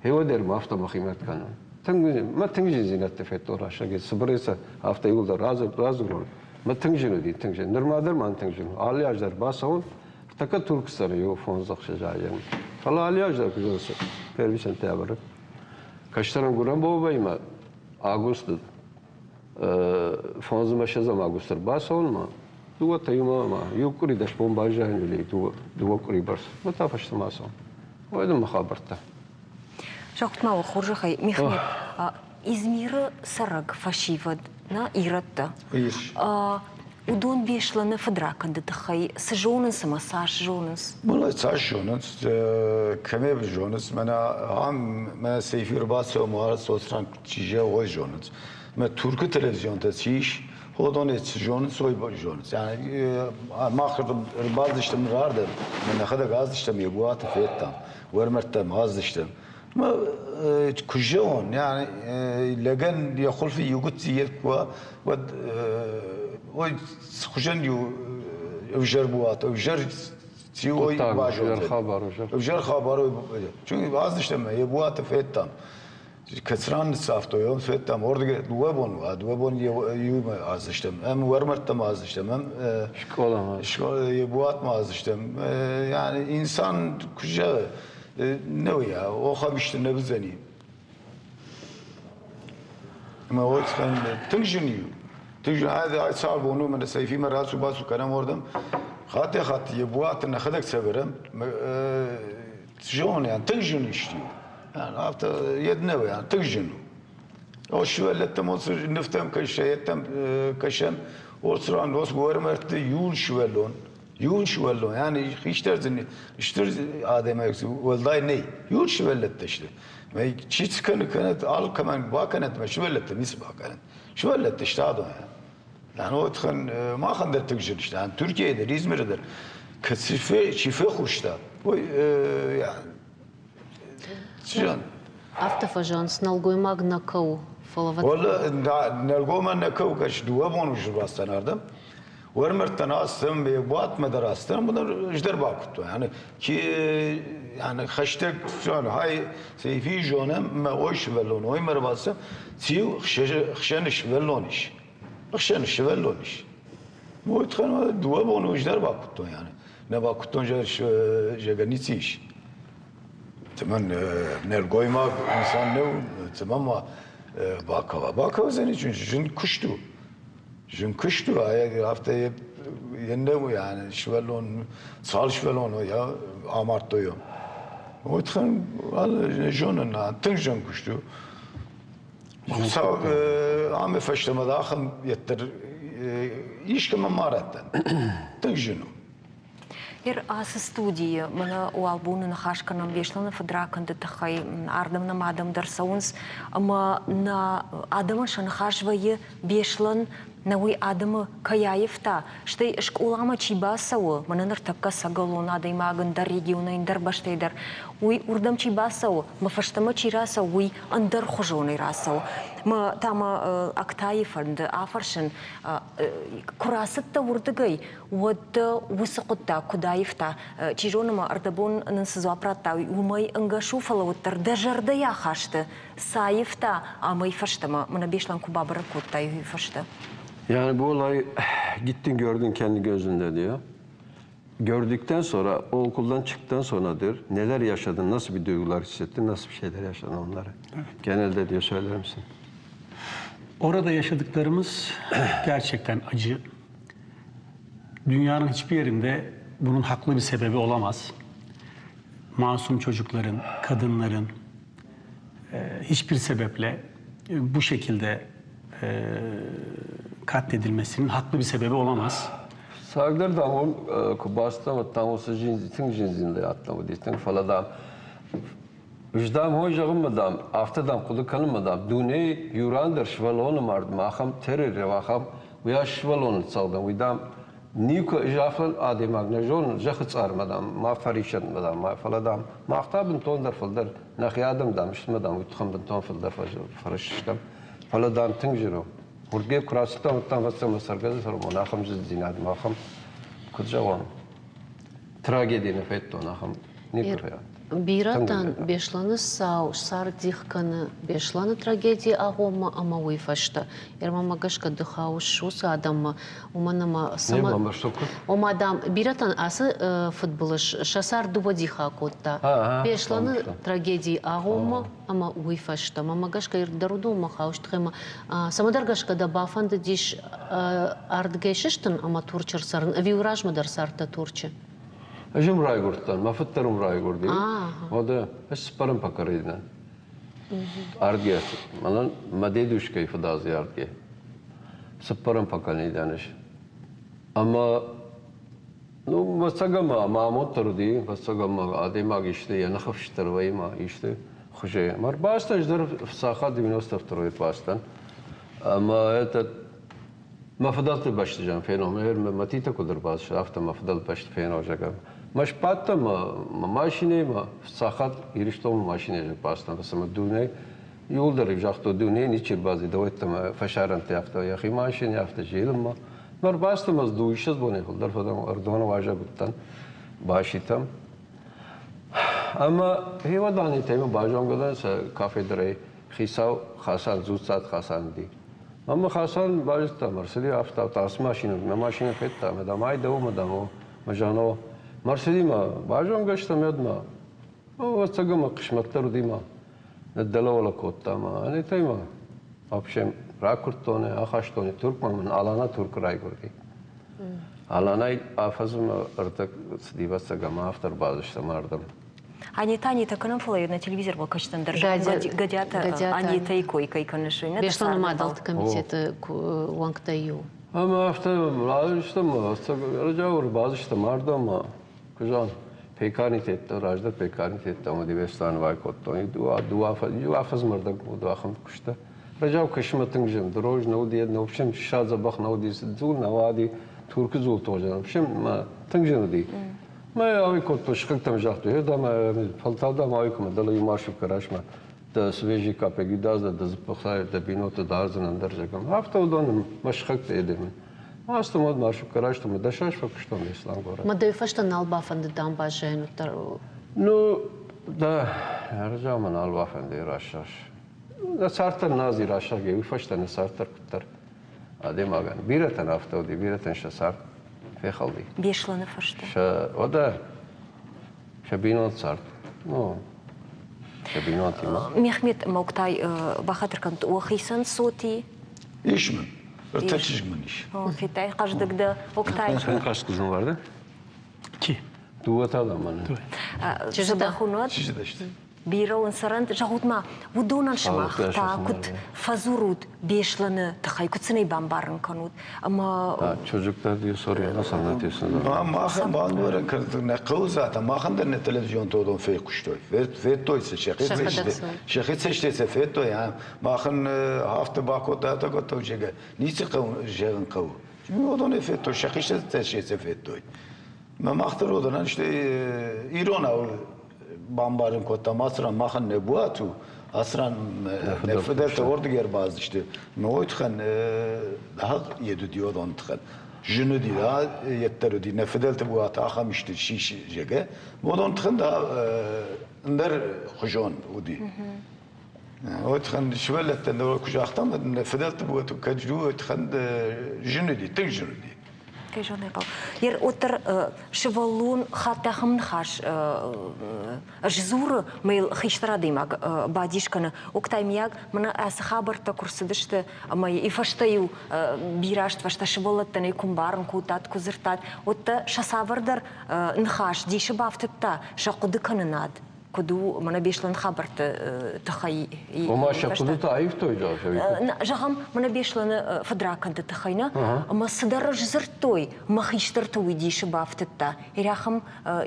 гъеуӕдӕр ма афтӕ мӕхимӕ кӕнын. Тынг мӕ тынг зындзинӕдтӕ федтон рӕстӕг, цыбырӕй сӕ афтӕ иуылдӕр радзурон. Мӕ тынг зын уыди, тынг зын. Нырма дӕр мӕн тынг зын. Алы аз дӕр бацӕуын, тӕккӕ Турк цӕры иу 5-6 азы. Фӕлӕ алы аз дӕр куы первый сентябры. Кӕстӕрӕн гуырӕн бон вӕййы августы фондзмӕ ссӕдзӕм августы ӕрбацӕуынмӕ дыууӕтӕ иумӕ ӕмӕ иу къуыри дӕс бон баззайын или дыууӕ къуыри бӕрц. Уӕд та фӕстӕмӕ ацӕуын. Уӕд мӕ хабӕрттӕ. Зӕгъут ма уӕ хорзӕхӕй, Мехмед, Измиры цӕрӕг фӕсивӕд, нӕ ирӕттӕ, уыдон Беслӕны фыдракӕнды тыххӕй цы зонынц ӕмӕ цас зонынц? Мӕнӕ цас зонынц, кӕмӕ зонынц, мӕнӕ ам мӕ Сейфи ӕрбацӕуы мӕ Сослан чи ой зонынц. Мӕ Туркы телевизионтӕ цы ис, уыдонӕй цы зонынц, ой зонынц. Мах ӕрбацыдыстӕм рардӕм, мӕ нӕхӕдӕг ацыдыстӕм Егуаты федтам, уӕрмӕрдтӕм ацыдыстӕм. Куы зӕгъон, лӕгӕн йӕ хуылфы иу гыцци йед куы уа, уӕд ой хуызӕн иу ӕвзӕр буат, ӕвзӕр циой базондзӕн. Ӕвзӕр хабар. Чунки аздыстӕм йӕ буаты федтам. Кӕцыран ныццавтой, уым федтам. Уырдыгӕй дыууӕ бон уа, дыууӕ бон иумӕ аздыстӕм. Ӕм уӕрмӕрдтӕм аздыстӕм, ӕм скъоламӕ. Йӕ буатмӕ аздыстӕм. Инсан куы зӕгъы, Нӕу я, охӕм исты нӕ уыдзӕни. Ӕмӕ уӕд тынг зын у. Тынг зын. Ай цал бон у, мӕнӕ Сейфимӕ рацу-бацу кӕнӕм уырдӕм. Хаттӕй-хатт йӕ буаты нӕхӕдӕг цӕвӕрӕм. Зоны, тынг зын исты у. Афтӕ йед нӕу, тынг зын у. О, сывӕллӕттӕм нывтӕм кӕсӕм, кӕсӕм, оцран, ос гормӕртты иу сывӕллон. Иу сывӕллон, yani хистӕр дзы стыр адӕймаг уӕлдай нӕй. Иу сывӕллӕттӕ сты. Чи цы кӕны, кӕнӕт, алкӕмӕн бакӕнӕт, мӕ сывӕллӕттӕ ницы бакӕнӕт. Сывӕллӕттӕ сты адон. Yani o тыххӕн махӕн дӕр тынг зын сты. Туркийы дӕр, Измиры дӕр чи фехъуыста, уый Афтӕ фӕзӕгъынц, нӕлгоймаг нӕ кӕуы, фӕлӕ Нӕлгоймаг нӕ кӕуы, кӕс дыууӕ боны сбацыдтӕн ардӕм. Уӕрмӕрдтӕн ацыдтӕн, буатмӕ дӕр ацыдтӕн, ӕз дӕр бакуыдтон. Yani ки yani хӕстӕг хай сейфи зонӕм, мӕ ой сывӕллон, ой мӕ рбацыдтӕн, циу хсӕны сывӕллон ис. Хсӕны сывӕллон ис. Уый тыххӕй дыууӕ боны ӕз дӕр бакуыдтон. Yani нӕ бакуыдтон, зӕгъгӕ, ницы ис. Цӕмӕн нӕлгоймаг инсан нӕу, цӕмӕн ма бакӕуа? Бакӕудзӕни, зын куыст у. Зын куыст у, афтӕ йе нӕ yani сывӕллон, цал сывӕллон я амардтой. Уый тыххӕй зонын, тынг зын куыст у. Хуыцау амӕ фӕстӕмӕ ахӕм йеддӕр искӕмӕ ма раттӕн. Тынг зын у. Ир ацы студийы мӕнӕ уӕлбоны ныхас кӕнӕм Беслӕны фыдракӕнды тыххӕй. Ардӕм нӕм адӕм дӕр цӕуынц ӕмӕ нӕ адӕмӕн сӕ ныхас вӕййы Беслӕн нӕ уый адӕмы кӕй аивта, стӕй скъоламӕ чи бацӕуы, мӕнӕ ныртӕккӕ ӕцӕгӕлон адӕймаг ӕндӕр регионӕй, ӕндӕр бӕстӕй дӕр, уый уырдӕм чи бацӕуы, мӕ фӕстӕмӕ чи рацӕуы, уый ӕндӕрхуызонӕй рацӕуы. Мӕ та мӕ Актайы фӕнды афӕрсын, куы рацыдтӕ уырдыгӕй, уӕд дӕ уыцы хъуыддаг куыд аивта? Чи зоны ма ӕрдӕбон нын цы дзуапп радта, уымӕй ӕнгӕс у, фӕлӕ уӕддӕр дӕ зӕрдӕйы ахасты цы аивта амӕй фӕстӕмӕ, мӕнӕ Беслӕн куы бабӕрӕг кодтай, уый фӕстӕ? Yani bu olay gittin gördün kendi gözünle diyor. Gördükten sonra, o okuldan çıktıktan sonra diyor, neler yaşadın, nasıl bir duygular hissettin, nasıl bir şeyler yaşadın onları. Evet. Genelde diyor söyler misin? Orada yaşadıklarımız gerçekten acı. Dünyanın hiçbir yerinde bunun haklı bir sebebi olamaz. Masum çocukların, kadınların hiçbir sebeple bu şekilde katledilmesinin haklı bir sebebi olamaz. Сагдӕр дам куы бацыдтӕн, уӕд дам уыцы тынг зындзинад уыди, тынг, фӕлӕ дам Ӕз, дам, хой зӕгъынмӕ, дам, афтӕ, дам, хъуыды кӕнынмӕ, дам, дунейы иу ран дӕр сывӕллоны мардмӕ ахӕм террор, ахӕм уыйас сывӕллоны ныццӕгъдӕн, уый, дам, никуы ӕз афтӕ адӕймаг нӕ зонын, зӕххы цъармӕ, дам, ма фӕрисӕнтмӕ, дам, ма, фӕлӕ, дам, мах та бынтондӕр фылдӕр, нӕхи адӕм, дам, стмӕ, дам, уый тыххӕн бынтон фылдӕр фӕрыстыстӕм. Фӕлӕ, дам, тынг зын у. Уырдгӕй куы рацыдтӕн, уӕд, дам, фӕстӕмӕ цӕргӕсы сӕрмон ахӕм зындзинад ма ахӕм, куыд зӕгъон, трагеди нӕ федтон, ахӕм никуы федтон. Бирӕтӕн Беслӕны цау цард дих кӕны Беслӕны трагедийы агъоммӕ ӕмӕ уый фӕстӕ. Ермамӕ гӕсгӕ ды хауыс уыцы адӕммӕ, уымӕн ӕмӕ цӕмӕ... Ома, дам, бирӕтӕн ацы фыдбылыз сӕ цард дыууӕ дихы акодта. Беслӕны трагедийы агъоммӕ ӕмӕ уый фӕстӕ. Мӕнмӕ гӕсгӕ дӕр уыдонмӕ хауыс ӕмӕ цӕмӕдӕр гӕсгӕ дӕ бафӕндыдис ардыгӕй сыстын ӕмӕ Турчы рцӕрын, ӕви уый размӕ дӕр цардтӕ Турчы? Ӕз ым райгуырдтӕн, мӕ фыд дӕр ым райгуырди. Уӕдӕ ӕз цыппӕрӕм поколение. Ардгӕ, мӕнӕн мӕ дедушкӕйы фыдазы ардгӕ. Цыппӕрӕм поколение дӕн ӕз. Ӕмӕ ну, ӕвӕццӕгӕн ма мӕ амонд дӕр уыди, ӕвӕццӕгӕн ма адӕймаг исты йӕ ныхыфст дӕр вӕййы ма исты хуызӕй. Мӕ ӕрбацыд ӕз дӕр сахат 92 ӕрбацыдтӕн. Ӕмӕ этот Мӕ фыдӕлты бӕсты зӕгъын фенон, мӕ мӕ титӕ куыд ӕрбацыд, афтӕ мӕ фыдӕлты бӕсты фенон, зӕгъӕм. Мӕ сбадтӕн мӕ машинӕимӕ, сахат Ирыстонмӕ машинӕйы ӕрбацыдтӕн, фӕстӕмӕ дунейы иуылдӕр загътой, дунейы ничи ӕрбацыд, дӕуӕттӕ фӕсарӕнты афтӕ, йӕхи машинӕ афтӕ зилынмӕ. Мӕ ӕрбацыдтӕн ӕз дыууиссӕдз бонӕй фылдӕр фӕдӕн, Ӕрыдоны уазӕг уыдтӕн, баситӕм. Ӕмӕ гъеуӕд Анитӕимӕ базонгӕ дӕн сӕ кафедрӕйы хицау Хасан, дзуццат Хасан уыди. Ӕмӕ Хасан базыдта, ӕрцыди афтӕ, ацы машинӕ, мӕ машинӕ федта, ӕмӕ дам, ай дӕу, мӕ дам, о, мӕ зӕгъын, Марселимӕ базонгӕ стӕм уӕдмӕ. Ӕвӕццӕгӕн мӕ хъысмӕт дӕр уыди ма ныддӕлӕуӕлӕ кодта ма Анитӕй ма вообще ракуырдтон ӕй, ахастон ӕй Туркмӕ, мын Алана Туркы райгуырди. Аланӕй афӕдзмӕ ӕрдӕг цыди, ӕвӕццӕгӕн ма афтӕ ӕрбадыстӕм ардӕм. Анетӕ Анетӕ кӕнӕм, фӕлӕ на телевизормӕ кӕсдзӕн дӕр Гӕдиатӕ Анетӕйы кой кӕй кӕныс, Беслӕны мадӕлты комитеты уӕнгтӕй иу. Ӕмӕ афтӕ рацыдыстӕм, ӕрӕджиау ӕрбацыдыстӕм ардӕм, куы зӕгъын, пекарнитеттӕ, раздӕр пекарнитеттӕ ӕмӕ Дебестаны вай кодтон. Иу афӕдзмӕ ӕрдӕг уыд ахӕм куысты. Ӕрӕджиау кӕсынмӕ тынг зын, дорож нӕ уыди, в общем, ссад дзӕбӕх нӕ уыди, дзул нӕ уади, Туркы дзул тоже, в общем, тынг зын уыди. Мӕ ауи кодтой, сыхӕгтӕм загътой, дам, фӕлтау, дам, ауи кӕмӕ, дӕлӕ иу маршрутка размӕ, дӕ свежий капеги дадзӕ, дӕ дзыппыхсайы, дӕ биноты дардзӕн ӕндӕр зӕгъӕм. Афтӕ уыдон мӕ сыхӕгтӕ едемӕ. Ацтӕм уӕд маршрутка райстон, мӕ дӕсӕс фӕкуыстон Беслан горӕт. Мӕ дӕ фӕстӕ нал бафӕндыд дам баззайын уӕддӕр? Ну, да, ӕрӕджиау мӕ нал бафӕндыд рӕсӕс. Нӕ цард дӕр нази рӕсӕгӕй, уый фӕстӕ нӕ цард дӕр куыддӕр адӕймагӕн. Бирӕтӕн афтӕ уыди, бирӕтӕн сӕ цард фехӕлди. Беслӕны фӕстӕ. Сӕ, уӕдӕ, сӕ бинонты цард. Ну, сӕ бинонтимӕ. Мехмет Моктай бахатыр кӕнут, уӕхицӕн цоти? Ис мын. Ӕртӕ чызг мын ис. Федтай, хъӕздыг дӕ, Октай. Сен kaç kızın vardı? İki. Дыууӕ та дам мӕнӕ. Чызджытӕ хунуат? Чызджытӕ сты. Бирӕ уын цӕрӕнт, зӕгъут-ма, уыдонӕн сымах та куыд фӕдзурут Беслӕны тыххӕй, куыд сын ӕй бамбарын кӕнут? Ӕмӕ Çocuklar diyor soruyor nasıl anlatıyorsun? Махӕн бамбарын кӕнут нӕ хъӕуы зата, махӕн дӕр нӕ телевизионты уыдон фехъуыстой. Федтой сӕ, сӕхи цӕстӕй сӕ федтой. Махӕн афтӕ бакодта, афтӕ кодта, зӕгъгӕ, ницы хъӕуы зӕгъын хъӕуы. Уыдон федтой, сӕхи цӕстӕй федтой. Мӕ мах дӕр уыдонӕн сты иронау бамбарын кодтам, ацы ран махӕн нӕ буат у, ацы ран нӕ фыдӕлтӕ уырдыгӕй ӕрбацыдысты. Мӕ уый тыххӕн йед уыди уыдон тыххӕн. Зын уыди, йеддӕр уыди, нӕ фыдӕлты буат ахӕм исты сис, зӕгъгӕ. Уыдон тыххӕн да ӕндӕр хуызон уыди. Уый тыххӕн сывӕллӕттӕн куы загътам, нӕ фыдӕлты буат кӕд у, уый тыххӕн зын уыди, тынг зын уыди. Кӕй зӕгъын ӕй хъӕуы. Ер уӕддӕр сывӕллон хатт ахӕм ныхас сдзуры, мӕ йыл хистӕр адӕймаг бадис кӕны. Октай мийаг, мӕнӕ ацы хабӕрттӕ куы рцыдысты ӕмӕ и фӕстӕ-иу бирӕ азты фӕстӕ сывӕллӕттӕн ӕй куы мбарын кодтат, куы дзырдтат, уӕддӕр сӕ цавӕрдӕр ныхас дисы бафтыдта сӕ хъуыдыкӕнынад. Куыд у мӕнӕ Беслӕны хабӕртты тыххӕй? Ома сӕ хъуыдытӕ аивтой, зӕгъӕм, мӕнӕ Беслӕны фыдракӕнды тыххӕй нӕ, ӕмӕ цыдӕр сдзырдтой, мӕ хистӕрты уый дисы бафтыдта. Ахӕм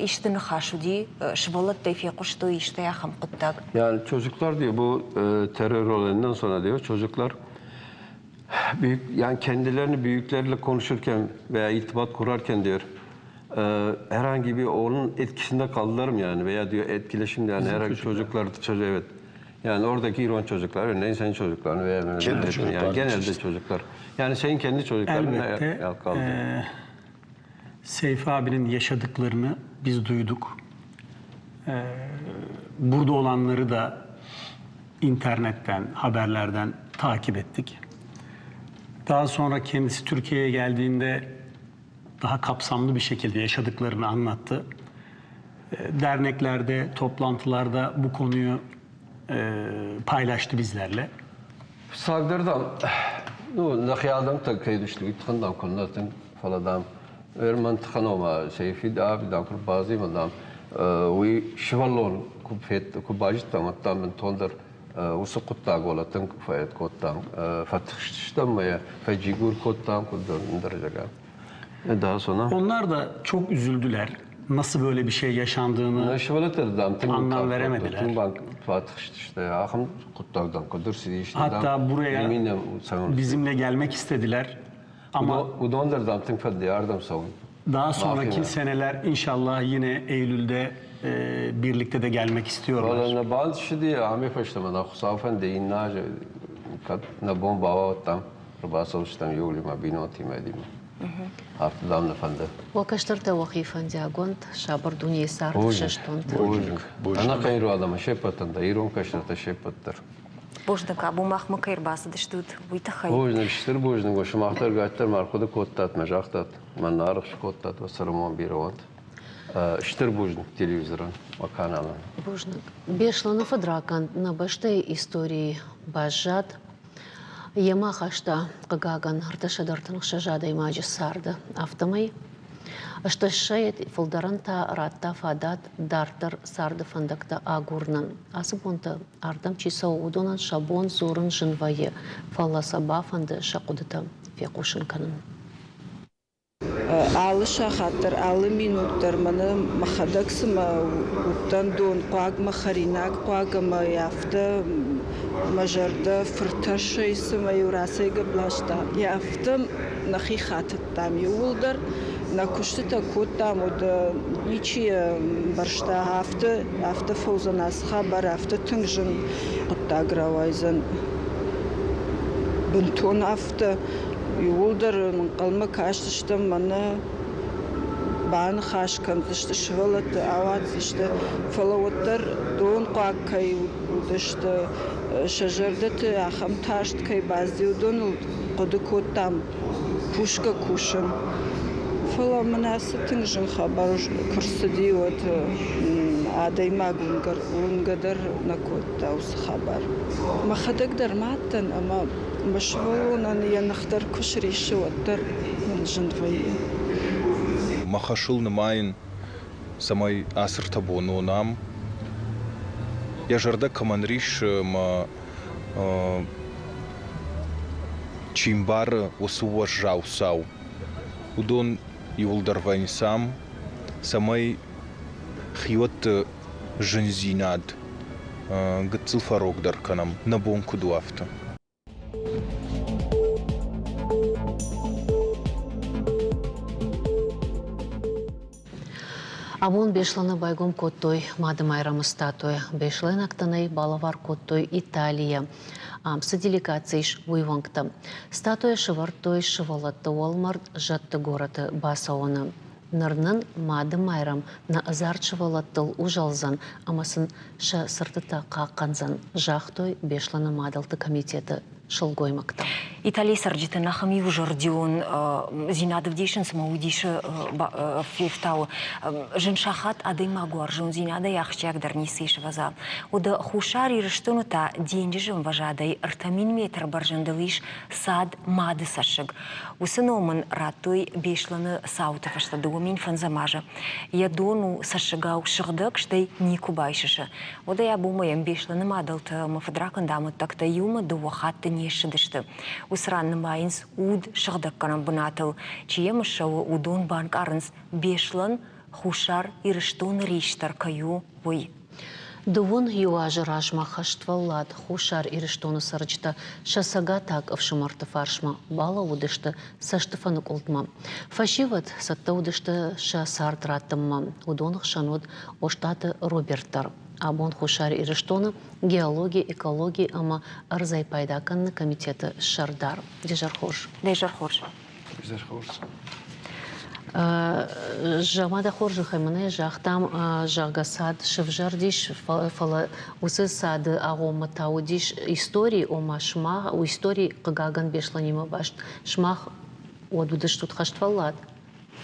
исты ныхас уыди, сывӕллӕттӕй фехъуыстой исты ахӕм хъуыддаг? Yani çocuklar diyor bu terör olayından sonra diyor çocuklar büyük yani kendilerini büyüklerle konuşurken veya irtibat kurarken diyor herhangi bir onun etkisinde kaldılar mı yani veya diyor etkileşim yani herhangi çocuklar çocuğu evet. Yani oradaki İran çocuklar örneğin senin çocukların veya kendi çocuklar yani genelde çocuklar. Yani senin kendi çocukların Elbette, kaldı. Seyfi abinin yaşadıklarını biz duyduk. Burada olanları da internetten, haberlerden takip ettik. Daha sonra kendisi Türkiye'ye geldiğinde daha kapsamlı bir şekilde yaşadıklarını anlattı. Derneklerde, toplantılarda bu konuyu paylaştı bizlerle. Фыццагдӕр, дам, ну, нӕхи адӕмтӕ кӕй уыдысты, уый тыххӕн, дам, куыннӕ тынг, фӕлӕ, дам, мӕн тыххӕн, ома, Сейфи аби, дам, куы рбадзимӕ, дам, уый сывӕллон куы федта, куы базыдтам, уӕд, дам, бынтондӕр уыцы хъуыддаг уӕлӕ тынг фӕед кодтам, фӕтыхстыстӕм ӕмӕ йӕ фӕджигур кодтам, куыд ӕндӕр зӕгъӕм. Daha sonra? Onlar da çok üzüldüler. Nasıl böyle bir şey yaşandığını anlam veremediler. Hatta buraya bizimle gelmek istediler. Ama daha sonraki seneler inşallah yine Eylül'de birlikte de gelmek istiyorlar. Афтӕ дам нӕ фӕнды. Уӕ кӕстӕртӕ уӕхи фӕндиагуӕнт, сабыр дунейы цард ӕхсӕстуӕнт. Ӕнӕхъӕн ирон адӕмы се ппӕтӕн дӕр, ирон кӕстӕртӕ се ппӕт дӕр. Бузныг, абон махмӕ кӕй ӕрбацыдыстут, уый тыххӕй. Бузныг, стыр бузныг, сымах дӕр гайддӕр ма ӕрхъуыды кодтат, мӕ загътат, мӕн аргъ скодтат, уӕ цӕрӕнбон бирӕ уӕнт. Стыр бузныг телевизорӕн, уӕ каналӕн. Бузныг. Беслӕны фыдракӕнд нӕ бӕстӕйы историйы баззад. Йемӕ ахаста, хъыгагӕн, 336 адӕймаджы царды. Афтӕмӕй стӕссӕйӕ фылдӕрӕн та радта фадат дарддӕр царды фӕндӕгтӕ агурынӕн. Ацы бонты ардӕм чи цӕуы, уыдонӕн сӕ бон дзурын зын вӕййы, фӕлӕ сӕ бафӕнды сӕ хъуыдытӕ фехъусын кӕнын. Алы сахат дӕр, алы минут дӕр мӕнӕ мӕхӕдӕг цыма уыдтӕн донхъуаг мӕ хӕринагхъуаг ӕмӕ афтӕ мӕ зӕрдӕ фыртӕссӕй цыма-иу рацӕйгӕпп ласта. Афтӕ нӕхи хатыдтам иууылдӕр, нӕ куыстытӕ кодтам, уӕд ничи ӕмбӕрста, афтӕ, афтӕ фӕуыдзӕн ацы хабар, афтӕ тынг зын хъуыддаг рауайдзӕн. Бынтон афтӕ Иууылдӕр ӕнхъӕлмӕ кастыстӕм мӕнӕ баныхас кӕндзысты, сывӕллӕтты ауадздзысты, фӕлӕ уӕддӕр донхъуаг кӕй уыдысты, сӕ зӕрдӕты ахӕм тарст кӕй баззад, уыдоныл хъуыды кодтам кусгӕ кусын. Фӕлӕ мын ацы тынг зын хабар куы рцыди, уӕд адӕймаг уынгӕ дӕр нӕ кодта уыцы хабар. Мӕхӕдӕг дӕр ма адтӕн ӕмӕ Мӕ сывӕллонӕн йӕ ных дӕр куы сриссы, уӕддӕр мын зын вӕййы. Мӕ хӕсыл нымайын, цӕмӕй ацы ртӕ боны уынӕм, йӕ зӕрдӕ кӕмӕн риссы ӕмӕ чи мбары, уыцы уӕззау цау, уыдон иууылдӕр вӕййынц ам, цӕмӕй хиуӕтты зындзинад гыццыл фӕрогдӕр кӕнӕм, нӕ бон куыд у, афтӕ. Абон Беслӕны байгом кодтой Мады-Майрӕмы статуя. Беслӕйнӕгтӕн ӕй балӕвар кодтой Италийӕ. Ам цы делегаци ис, уый уӕнгтӕ. Статуя сӕвӕрдтой сывӕллӕтты уӕлмӕрд Зӕдты горӕты бацӕуӕны. Ныр нын Мады Майрӕм нӕ ӕдзард сывӕллӕттыл узӕлдзӕн ӕмӕ сын сӕ цыртытӕ хъахъхъӕндзӕн, загътой Беслӕны мадӕлты комитеты. сылгоймӕгтӕ. Италийы цӕрджыты ахӕм иузӕрдион дзинад ӕвдисынц ӕмӕ уыдисы фефтауы. Зын сахат адӕймаг уарзондзинадӕй ахсджиагдӕр ницы ис ӕвӕдза. Уӕдӕ Хуссар Ирыстоны та денджызы ӕмвӕзадӕй 3000 метр бӕрзӕндыл ис цад Мады цӕссыг. Уыцы ном ын радтой Беслӕны цауты фӕстӕ 2005 азы. Йӕ дон у цӕссыгау сыгъдӕг, стӕй никуы байсысы. Уӕдӕй абонмӕ йӕм Беслӕны мадӕлтӕ ӕмӕ фыдракӕнд амӕттӕгтӕ иумӕ дыууӕ хатты не ссыдысты. Уыцы ран нымайынц уд сыгъдӕггӕнӕн бынатыл. Чи йӕм ссӕуы, уыдон банкъарынц, Беслӕн Хуссар Ирыстоны рисдӕр кӕй у, уый. Дыууын иу азы размӕ хӕствӕллад Хуссар Ирыстоны цӕрджытӕ сӕ цӕгатаг ӕфсымӕрты фарсмӕ балӕууыдысты цӕстыфӕныкъуылдмӕ. Фӕсивӕд цӕттӕ уыдысты сӕ цард раттынмӕ. Уыдон хсӕн уыд Остъаты Роберт дӕр. Абон Хуссар Ирыстоны геологи, экологи ӕмӕ ӕрдзӕй пайда кӕныны комитеты сӕрдар. Де зӕр хорз. Де зӕр хорз. Изӕр хорз. Зӕгъ-ма дӕ хорзӕхӕй, мӕнӕ загътам, зӕгъгӕ, цад сывзӕрдис, фӕлӕ уыцы цады агъоммӕ та уыдис истори, ома сымах, истори, хъыгагӕн, Беслӕнимӕ баст. Сымах уӕд уыдыстут хӕствӕллад,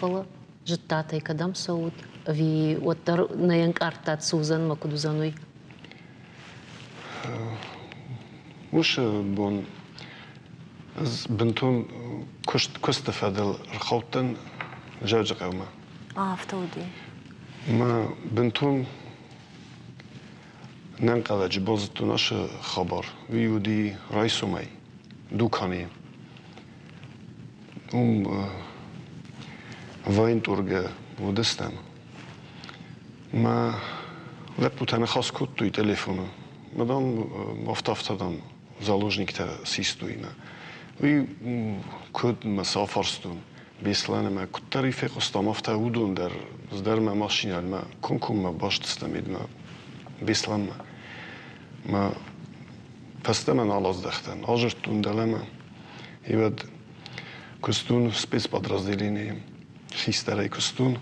фӕлӕ зыдтат ӕй, кӕдӕм цӕут, ӕви уӕддӕр нӕ ӕнкъардтат, цы уыдзӕн мӕ куыд уыдзӕн, уый? Уыцы бон ӕз бынтон куыст куысты фӕдыл ӕрхаудтӕн Дзӕуджыхъӕумӕ. Афтӕ уыди. Мӕ бынтон нӕнхъӕлӕджы базыдтон ацы хабар. Уый уыди райсомӕй дуканийы. Уым военторгы уыдыстӕм. Мӕ лӕппутӕ ныхас кодтой телефоны. Мадам, афтӕ-афтӕ, дам, заложниктӕ систой мӕ. Уый куыд мӕ цы афарстон Беслӕны мӕ куыддӕр ӕй фехъуыстам, афтӕ уыдон дӕр, ӕз дӕр мӕ машинӕмӕ комкоммӕ баст стӕм едмӕ Беслӕнмӕ. Мӕ фӕстӕмӕ нал аздӕхтӕн, азырдтон дӕлӕмӕ. И уӕд куыстон спецподразделенийы хистӕрӕй куыстон.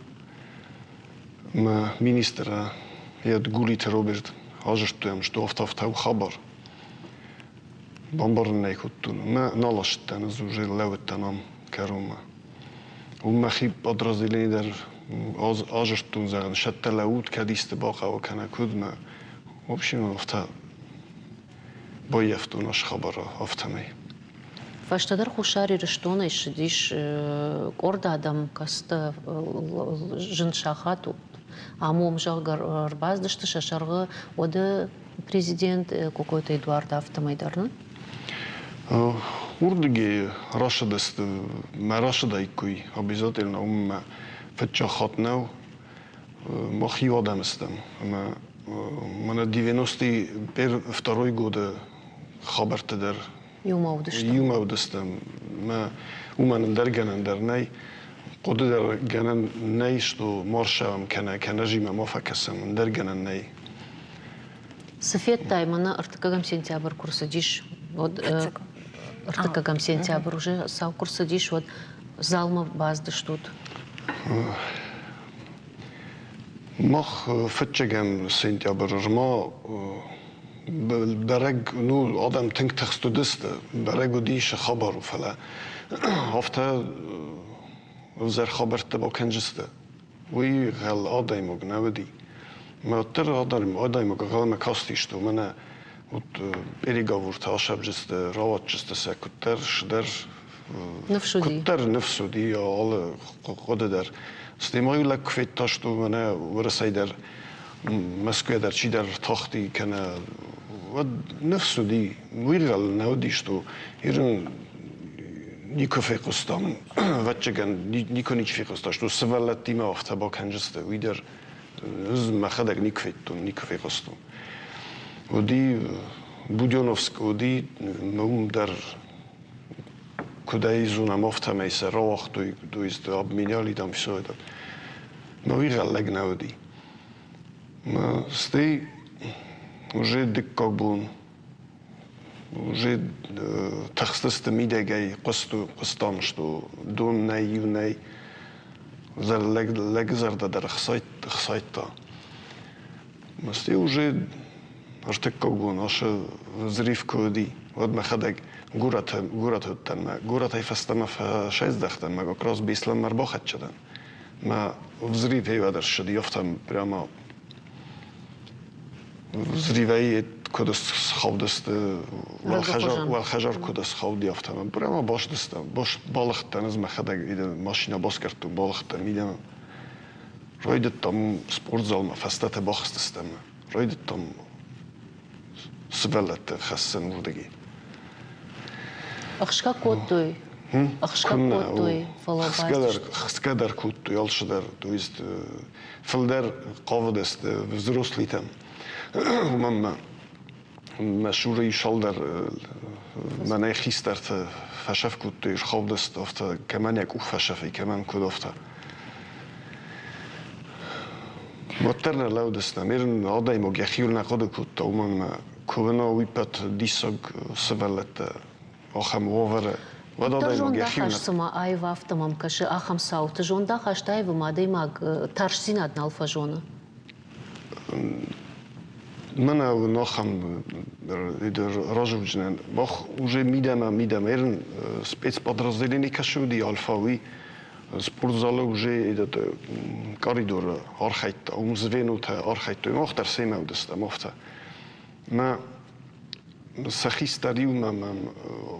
Мӕ министр йӕ Гулиты Роберт азырдтам, что афтӕ-афтӕ у хабар. Бамбарын ӕй кодтон. Мӕ нал ацыдтӕн, ӕз уже лӕууыдтӕн ам кӕронмӕ. Уым мӕхи подразделени дӕр азырдтон, зӕгъын, сӕттӕ лӕуут, кӕд исты бахъӕуы кӕнӕ куыд мӕ. В общем, афтӕ баййӕфтон ӕз хабар афтӕмӕй. Фӕстӕдӕр Хуссар Ирыстонӕй ссыдис къорд адӕм, кӕцытӕ зын сахат ам уым, зӕгъгӕ, ӕрбацыдысты сӕ сӕргъы уӕды президент Кокойты Эдуард афтӕмӕй дӕр, нӕ? Уырдыгӕй рацыдысты, мӕ рацыдаиккой обязательно, уым мӕ фыццаг хатт нӕу. Мах иу адӕм стӕм, ӕмӕ мӕнӕ 92 годы хабӕрттӕ дӕр иумӕ уыдыстӕм. Иумӕ уыдыстӕм. Мӕ уымӕн ӕндӕр гӕнӕн дӕр нӕй. Хъуыды дӕр гӕнӕн нӕй, что ма рсӕвӕм кӕнӕ кӕнӕзимӕ ма фӕкӕсӕм, ӕндӕр гӕнӕн нӕй. Цы федтай, мӕнӕ ӕртыккӕгӕм сентябрь куы рцыдис, уӕд ӕртыккӕгӕм сентябрь уже сау куы рцыдис, уӕд залмӕ бацыдыстут? Мах фыццӕгӕм сентябры ма бӕрӕг, ну, адӕм тынг тыхст уыдысты, бӕрӕг уыдис хабар, фӕлӕ афтӕ ӕвзӕр хабӕрттӕ бакӕнджысты. Уый гъӕл адӕймаг нӕ уыди. Уӕддӕр адӕймаг ӕнхъӕлмӕ кастисты, уымӕн вот переговорты асӕвджысты, рауадджысты сӕ куыддӕр, сдӕр Ныфс уыди. Куыддӕр ныфс уыди алы хъуыды дӕр. Стӕй ма иу лӕг куы федта, что мӕнӕ Уӕрӕсейы дӕр, Мӕскуыйӕ дӕр чидӕр ртахти кӕнӕ уӕд ныфс уыди. Уый гъӕл нӕ уыди, что Ирын никуы фехъуыстам, ӕвӕццӕгӕн, никуы ничи фехъуыста, что сывӕллӕттимӕ афтӕ бакӕнджысты, уый дӕр ӕз мӕхӕдӕг никуы федтон, никуы фехъуыстон. Уыди Буденовск уыди, уым дӕр куыд ӕй зонӕм, афтӕмӕй сӕ рауагътой, то есть обменяли там все это. Но уый гъӕллӕг нӕ уыди. Стӕй уже дыккаг бон уже тыхстысты мидӕгӕй, хъуыстам, что дон нӕй, иу нӕй. Лӕг зӕрдӕ дӕр ӕхсайдта. Стӕй уже ӕртыккаг бон ашы взрыв куы уыди. Уӕд мӕхӕдӕг горӕты, горӕты уыдтӕн мӕ горӕтӕй фӕстӕмӕ фӕсӕздӕхтӕн мӕ как раз Беслӕнмӕ ӕрбахӕццӕ дӕн. Мӕ взрывӕй уӕд ӕрцыди, афтӕ прямо взрывӕй куыд схаудысты, уӕлхӕзар куыд схауди, афтӕ прямо басдыстӕм, балыгъдтӕн ӕз мӕхӕдӕг машинӕ баскъӕрдтон, балыгъдтӕн мидӕмӕ. Райдыдтам спортзалмӕ, фӕстӕтӕ бахызтыстӕм. Райдыдтам сывӕллӕтты хӕссын уырдыги. Ӕхсгӕ кодтой? Ӕхсгӕ кодтой, фӕлӕ Хсгӕ дӕр кодтой, алцыдӕр. То есть фылдӕр хъавыдысты взрослыйтӕм. Уымӕн мӕ мӕ цуры ис цалдӕр мӕнӕй хистӕртӕ фӕсӕф кодтой, схаудысты афтӕ, кӕмӕн йӕ къух фӕсӕфи, кӕмӕн куыд афтӕ. Уӕддӕр нӕ лӕудыстӕм. Ирын адӕймаг йӕхиуыл нӕ хъуыды кодта, уымӕн ӕмӕ куы уына уыйппӕт диссаг сывӕллӕттӕ ахӕм уавӕры, уӕд Куыддӕр адӕймаг йӕхиуыл зондахаст цыма аив, афтӕ мӕм кӕсы ахӕм цауты. Зондахаст аив ӕмӕ адӕймаг тӕрсдзинад нал фӕзоны. Мӕнӕ уын ахӕм разурджынӕн. Мах уже мидӕмӕ мидӕмӕ ерын спецподразделение кӕсы уыди Альфа, уый спортзалы уже этот коридоры архайдта, уым звенотӕ архайдтой. Мах дӕр семӕ уыдыстӕм афтӕ. Мӕ сӕ хистӕр иумӕ мӕм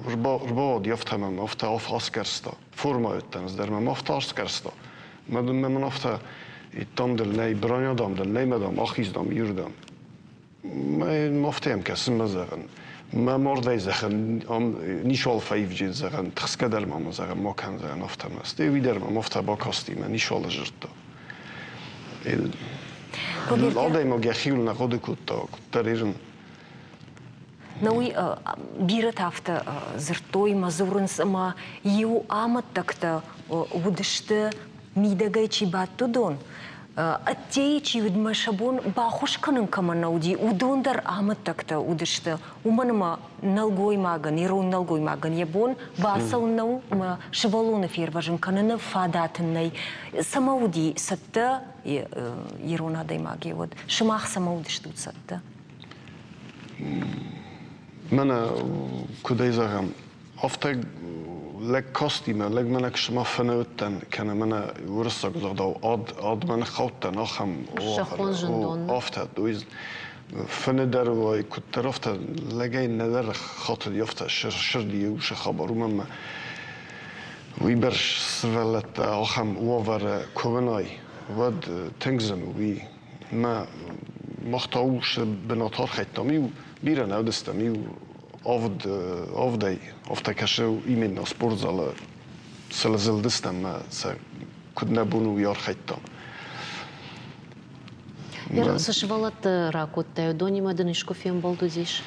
ӕрбауади, афтӕ мӕм афтӕ асгӕрста. Форма уыдтӕн ӕз дӕр мӕм афтӕ асгӕрста. Мӕ мын афтӕ там дыл нӕй, броня дам дыл нӕй, мадам, ахиз дам, иуырдӕм. Афтӕ йӕм кӕсын мӕ зӕгъын. Мӕ мардӕй зӕгъын, ам ничуал фӕивджын зӕгъын, тыхсгӕ дӕр ма мын зӕгъын, ма кӕн зӕгъын, афтӕ мӕ. Стӕй уый дӕр мӕм афтӕ бакасти мӕ ничуал сдзырдта. Адӕймаг йӕхиуыл нӕ хъуыды кодта, куыддӕр ирын. Нӕ уый бирӕтӕ афтӕ дзырдтой мӕ дзурынц, ӕмӕ иу амӕттӕгтӕ уыдысты мидӕгӕй чи бадт, уыдон, ӕддейы чи уыд мӕ сӕ бон баххуыс кӕнын кӕмӕн нӕ уыди, уыдон дӕр амӕттӕгтӕ уыдысты. Уымӕн ӕмӕ нӕлгоймагӕн, ирон нӕлгоймагӕн йӕ бон бацӕуын нӕу ӕмӕ сывӕллоны фервӕзын кӕныны фадат ын нӕй. Цӕмӕ уыди цӕттӕ ирон адӕймаг йе уӕд? Сымах цӕмӕ уыдыстут цӕттӕ? Мӕнӕ куыдӕй зӕгъӕм, афтӕ лӕг кастимӕ, лӕг мӕнӕ куы фӕнӕуыдтӕн, кӕнӕ мӕнӕ уырыссаг загъдау ад, адмӕ ныххаудтӕн, ахӕм Зӕххон зындон. Афтӕ, фыны дӕр уай, куыддӕр афтӕ лӕгӕй нӕдӕр хатыди, афтӕ сырди уыцы хабар, уымӕн мӕ уыйбӕрц сывӕллӕттӕ ахӕм уавӕры куы уынай, уӕд тынг зын у уый. Мӕ мах та усы бынат архайдтам иу бирӕ нӕ уыдыстӕм иу авд авдӕй афтӕ кӕсы именно спортзалы сыл зылдыстӕм мӕ сӕ куыд нӕ бон у уый архайдтам. Цы сывӕллӕтты ракодтай, уыдонимӕ дын искуы фембӕлд уыдис?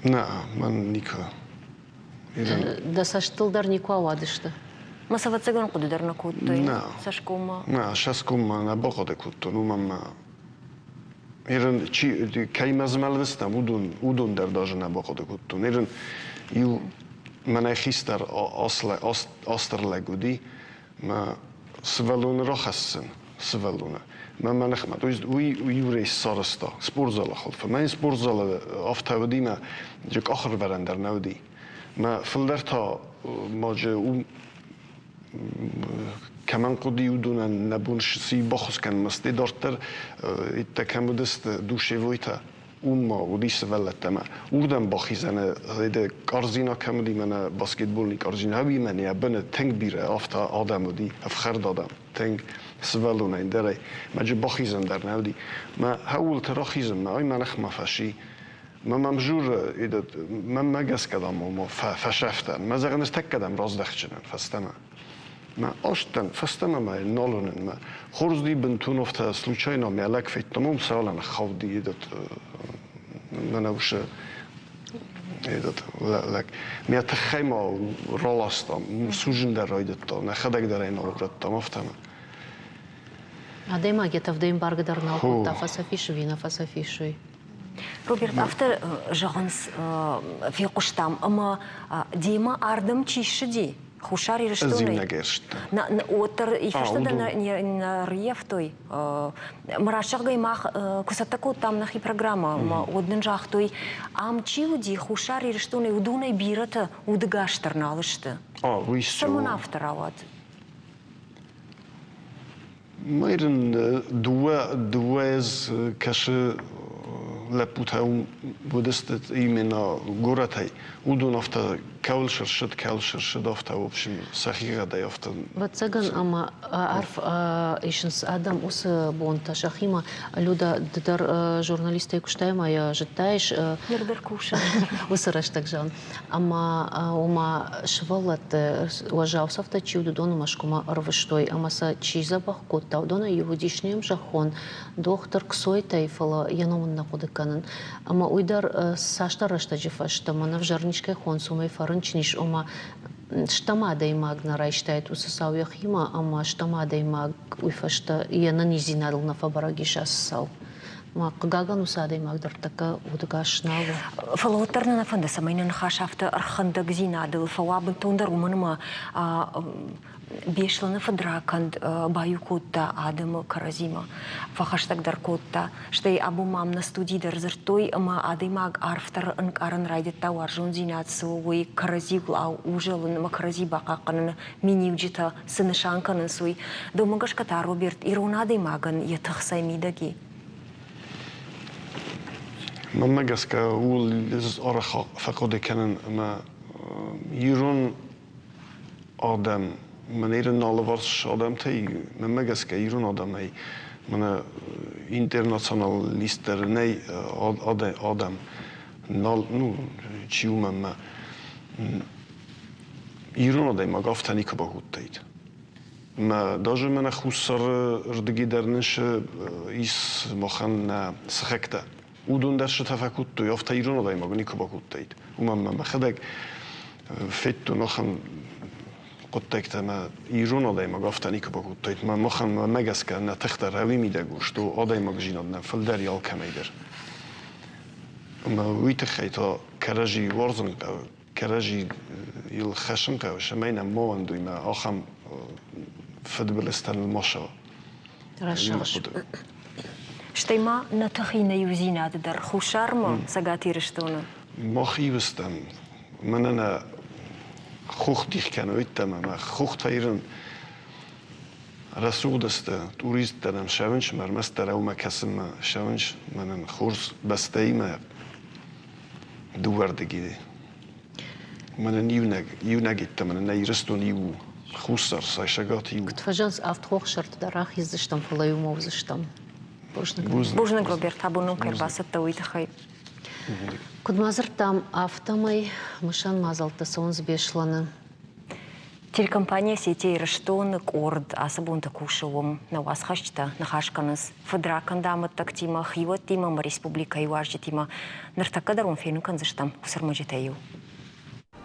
Нӕ, мӕн никуы. Дӕ цӕстыл дӕр никуы ауадысты? Мӕ ӕвӕццӕгӕн хъуыды дӕр нӕ кодтой цӕсгоммӕ. Нӕ, цӕсгоммӕ нӕ бахъуыды кодтон, уымӕн мӕ Ирын чи кӕимӕ змӕлыдыстӕм, уыдон, уыдон дӕр даже нӕ бахъуыды кодтон. Ирын иу мӕнӕй хистӕр астыр лӕг уыди, мӕ сывӕллоны рахӕссын, сывӕллоны. Мӕ мӕ ныхмӕ. То есть уый иу рейс сарӕзта спортзалы хуылфы. Мӕн спортзалы афтӕ уыди, мӕ къахырвӕрӕн дӕр нӕ уыди. Мӕ фылдӕр та маджы кӕмӕн хъуыди, уыдонӕн нӕ бон сси баххуыс кӕнын. Стӕй дарддӕр иттӕ кӕм уыдысты душевойтӕ, уым ма уыди сывӕллӕттӕ ӕмӕ уырдӕм бахизӕны корзина кӕм уыди, мӕнӕ баскетбольный корзина, уый мӕнӕ йӕ быны тынг бирӕ афтӕ адӕм уыди, ӕфхӕрд адӕм, тынг сывӕллонӕй дӕрӕй. Мӕджы бахизӕн дӕр нӕ уыди. Мӕ хӕуылты рахизынмӕ, ай мӕ ныхмӕ фӕси. Мӕ мӕм журы, мӕнмӕ гӕсгӕ, дам, ома фӕсӕфтӕн. Мӕ зӕгъын, ӕз тӕккӕ дӕм раздӕхджынӕн фӕстӕмӕ. Мӕ азтӕн фӕстӕмӕ мӕ нал уынын. Мӕ хорз ди бынтон афтӕ случайно мӕ лӕг федтам, уым сӕлӕн хауди этот мӕнӕ усы этот лӕг. Мӕ тыххӕй ма раластам, сужын дӕр райдыдта, нӕхӕдӕг дӕр ӕй нал урӕдтам афтӕмӕй. Адӕймаг йӕ тӕвдӕй ӕмбаргӕ дӕр нал кодта, фӕцӕф ис ӕви нӕ фӕцӕф ис, уый. Роберт, афтӕ зӕгъынц, фехъуыстам, ӕмӕ демӕ ардӕм чи ссыди, Хуссар Ирыстонӕй. Уӕддӕр фӕстӕдӕр нӕ рыййӕфтой. Мӕ мах куы цӕттӕ кодтам нӕхи программӕ, уӕд нын загътой, ам чи уыди Хуссар Ирыстонӕй, уыдонӕй бирӕтӕ удыгас дӕр нал сты. Цӕмӕн афтӕ рауад? Майрын дыууӕ аз кӕсы лӕппутӕ уыдысты именно горӕтӕй. Уыдон афтӕ кӕуыл сырсыд, кӕуыл сырсыд, афтӕ, в общем, сӕхигъӕдӕй афтӕ. Ӕвӕццӕгӕн ӕмӕ арф исынц адӕм уыцы бонтӕ сӕхимӕ. Люда, ды дӕр журналистӕй куыстай ӕмӕ йӕ зыдтаис. Ныр дӕр кусын. Уыцы рӕстӕг зӕгъын. Ӕмӕ ома сывӕллӕтты уӕззау цӕфтӕ чи уыд, уыдоны Мӕскуымӕ ӕрвыстой ӕмӕ сӕ чи дзӕбӕх кодта, уыдонӕй иу уыдис не мзӕххон дохтыр Ксойтӕй, фӕлӕ йӕ ном ын нӕ хъуыды кӕнын. Ӕмӕ уый дӕр цасдӕр рӕстӕджы фӕстӕ мӕн ӕвзӕр низкӕй хонц уымӕй фӕрынчын ис, ома стӕм адӕймаг нӕ райстаид уыцы цау йӕхимӕ ӕмӕ стӕм адӕймаг уый фӕстӕ йе нӕниздзинадыл нӕ фӕбӕрӕг ис ацы цау. Ма хъыгагӕн, уыцы адӕймаг дӕр тӕккӕ удӕгас нал у. Фӕлӕ уӕддӕр нӕ нӕ фӕнды, цӕмӕй нӕ ныхас афтӕ ӕрхӕндӕгдзинадыл фӕуа бынтондӕр, уымӕн ӕмӕ Беслӕны фыдракӕнд баиу кодта адӕмы кӕрӕдзимӕ, фӕхӕстӕгдӕр кодта. Стӕй абон ма нӕ студийы дӕр дзырдтой, ӕмӕ адӕймаг арфдӕр ӕнкъарын райдыдта уарзондзинад цы у, уый кӕрӕдзиуыл узӕлын ӕмӕ кӕрӕдзи бахъахъхъӕныны миниуджытӕ цы нысан кӕнынц, уый. Дӕумӕ гӕсгӕ та, Роберт, ирон адӕймагӕн йӕ тых цӕй мидӕг и? Мӕнмӕ гӕсгӕ, ууыл ӕз арӕх фӕхъуыды кӕнын ӕмӕ ирон адӕм, мӕнӕ ирон алыварс адӕмтӕй, мӕнмӕ гӕсгӕ, ирон адӕмӕй мӕнӕ интернационалист дӕр нӕй адӕм, нал, ну, чи у мӕнмӕ. Ирон адӕймаг афтӕ никуы бакодтаид. Мӕ даже мӕнӕ Хуссары рдыги дӕр нын ис махӕн нӕ сыхӕгтӕ. Уыдон дӕр сытӕ фӕкодтой, афтӕ ирон адӕймаг никуы бакодтаид. Уымӕн ӕмӕ мӕхӕдӕг федтон ахӕм хъуыддӕгтӕ ӕмӕ ирон адӕймаг афтӕ никуы бакодтаид. Мӕ махӕн мӕ гӕсгӕ нӕ тыхтӕ рӕуи мидӕг у, что адӕймагдзинад нӕм фылдӕр и алкӕмӕй дӕр. Ӕмӕ уый тыххӕй та кӕрӕдзи уарзын хъӕуы, кӕрӕдзи йыл хӕссын хъӕуы, цӕмӕй нӕм ма уӕндой мӕ ахӕм фыдбылызтӕ ныл ма сӕуа. Рӕсугъд. Стӕй ма нӕ тыхи нӕ иудзинады дӕр Хуссармӕ, Цӕгат Ирыстоны. Мах ивыстӕм, мӕнӕ нӕ хох дих кӕны уыдтӕм ӕмӕ хохтӕ ирын рӕсугъд сты, туристтӕ нӕм ссӕуынц, ӕрмӕстдӕр ӕумӕ кӕсынмӕ ссӕуынц, мӕнӕн хорз бӕстӕимӕ дыууӕрдыги. Мӕнӕн иунӕг, иунӕг йеддӕмӕ нӕ Ирыстон иу у, Хуссар, Цӕгат иу. Куыд фӕзӕгъынц, авд хохсӕрты дӕр ахиздзыстӕм, фӕлӕ иумӕ уыдзыстӕм. Бузныг. Бузныг, Роберт, абон нын кӕй ӕрбацыдтӕ, уый тыххӕй. Куыд ма дзырдтам, афтӕмӕй мысӕн мадзӕлттӕ цӕуынц Беслӕны. Телекомпания «Осетия Ирыстон» къорд ацы бонты кусы уым. Нӕ уацхӕсджытӕ ныхас кӕнынц фыдракӕнды амӕттӕгтимӕ, хиуӕттимӕ ӕмӕ республикӕйы уазджытимӕ. Ныртӕккӕ дӕр уын фенын кӕндзыстӕм уыцы ӕрмӕджытӕй иу.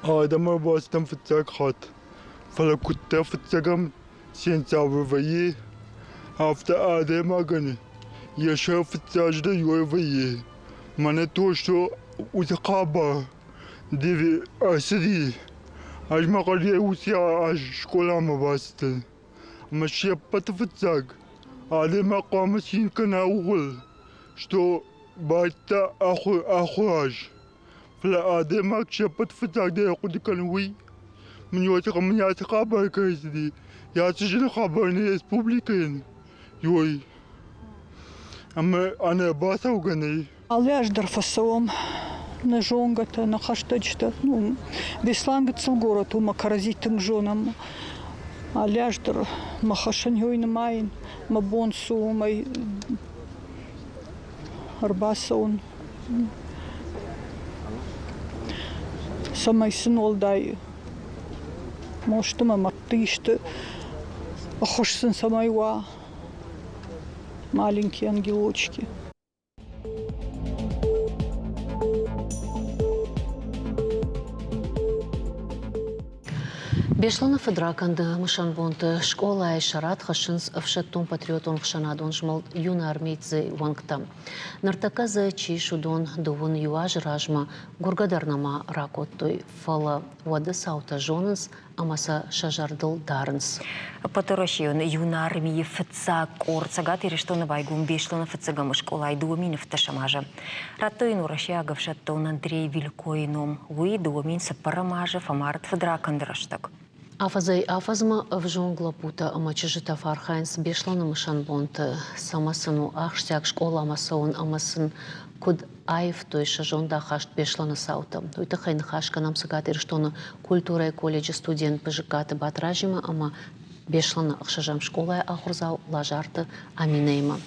Адӕмы бацыдтӕн фыццаг хатт, фӕлӕ куыддӕр фыццӕгӕм сентябры вӕййы, афтӕ адӕймагӕн йӕ сӕр фыццаджыдӕр иуӕй вӕййы. Мӕнӕ то, что уыцы хъӕбӕр Деви ӕрцыди. Ӕз мӕ хъӕдӕй уыцы аз скъоламӕ бацыдтӕн. Ӕмӕ се ппӕты фыццаг адӕймаг хъуамӕ цин кӕна ууыл, что байдта ахуыр ахуыр аз. Фӕлӕ адӕймаг се ппӕты фыццаг дӕр хъуыды кӕны уый, мын мын ацы хабар кӕй цыди, ацы зыны хабар нӕ республикӕйӕн, уый. Ӕмӕ ӕнӕ бацӕугӕ нӕй. Алы аз дӕр фӕцӕуӕм нӕ зонгӕтӕ, нӕ хӕстӕджытӕ. Ну, Беслан гыццыл город у, мӕ кӕрӕдзи тынг зонӕм. Алы аз дӕр мӕ хӕссын ёй нымайын, мӕ бон цы у, уымӕй ӕрбацӕуын. Цӕмӕй сын уӕлдай мосты мӕ мӕрдты исты ӕххуыс сын цӕмӕй уа. Маленькие ангелочки. Беслӕны фыдракӕнды мысӕн бонты скъолайы сӕрад хӕссынц ӕфсӕддон-патриотон ӕхсӕнадон змӕлд Юнармейцы уӕнгтӕ. Ныртӕккӕ дзы чи ис, уыдон дыууын иу азы размӕ гуыргӕ дӕр нӕма ракодтой, фӕлӕ уӕды цаутӕ зонынц ӕмӕ сӕ сӕ зӕрдыл дарынц. Ӕппӕтуӕрӕсейон юнармийы фыццаг къорд Цӕгат Ирыстоны байгом Беслӕны фыццӕгӕм скъолайы 2017 азы. Радтой йын уӕрӕсейаг ӕфсӕддон Андрей Вилькойы ном. Уый 2004 азы фӕмард фыдракӕнды рӕстӕг. Афӕдзӕй-афӕдзмӕ ӕвзонг лӕппутӕ ӕмӕ чызджытӕ фӕархайынц Беслӕны мысӕн бонты, цӕмӕ сын у ахсджиаг скъоламӕ цӕуын ӕмӕ сын куыд аивтой сӕ зондахаст Беслӕны цаутӕ. Уый тыххӕй ныхас кӕнӕм Цӕгат Ирыстоны культурӕйы колледжы студент Бызыккаты Батразимӕ ӕмӕ Беслӕны ӕхсӕзӕм скъолайы ахуырдзау Лазарты Аминӕимӕ.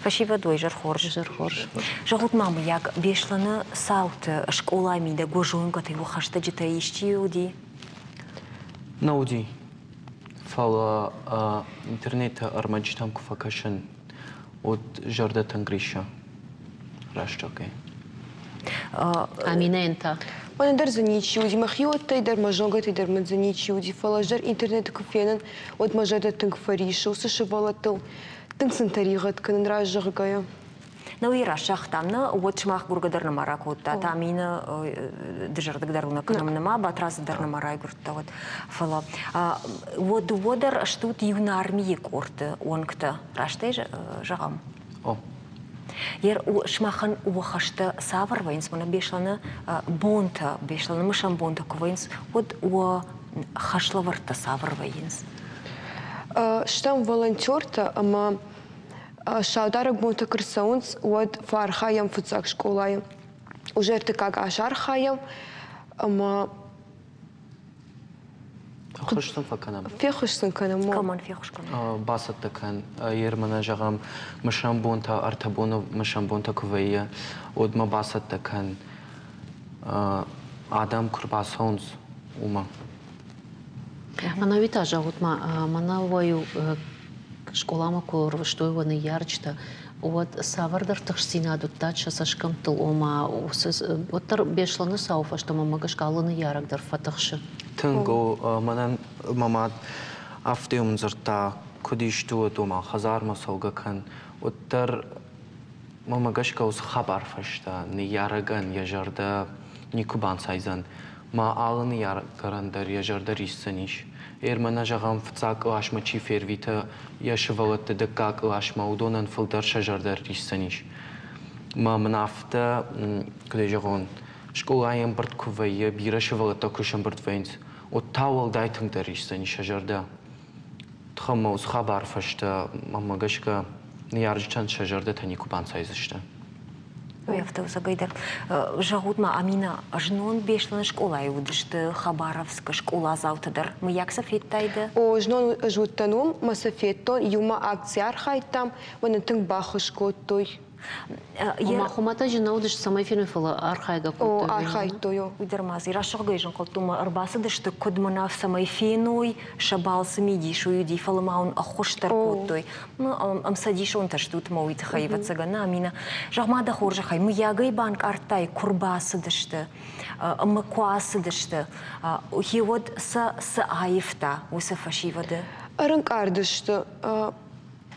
Фӕсивӕд, уӕ изӕр хорз. Изӕр хорз. Зӕгъут ма, мыййаг, Беслӕны цауты скъолайы мидӕг уӕ зонгӕтӕй, уӕ хӕстӕджытӕй исчи уыди? Нӕ уыди. Фӕлӕ интернеты ӕрмӕджытӕм куы фӕкӕсын, уӕд зӕрдӕ тынг риссы рӕстӕгӕй. Аминӕйӕн та? Мӕнӕн дӕр дзы ничи уыди, мӕ хиуӕттӕй дӕр, мӕ зонгӕтӕй дӕр мын дзы ничи уыди, фӕлӕ ӕз дӕр интернеты куы фенын, уӕд мӕ зӕрдӕ тынг фӕриссы уыцы сывӕллӕттыл, тынг сын тӕригъӕд кӕнын раст зӕгъгӕйӕ. Нӕ уый раст загътам, нӕ, уӕд сымах гуыргӕ дӕр нӕма ракодтат, Амины дызӕрдыг дӕр нӕ кӕнӕм нӕма, Батрадз дӕр нӕма райгуырдта уӕд. Фӕлӕ уӕ дыууӕ дӕр стут юнармийы къордты уӕнгтӕ, раст ӕй зӕгъӕм? О. Ер сымахӕн уӕ хӕстӕ цавӕр вӕййынц, мӕнӕ Беслӕны бонтӕ, Беслӕны мысӕн бонтӕ куы вӕййынц, уӕд уӕ хӕслӕвӕрдтӕ цавӕр вӕййынц? Стӕм волонтертӕ ӕмӕ саударӕг бонтӕ куы рцӕуынц, уӕд фӕархайӕм фыццаг скъолайы. Уже ӕртыккаг аз архайӕм ӕмӕ Ӕххуыс сын фӕкӕнӕм. Феххуыс сын кӕнӕм. Кӕмӕн феххуыс кӕнӕм? Бацӕттӕ кӕн. Ермӕнӕ зӕгъӕм, мысӕн бонтӕ, ӕртӕ боны мысӕн бонтӕ куы вӕййы, уӕд мӕ бацӕттӕ кӕн. Адӕм куы рбацӕуынц, уымӕ. Ӕнӕуи та зӕгъут ма, мӕнӕ уӕ-иу скъоламӕ куы рвыстой уӕ ныййарджытӕ, уӕд цавӕрдӕр тыхстдзинад уыдтат сӕ цӕсгӕмттыл, ома уӕддӕр Беслӕны цауы фӕстӕмӕ мӕ гӕсгӕ алы ныййарӕг дӕр фӕтыхсы. Тынг у. Мӕнӕн мӕ мад афтӕ мын дзырдта, куыд исты уӕд, ома хӕдзармӕ цӕугӕ кӕн, уӕддӕр мӕмӕ гӕсгӕ уыцы хабар фӕстӕ ныййарӕгӕн йӕ зӕрдӕ никуы банцайдзӕн. Мӕ алы ныййарӕгӕн дӕр йӕ зӕрдӕ рисдзӕнис. Ӕрмӕ нӕ зӕгъӕм, фыццаг къласмӕ чи фервиты йӕ сывӕллӕтты дыккаг къласмӕ, уыдонӕн фылдӕр сӕ зӕрдӕ рисдзӕнис. Мӕ мын афтӕ, куыд ӕй зӕгъон, скъолайы ӕмбырд куы вӕййы, бирӕ сывӕллӕттӕ куы сӕмбырд вӕййынц, уӕд та уӕлдай тынгдӕр рисдзӕнис сӕ зӕрдӕ. Тыхӕн мӕ уыцы хабары фӕстӕ, мӕнмӕ гӕсгӕ, ныййарджытӕн сӕ зӕрдӕтӕ никуы банцайдзысты. Уый афтӕ у цӕгӕйдӕр. Зӕгъут-ма, Амина, знон Беслӕны скъолайы уыдысты Хабаровскы скъоладзаутӕ дӕр. Мыййаг сӕ федтай ды? О, знон ӕз уыдтӕн уым, мӕ сӕ федтон, иумӕ акци архайдтам, мӕ нын тынг баххуыс кодтой. Ома хуымӕтӕджы нӕ уыдысты, цӕмӕй феной, фӕлӕ архайгӕ кодтой. О, архайдтой. Уый дӕр ма дзы рӕсугъдӕй зынхъуыдтонмӕ ӕрбацыдысты, куыд мӕнӕ цӕмӕй феной, сӕ балцы мидис уый уыди, фӕлӕ ма уын ӕххуыс дӕр кодтой. Ну, ӕмцӕдисонтӕ стут мӕ уый тыххӕй, ӕвӕццӕгӕн, нӕ, Амина. Зӕгъ-ма дӕ хорзӕхӕй, мыййагӕй банкъардтай, куы рбацыдысты ӕмӕ куы ацыдысты, гъеуӕд сӕ цы аивта уыцы фӕсивӕды? Ӕрынкъард сты.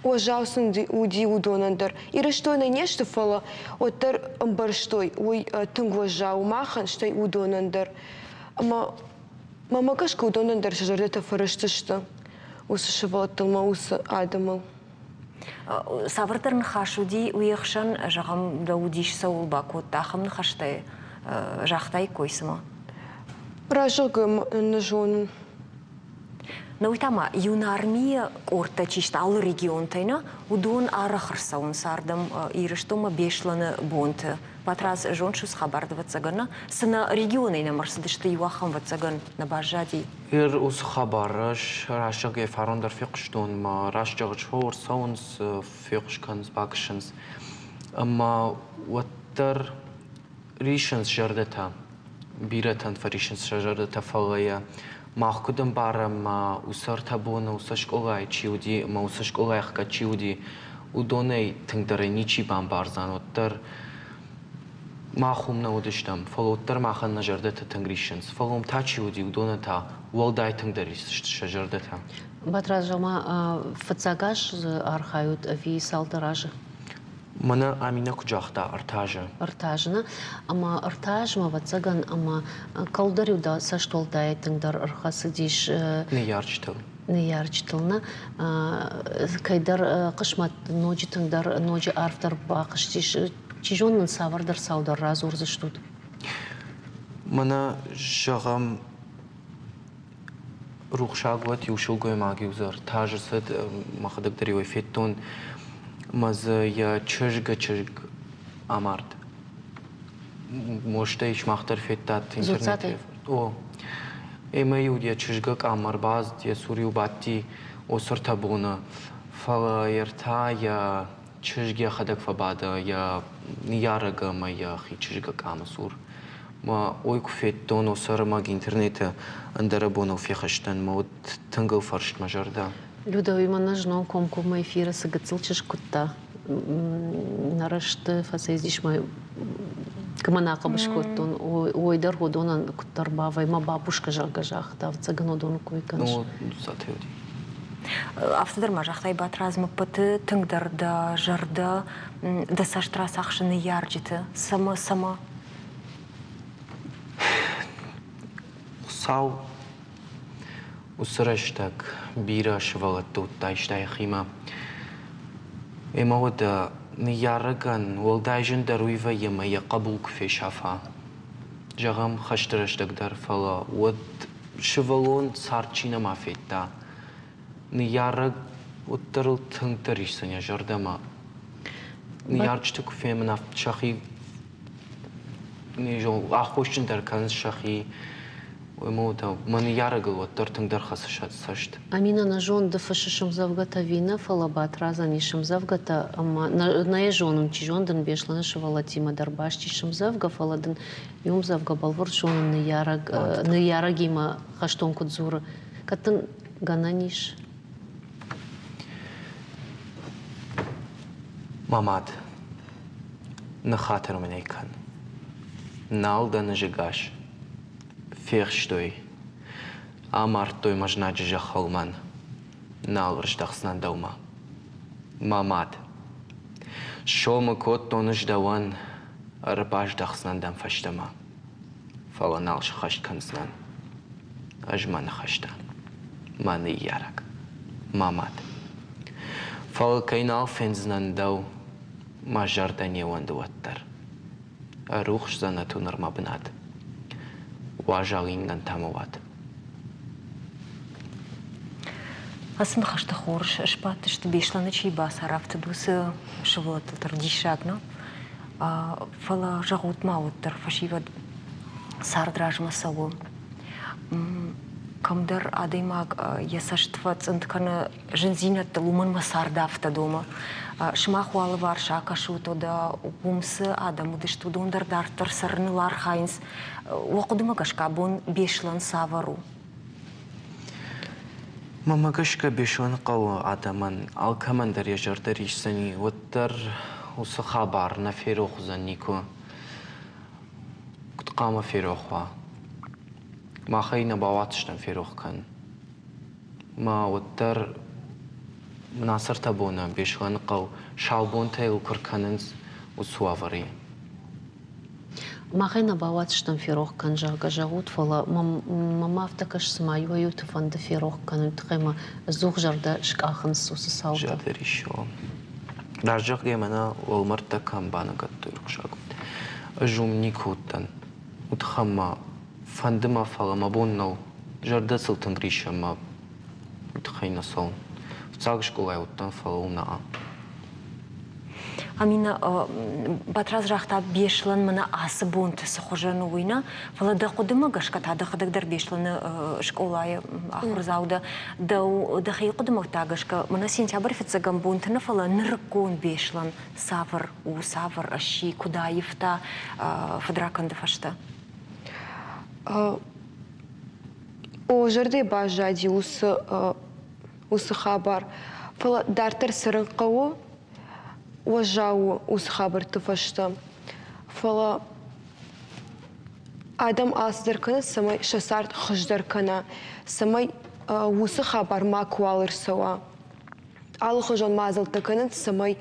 Уӕззау сын уыди уыдонӕн дӕр. Ирыстонӕй не сты, фӕлӕ уӕддӕр ӕмбӕрстой, уый тынг уӕззау у махӕн, стӕй уыдонӕн дӕр. Ӕмӕ мӕмӕ гӕсгӕ уыдонӕн дӕр сӕ зӕрдӕтӕ фӕрыстысты уыцы сывӕллӕттыл ӕмӕ уыцы адӕмыл. Цавӕрдӕр ныхас уыди уе хсӕн, зӕгъӕм, дӕ уд ис цӕуыл бакодта, ахӕм ныхӕстӕ загътаиккой цымӕ? Разӕгъгӕ нӕ зонын. Науи та ма юнармийы къордтӕ чи сты алы регионтӕй, нӕ, уыдон арӕх ӕрцӕуынц ардӕм Ирыстонмӕ Беслӕны бонты. Батрадз, зоныс хабар, ӕвӕццӕгӕн, нӕ? Цы нӕ регионӕй нӕм ӕрцыдысты, иу ахӕм, ӕвӕццӕгӕн, нӕ баззади. Ир уыцы хабар ӕз рӕстӕгӕй фарон дӕр фехъуыстон, мӕ рӕстӕджы ӕрцӕуынц, фехъуыс кӕнынц, бакӕсынц. Ӕмӕ уӕддӕр рисынц зӕрдӕтӕ. Бирӕтӕн фӕрисынц сӕ зӕрдӕтӕ, фӕлӕ йӕ мах куыд ӕмбарӕм, ма уыцы ӕртӕ боны уыцы скъолайы чи уыди ӕмӕ уыцы скъолайы ӕхгӕд чи уыди, уыдонӕй тынгдӕрӕй ничи бамбардзӕн, уӕддӕр. Мах уым нӕ уыдыстӕм, фӕлӕ уӕддӕр махӕн нӕ зӕрдӕтӕ тынг риссынц. Фӕлӕ уым та чи уыди, уыдонӕн та уӕлдай тынгдӕр рисдзысты сӕ зӕрдӕтӕ. Батрадз, ма фыццаг аз дзы архайут ӕви цалдӕр азы? Мӕнӕ Аминӕ куыд загъта, ӕртӕ азы. Ӕртӕ азы нӕ? Ӕмӕ ӕртӕ азмӕ, ӕвӕццӕгӕн, ӕмӕ кӕуылдӕр-иу дӕ цӕст уӕлдай тынгдӕр ӕрхӕцыдис. Ныййарджытыл. Ныййарджытыл нӕ? Кӕйдӕр хъысмӕт ноджы тынгдӕр, ноджы арфдӕр бахызтис. Чи зоны нын цавӕрдӕр цаудӕр радзурдзыстут? Мӕнӕ, зӕгъӕм, Рухсаг уӕд иу сылгоймаг-иу дзы ӕртӕ цыд, мӕхӕдӕг дӕр-иу ӕй федтон, ӕмӕ дзы йӕ чызгы чызг амард. Мостӕй сымах дӕр федтат интернеты. О. Ӕмӕ-иу йӕ чызгы къам ӕрбацыд, йӕ цур-иу бадти уыцы ӕртӕ боны. Фӕлӕ йе ртӕ йӕ чызг йӕхӕдӕг фӕбады йӕ ныййарӕг ӕмӕ йӕхи чызгы къамы цур. Мӕ ой куы федтон уыцы ӕрмӕг интернеты, ӕндӕрӕбоныл фехӕстӕн, мӕ уд тынг ыл фӕрыст мӕ зӕрдӕ. Люда, уый мӕнӕ знон комкоммӕ эфиры цы гыццыл чызг куыдта, нӕ рӕзты фӕцӕйцыдис мӕ кӕмӕн ахъӕбыс кодтон, уой дӕр уыдонӕн куыддӕр бавӕй мӕ бабушка, зӕгъгӕ, загъта, ӕвӕццӕгӕн уыдоны кой кӕныс. Ну, цатӕ уыди. Афтӕ дӕр ма загътай, Батрадз, мӕппӕты тынгдӕр дӕ зӕрдӕ, дӕ цӕст рацахсы ныййарджыты. Цӕмӕ, цӕмӕ? Хуыцау уыцы рӕстӕг бирӕ сывӕллӕтты уыдта иста йӕхимӕ. Ӕмӕ уӕдӕ ныййарӕгӕн уӕлдай зындӕр уый вӕййы ӕмӕ йӕ хъӕбул куы фесафа. Зӕгъӕм, хӕсты рӕстӕг дӕр, фӕлӕ уӕд сывӕллон цард чи нӕма федта, ныййарӕг уӕддӕр ыл тынгдӕр исдзӕн йӕ зӕрдӕмӕ. Ныййарджыты куы фенын, афтӕ сӕхи аххосджын дӕр кӕнынц сӕхи. Мӕ ныййарӕгыл уӕддӕр тынгдӕр хӕцы сӕ цӕст. Аминӕ, нӕ зон, ды фыссыс ӕмдзӕвгӕтӕ ӕви нӕ, фӕлӕ Батрадзӕн ис ӕмдзӕвгӕтӕ ӕмӕ нӕ йӕ зонын, чи зон дын Беслӕны сывӕллӕттимӕ дӕр баст ис ӕмдзӕвгӕ, фӕлӕ дын иу ӕмдзӕвгӕ бӕлвырд зонын ныййарӕг, ныййарӕгимӕ хӕстон куыд дзуры. Кӕд дын гӕнӕн ис? Мӕ мад, ныххатыр мын ӕй кӕн. Нал дӕн ӕз ӕгас. Фехстой, амардтой мӕ знаджы зӕххыл мӕн. Нал рыздӕхдзынӕн дӕумӕ. Мӕ мад, сомы кодтон ӕз дӕуӕн, ӕрбаздӕхдзынӕн дӕм фӕстӕмӕ. Фӕлӕ нал сыххӕст кӕндзынӕн ӕз мӕ ныхӕстӕ, мӕ ныййарӕг, мӕ мад. Фӕлӕ кӕй нал фендзынӕн дӕу, мӕ зӕрдӕ не уӕнды уӕддӕр. Ӕрухс дзӕнӕт у нырма бынат, уазал ингӕн та мӕ уат. Ацы ныхӕстӕ хорз сбадтысты, Беслӕны чи бацарӕфтыд, уыцы сывӕллӕттыл дӕр диссаг, нӕ? Фӕлӕ зӕгъут ма уӕддӕр, фӕсивӕд цард размӕ цӕуы. Кӕмдӕр адӕймаг йӕ цӕст фӕцъынд кӕны зындзинӕдтыл, уымӕн мӕ цард афтӕ домы. Сымах уӕлыварс акӕсут, уӕдӕ уым цы адӕм уыдысты, уыдон дӕр дарддӕр цӕрыныл архайынц. Уӕ хъуыдымӕ гӕсгӕ абон Беслӕн цавӕр у? Мӕнмӕ гӕсгӕ Беслӕныхъӕуы адӕмӕн алкӕмӕн дӕр йӕ зӕрдӕ рисдзӕни, уӕддӕр уыцы хабар нӕ ферох уыдзӕн никуы. Куыд хъуамӕ ферох уа? Мах ӕй нӕ бауадздзыстӕм ферох кӕнын. Мӕ уӕддӕр мын ацы ӕртӕ боны Беслӕныхъӕу сау бонтӕ йыл куы ркӕнынц, уыцы уавӕры. Махӕй нӕ бауадздзыстӕм ферох кӕн, зӕгъгӕ, зӕгъут, фӕлӕ мӕм афтӕ кӕсы, цыма иуӕй-иуты фӕнды ферох кӕнын, тыххӕй мӕ ӕдзух зӕрдӕ скъахынц уыцы цаутӕ. Зӕрдӕ риссы. Раст зӕгъгӕ, мӕнӕ уӕлмӕрдтӕ кӕм баныгӕдтой рухсаг. Ӕз уым никуы уыдтӕн. Уыдхӕм мӕ фӕнды мӕ, фӕлӕ мӕ бон нӕу. Зӕрдӕ сыл тынг риссы ӕмӕ уый тыххӕй нӕ цӕуын. Фыццаг скъолайы уыдтӕн, фӕлӕ уым нӕ. Амина, Батрадз загъта, Беслӕн мӕнӕ ацы бонты цы хуызӕн у, уый нӕ, фӕлӕ дӕ хъуыдымӕ гӕсгӕ та дӕхӕдӕг дӕр Беслӕны скъолайы ахуырдзау дӕ, дӕу дӕхи хъуыдымӕ та гӕсгӕ мӕнӕ сентябры фыццӕгӕм бонты нӕ, фӕлӕ нырыккон Беслӕн цавӕр у, цавӕр ӕсси, куыд аивта фыдракӕнды фӕстӕ? О, зӕрдӕ баззади уыцы уыцы хабар. Фӕлӕ дарддӕр цӕрын хъӕуы, уӕззау у уыцы хабӕртты фӕстӕ. Фӕлӕ Адӕм алцыдӕр кӕнынц, цӕмӕй сӕ цард хуыздӕр кӕна, цӕмӕй уыцы хабар макуал ӕрцӕуа. Алыхуызон мадзӕлттӕ кӕнынц, цӕмӕй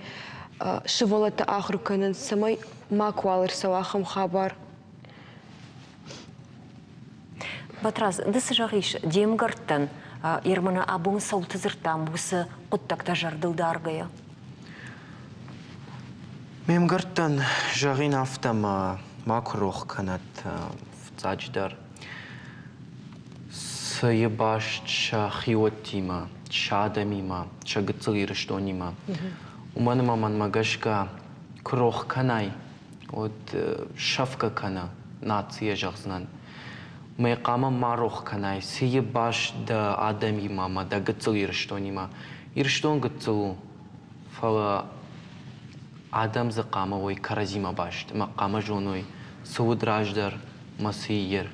сывӕллӕтты ахуыр кӕнынц, цӕмӕй макуал ӕрцӕуа ахӕм хабар. Батрадз, ды цы зӕгъис де мгӕрттӕн, Ерманы абон цӕуылты дзырдтам, уыцы хъуыддӕгтӕ зӕрдыл даргӕйӕ? Ме мгӕрттӕн зӕгъин афтӕ, ӕмӕ макуы рох кӕнӕт фыццаджыдӕр цы баст сӕ хиуӕттимӕ, сӕ адӕмимӕ, сӕ гыццыл Ирыстонимӕ. Уымӕн ӕмӕ мӕнмӕ гӕсгӕ, куы рох кӕнай, уӕд сӕфгӕ кӕны нацийӕ зӕгъдзынӕн. Мӕ хъама ма рох кӕнай, цы баст дӕ адӕмимӕ ӕмӕ дӕ гыццыл Ирыстонимӕ. Ирыстон гыццыл у, фӕлӕ адӕм дзы хъуамӕ уой кӕрӕдзимӕ баст ӕмӕ хъуамӕ зоной, цы уыд раздӕр ӕмӕ цы ир.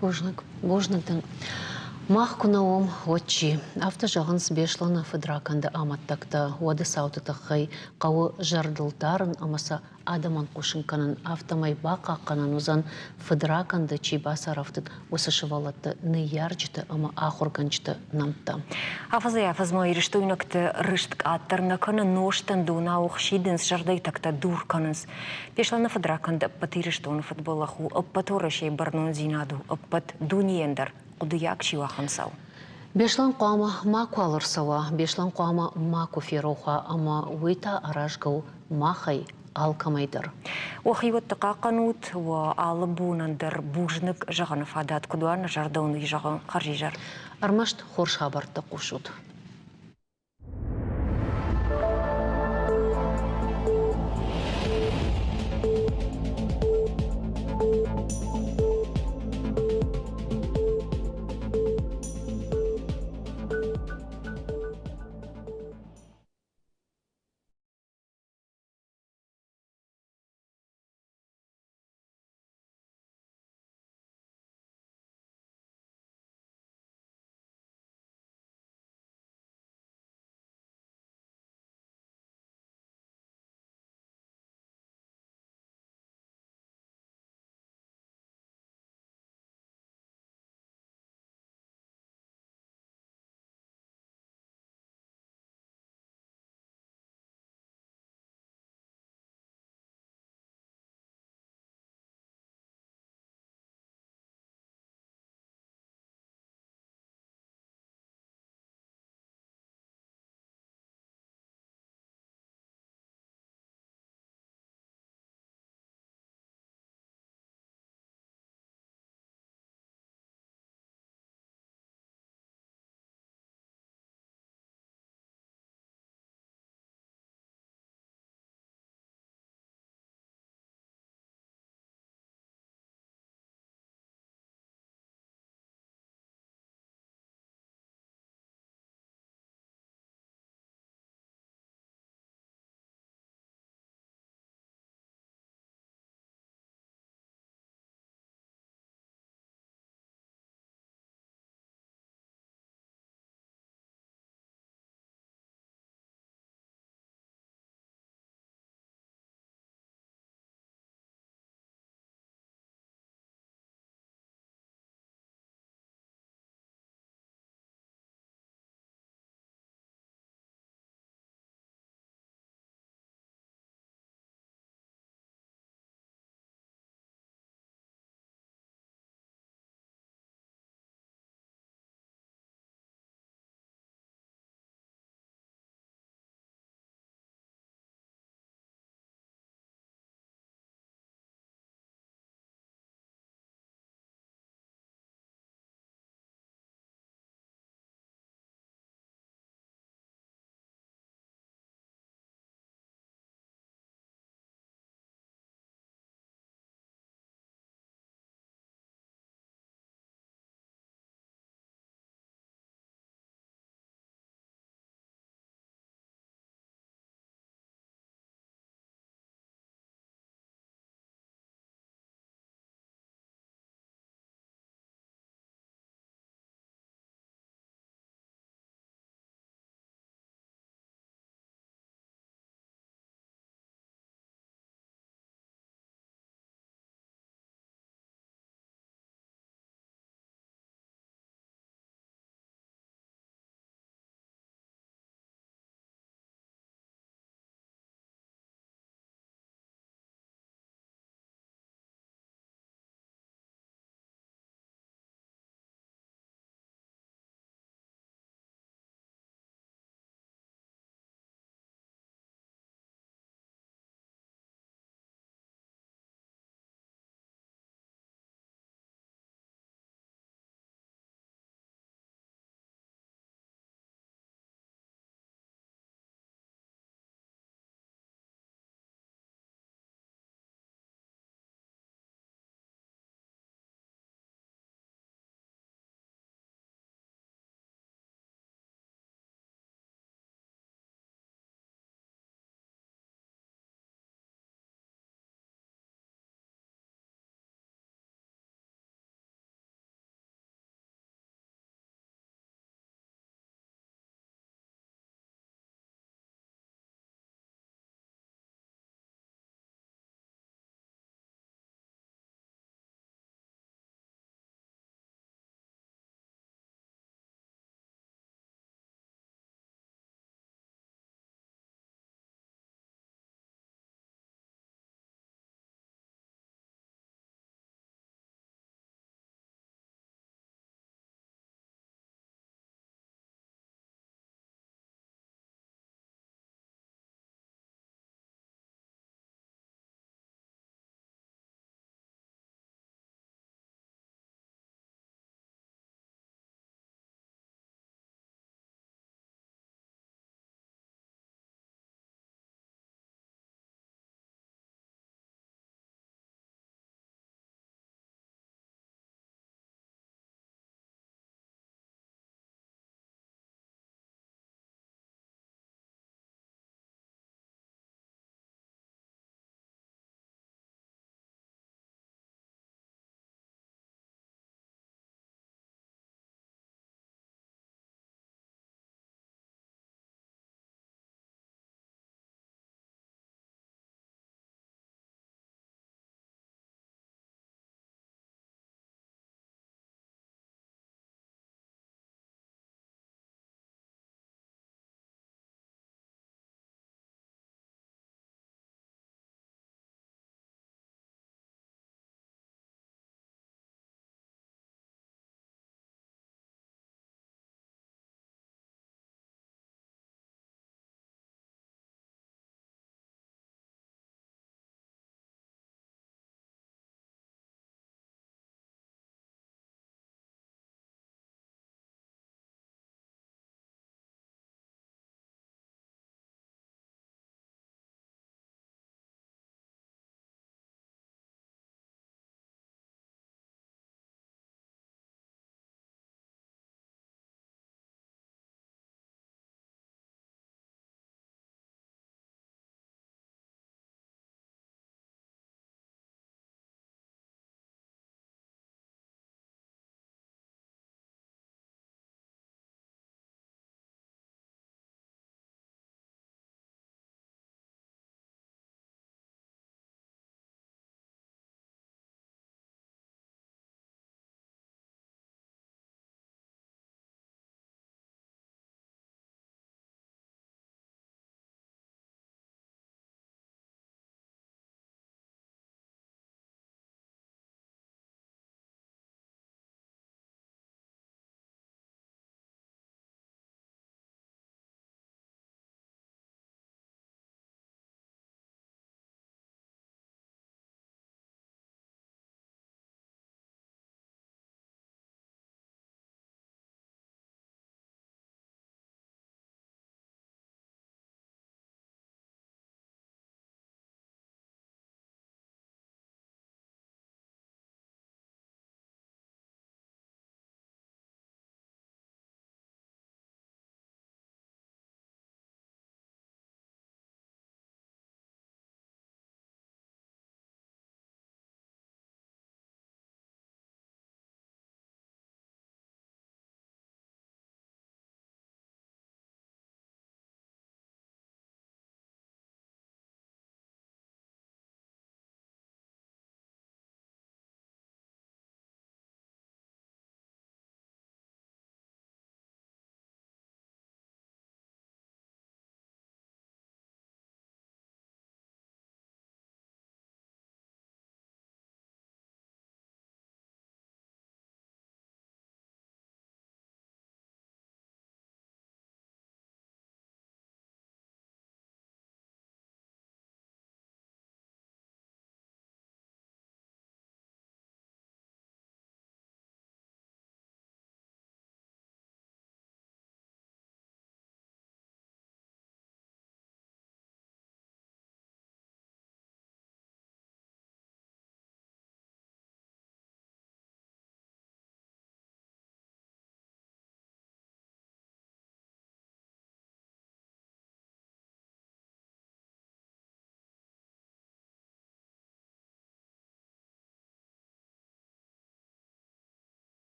Бузныг, бузныг дын. Мах куы нӕ уӕм, уӕд чи? Афтӕ зӕгъынц Беслӕны фыдракӕнды амӕттӕгтӕ. Уӕды цауты тыххӕй хъӕуы зӕрдыл дарын ӕмӕ сӕ адӕмӕн хъусын кӕнын, афтӕмӕй бахъахъхъӕнӕн уыдзӕн, фыдракӕнды чи бацарӕфтыд, уыцы сывӕллӕтты ныййарджыты ӕмӕ ахуыргӕнджыты нӕмттӕ. Афӕдзӕй-афӕдзмӕ ирыстойнӕгты рыст къаддӕр нӕ кӕны, нозтӕн донау хсидынц, зӕрдӕйы тӕгтӕ дур кӕнынц. Беслӕны фыдракӕнд ӕппӕт Ирыстоны фыдбӕллӕх у, ӕппӕт Уӕрӕсейы бӕрнондзинад у, ӕппӕт дунейӕн дӕр хъуыдыйаг чи у, ахӕм цау. Беслӕн хъуамӕ макуал ӕрцӕуа, Беслӕн хъуамӕ макуы ферох уа ӕмӕ уый та аразгӕ у махӕй алкӕмӕй дӕр. Уӕхиуӕтты хъахъхъӕнут, уӕ алы бонӕн дӕр бузныг зӕгъыны фадат куыд уа, нӕ зӕрдӕ уын уый зӕгъы. Хӕрзизӕр. Ӕрмӕст хорз хабӕрттӕ хъусут.